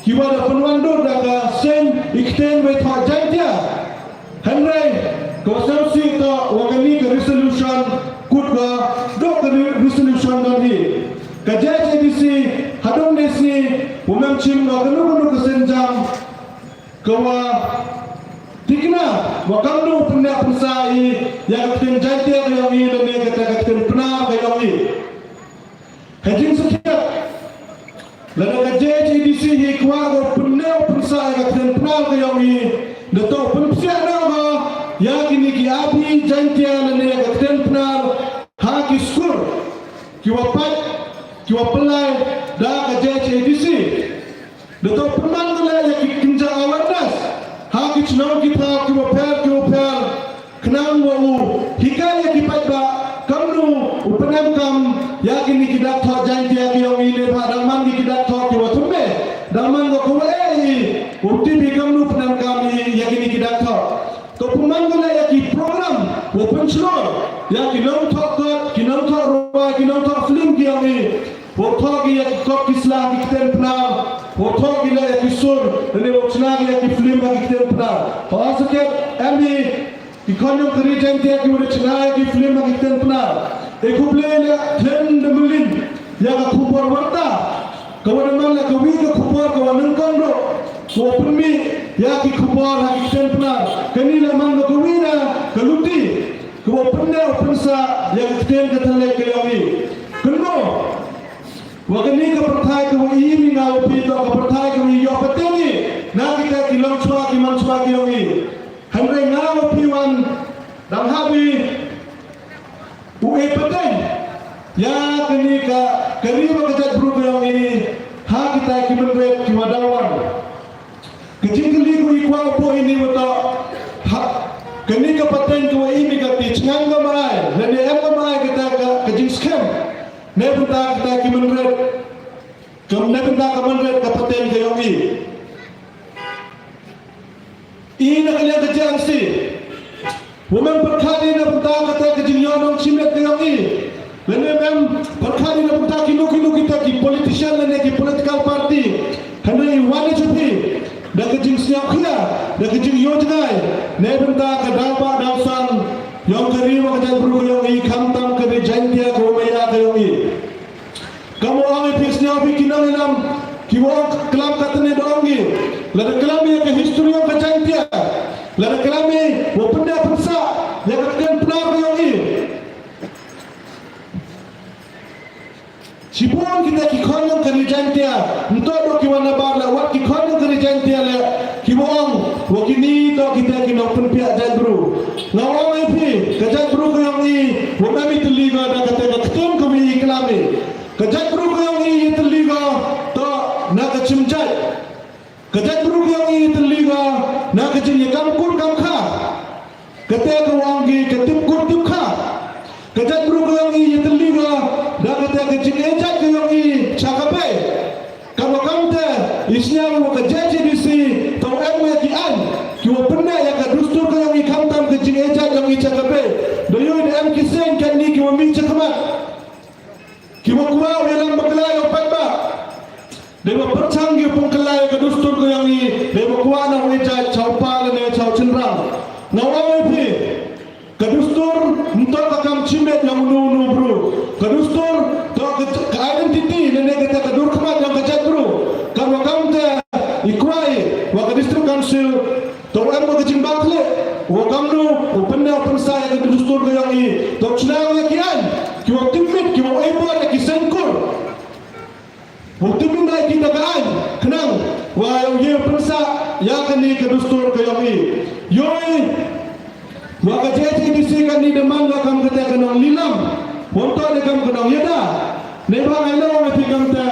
ki wa da pynwandur da ka seng i ktien wa thoh Jaintia. Hynrei ka wa sngewsih to wa kani ka resolution kut ka dok ka re-, resolution don hi. Ka J H A D C hadong ne sngi wa mem chim wa kano kano ka seng jam ka wa tikna wa kamnu pynneh pynsah i ïa ka ktien Jaintia ka ïong i lane kata ka ktien Pnar ka ïong i. Ha jingsakhiat lada ka J H A D C hi kwah ka pynneh pynsah ïa ka ktien Pnar ka ïong i, da to pynpsiah noh ka ïa kini ki abi Jaintia lane ïa ka ktien Pnar ha ki skur ki wa pait ki wa pynlai da ka J H A D C. Da to pynman ka leh ïa ki kynja awareness ha ki chnong ki thaw ki wa pher ki wa pher, khnang wa u hikai ïa ki paidbah kamnu u pynemkam ïa kini ki dak thoh Jaintia ki ïong i, ne ba dang man ki ki dak thoh ki wa thymme, dang man ka ka wa eh i u tip i kamnu pynemkam i ïa kini ki dak thoh. To pynman ka leh ïa ki program wa pynchlur ïa ki nongthoh kot, ki nongthoh rwai, ki nongthoh film ki ïong i. Wa thoh ki ïa ki kot ki sla ki ktien Pnar, wa thoh ki leh ïa ki sur, ne wa chna ki ïa ki film ha ki ktien Pnar. Ha u sakhiat em i ki khon ïong ka ri Jaintia ki wa chna ïa ki film ha ki ktien Pnar. E khublei leh them da mlien ïa ka khubor warta ka wa man la ka wi ka khubor ka wa nyngkong ruh ka wa pynmih ïa ki khubor ha ki ktien Pnar. Kani la man la ka wi na ka luti ka wa pynneh pynsah ïa ka ktien ka thylliej ka ïong i. Kynmaw wa kani ka pyrthai ka wa i mi nga wa phi to ka pyrthai ka wa i ïoh pateng i na kita ki long chwa ki man chwa ki ïong i. Hynrei nga wa phi wan dang hap i u e pateng ïa kani ka ka ri wa ka jaitbru ka ïong i ha kita ki mynried ki wa dang wan. Kane ka pateng ka wa i mi ka ti chngan ka ma ai, lane em ka ma ai kata ka, ka jingskhem. Ne bynta kata ki mynret, ka, ne bynta ka mynret ka pateng ka yong i. I na ka liang ka jang si. Wa mem pyrkhat i na bynta kata ka jingïoh nongchimet ka yong i. Lane mem pyrkhat i na bynta kino kino kita ki politician lane ki political party. Hynrei i wan i chupi da ka jingsngewkhia, da ka jingïoh jngai. Ne bynta ka daw ba daw san yong ka ri wa ka jaitbru ka yong i, khamtam ka ri Jaintia ka wa maya ka yong i. Kam wa ong i phi sngewbha phi ki nongïalam ki wa ong klam katne da ong i. Lada klam i ka history yong ka Jaintia. Lada klam i wa pynda pynsa ya ka ktien Pnar ka yong i. Shibun kita ki khon yong ka ri Jaintia, nto do ki wa nabar la wat ki khon yong ka ri Jaintia le, ki wa ong wa kini to kita ki nongpynpiah jaitbru. Nga wa ong i phi, ka jaitbru ka yong i wa mem i tylli ka da kata ka ktien ka wi i klam i. Ka jaitbru ka yong i i tylli ka to na ka chim jait. Ka jaitbru ka yong i i tylli ka na ka jingïakam kur kam kha. Kata ka wa ong ki ka tip kur tip kha. Ka jaitbru ka yong i i tylli ka da kata ka jingïajait ka yong i cha ka bei. Ka wa kamte i sñiaw wa ka J H A D C to em wa ki aiñ ki wa pynda ya ka dustur ka yong i khamtam ka jingïajait yong i cha ka bei. Da yoi da em ki seng katni ki wa mih cha ka mat. Ki wa kwah u ïalam bakla ïa u paidbah. Dei ba pyrchang ki pung kylla ïa ka dustur ka yong i, dei ba kwah na u ïajait cha u pa lane cha u chynrang. Nga ong ïa phi, ka dustur nto ka kam chimet yong uno uno bru. Ka dustur to ka, ka identity lane kata ka dur khmat yong ka jaitbru. Ka wa kamte i kwah i wa ka district council to em wa ka jingbakla, wa kamno u pynda u pynsa ïa ka dustur ka yong i, to chna ïa ki aiñ ki wa tipmit, ki wa ai bor ïa ki seng kur. Wa tipmit na ki da ka aiñ khnang wa u ye u pynsa ïa kani ka dustur ka yong i. Yoi wa ka J H A D C kani da man wa kam kata ka nonglilam, wa to da kam ka nongïada. Neibhah ngai lo wa ti kamta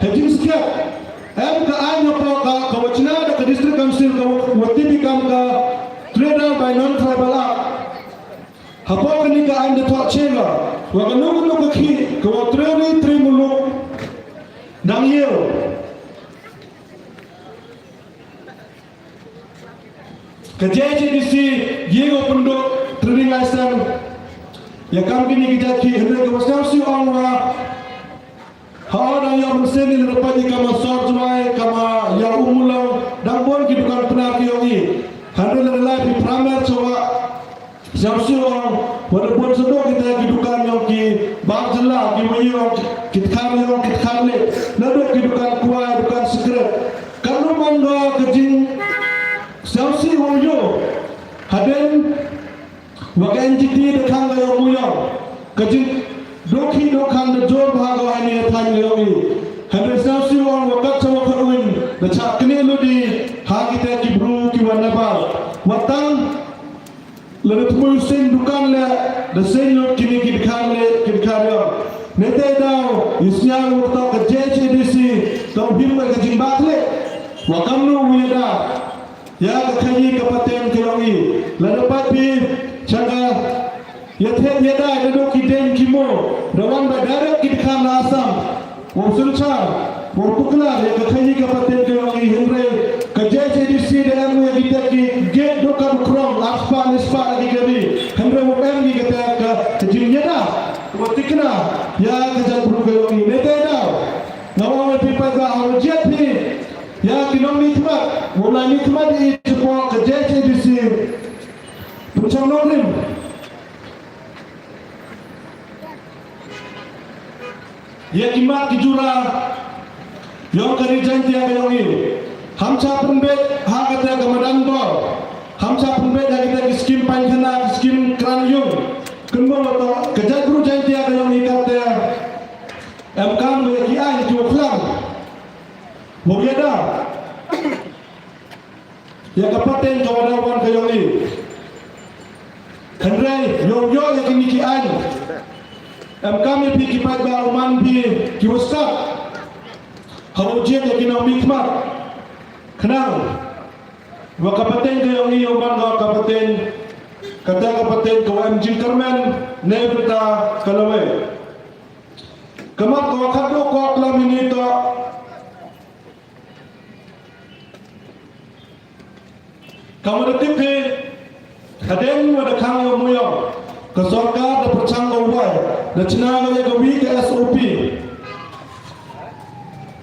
ha jingskhem. Em ka aiñ hapoh ka, ka wa chna da ka district council ka wa, wa tipi kam ka Tribal by Non-Tribal Act. Hapoh kani ka aiñ da thoh chenga wa kano kano ka khih ka wa trei ri trei muluk dang ïew. Ka J H A D C ïa ka pynduh trading license ïa kam kini ki jait khih, hynrei ka wa sngewsih ong wa ha o dang ïa mynsiem i lada peit i kama Sor Jwai, kama ïa u Mulong, dang bun ki dukan Pnar ki yong i. Hynrei lada lai phi pyrshah shuwa, sngewsih ong wa da bun shuh kita ki dukan yong ki bar jylla, ki wa ïoh ki dkhar ïoh ki dkhar leh, naduh ki dukan kwai, dukan sikret. Katno man ka jing sngewsih wa ïoh hadien wa ka N G T da khang ka yong u yong ka jing dohkhi dohkhan da jur bha ka wa hani ha thaiñ ka yong i. Hynrei sngewsih ong wa kat sa wa khat win da chah knieh lut i ha kita ki bru ki wa nabar. Wa tang lada thmu seng dukan leh da seng lut kini ki dkhar leh ki dkhar ïoh. Nete daw i sñiaw wa to ka J H A D C to him ka jingbakla wa kamno u ïada ïa ka khaïi ka pateng ka yong i. Lada pat phi chang ka ïathied ïadei da dok ki deng ki mo da wan ba direct ki dkhar na Assam. Wa u synshar wa u tuklar ïa ka khaïi ka pateng ka yong i, hynrei ka J H A D C da em ïa kita ki gate dukan krom arspah lespah ki kari, hynrei wa em ki kata ka jingïada wa tikna ïa ka jaitbru ka yong i. Nete daw nga ong ïa phi paidbah, ha u jied phi ïa ki nongmihkhmat, wa u lai mihkhmat i shapoh ka J H A D C. Pynchong nongrim ïa ki mat ki jura yong ka ri Jaintia ka yong i. Ham cha pynbeit ha kata ka madan bor, ham cha pynbeit ha kita ki skim painkhana, ki skim kran yung. Kynmaw wa to ka jaitbru Jaintia ka yong i kata em kam ïa ki aiñ ki wa khlam wa ïada ïa ka pateng ka wa daw wan ka yong i. Hynrei ïoh ïoh ïa kini ki aiñ, em kam ïa phi ki paidbah, u man phi ki wa stad ha u jied ïa ki nongmihkhmat khnang Wa ka pateng ka yong i yow man ka ka pateng, kata ka pateng ka wa em jingkyrmen ne bynta ka lawei. Ka mat ka wa khatduh ka klam ini to. Ka wa da tip hi, ka deng wa da khang yow muyong. Ka sorkar da pyrchang ka wai, da chna ka ya ka wi ka S O P.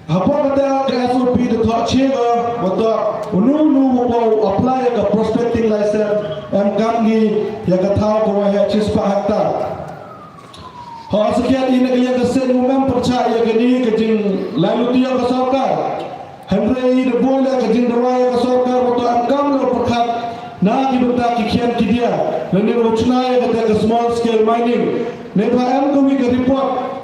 Hapoh kata ka S O P da thoh che ka, wa thoh unu unu wa wa apply ya ka prospecting license, em kam ngi ya ka thaw ka wa heh chispah hektar. Ha sakhiat i na ka liang ka seng u mem pyrchah ya kani ka jinglai luti ya ka sorkar. Hynrei i da boi la ka jingdawa ya ka sorkar wa thoh em kam la pyrkhat na ki bynta ki khian ki dia. Lane wa chna ya kata ka small scale mining. Ne ba em ka wi ka report.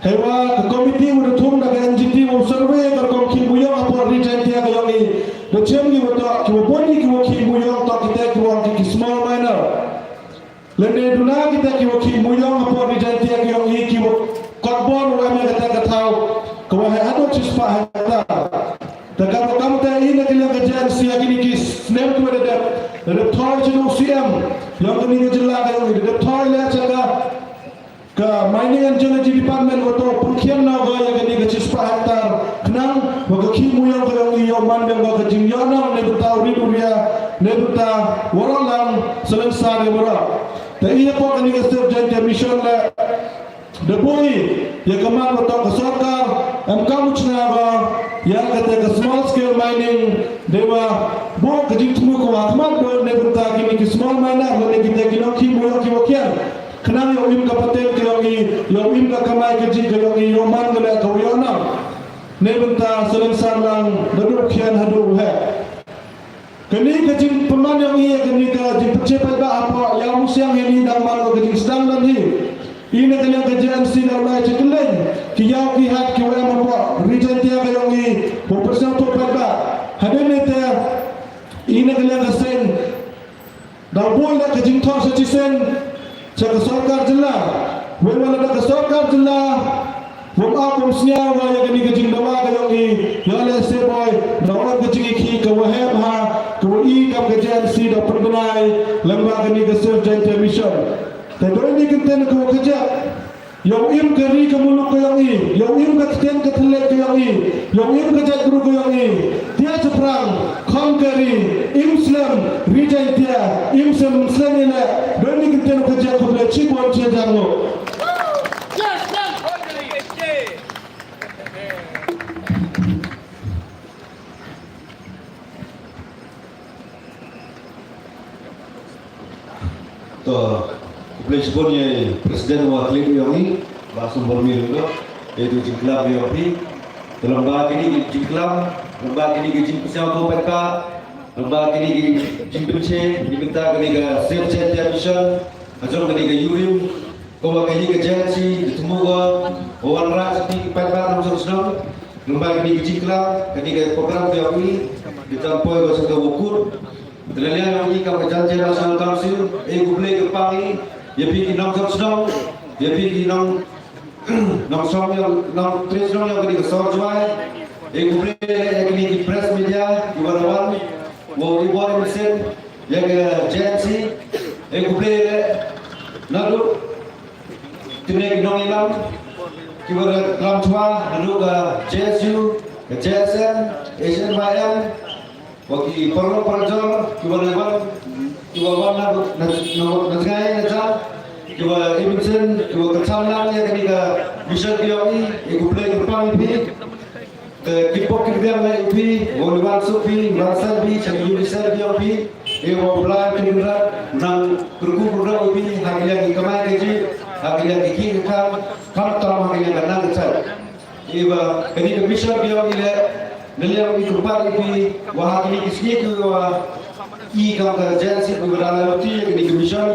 Heiwa ka komiti wa da thung da ka N G T wa survey ka rukom khih muyong hapoh Ri Jaintia ka yong i. Da chem ki wa toh, ki wa bun i ki wa khih muyong toh kita ki wa ki, ki small miner. Lane duna kita ki wa khih muyong hapoh Ri Jaintia ka yong i ki wa kot bor wa em ya kata ka thaw. Ka wa heh haduh chispah hektar. Te ka wa kam te i na ka liang ka J N C ha kini ki snem ki wa da dep. Da dep thoh i chinu C M. Yong kani ka jylla ka yong i da dep thoh i le cha ka Ka Mining and Geology Department wa toh pyrkhiang na wa ya kani ka chispah hektar khnang wa ka khih muyong ka yong i yow man biang wa ka jingïohnong ne bynta u ri u ria ne bynta waroh lang salensar ya waroh. Te i hapoh kani ka Save Jaintia Mission le da bun i ya ka mat wa toh ka sorkar em kam u chna wa ya kata ka small scale mining de wa bun ka jingthmu ka wa khmat do ne bynta kini ki small miner ne kita ki nongkhih muyong ki wa khian. Khnang yow im ka pateng ka yong i, yow im ka kamai ka jing ka yong i, yow man ka leh ka wa yow nam. Ne bynta salensar lang da duh khian haduh heh. Kani ka jingpynman yong i, kani ka jingpynche paidbah hapoh Ïawmusiang hi ni dang man ka jingsdang dang hi. I na ka liang ka J N C na u lai chi kylleng ki ïaw ki hat ki wa em hapoh Ri Jaintia ka yong i, wa pyrshang tu paidbah. Hadien ne te i na ka liang ka seng Da bun da ka jingthoh sa chisien sa ka sorkar jylla. Wei wala da ka sorkar jylla. Wam a kum sñiaw wa ya kani ka jingdawa ka yong i ya le se boi da wan ka jingikhi ka wa heh bha ka wa i kam ka J N C da pynbnai lem ba kani ka Save Jaintia Mission. Te doi ni kynten ka wa ka jep. Yow im ka ri ka muluk ka yong i, yow im ka ktien ka thylliej ka yong i, yow im ka jaitbru ka yong i. Tia chaphrang, kham ka ri, im slem, ri Jaintia, im slem slem i leh, doi ni kynten ka jep khublei chibun chi jang lo. To, khublei shibun ïa i President wa khlem ïong i, Bah Sumbormi Lyngdoh, ïa i jingklam ïong phi. To lem bad kini ki jingklam, lem bad kini ki jingpynshai to pynka, lem bad kini ki jingpynshai, ki bynta kini ka Save Jaintia Mission, ha jong kini ka U R I M, Kumba kani ka J N C, ka thmu ka, ka wanrah sha ki paidbah nongshong shnong, lyngba kani ka jingklam, kani ka program ka ïong i, ka jan poi ka sha ka wukut. Ka la liang ïong i ka ka Jaintia National Council, e khublei kyrpang i, ïa phi ki nongshong shnong, ïa phi ki nong, nongshong ïong, nongtrei shnong ïong kani ka Sor Jowai, e khublei ïa kani ki press media, ki wan wan, wa i bor i mynsiem, ïa ka J N C, e khublei ïa naduh kine ki nongïalam, kiba la klam chwa, naduh ka J S U, ka J S N, H N Y M, wa ki paralok parajor, kiba la wan, kiba wan na, na, na, na jngai na jam, kiba i mynsiem, kiba kyrshan lang ïa kane ka mission ka ïong i, e khublei kyrpang ïa phi. Te ki pok ki biang leh ïa phi, wa u wan suk phi, wan san phi, sha ki ïing ki sem phi ïong phi, e wa u Blei Kynrad, nang kyrkhu kyrdoh ïa phi, ha ki liang ki kamai kajih, ha ki liang ki khih ki khang, khamtam ha ki liang ka nang ka chait. E wa kane ka mission phi ïong i leh, na liang i kyrpad ïa phi, wa ha kine ki sngi ki wa i kam ka J N C ki wa dang leh lynti ïa kane ka mission.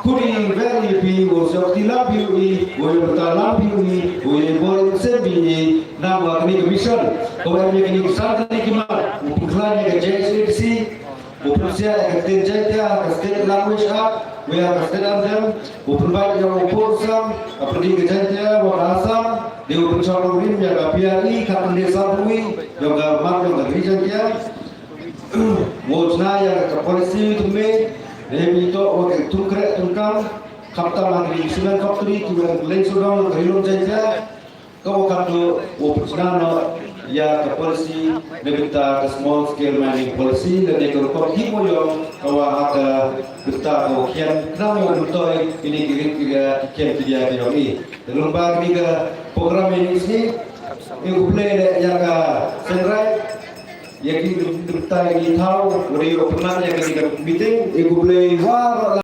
Khun i wer i phi, u sngewthuh lam phi u i, u ïa bynta lam phi u i, u ïa bor i sem phi i, namar kane ka mission, ka wer ïa kane ka san kane ki mat, u pynkhlaiñ ïa ka J S A D C, u pynshai ïa ka ktien Jaiñtia, ka State Language Act, u ïa ka State Anthem, u pynbeit ïa u pud sam, ka pyrdi ka Jaiñtia, wa ka Assam, dei u pynshong nongrim ïa ka P R E, ka pynde sam phi u i, ïa ka mat ïa ka ri Jaiñtia. wow chna ïa ka policy thymmai, ne pyntoh wa ka tungkreh tungkam, khamtam ha ki cement factory kiwa dang leng sawdong ka ri lum Jaiñtia, ka wa katto wow pynchna noh ïa ka policy na bynta ka small scale mining policy lane ka rukom hi mo yong ka wa ha ka bynta ka wa khian khnang ïa u myntoi kini ki rit ki ria ki khian ki ria ki yong i. Te lyngba kini ka program ïa kini sngi, i u Blei leh ïa ka sengrai ïa ki bynta ïa ki thaw, u dei u pynlong ïa kini ka meeting, i u Blei waroh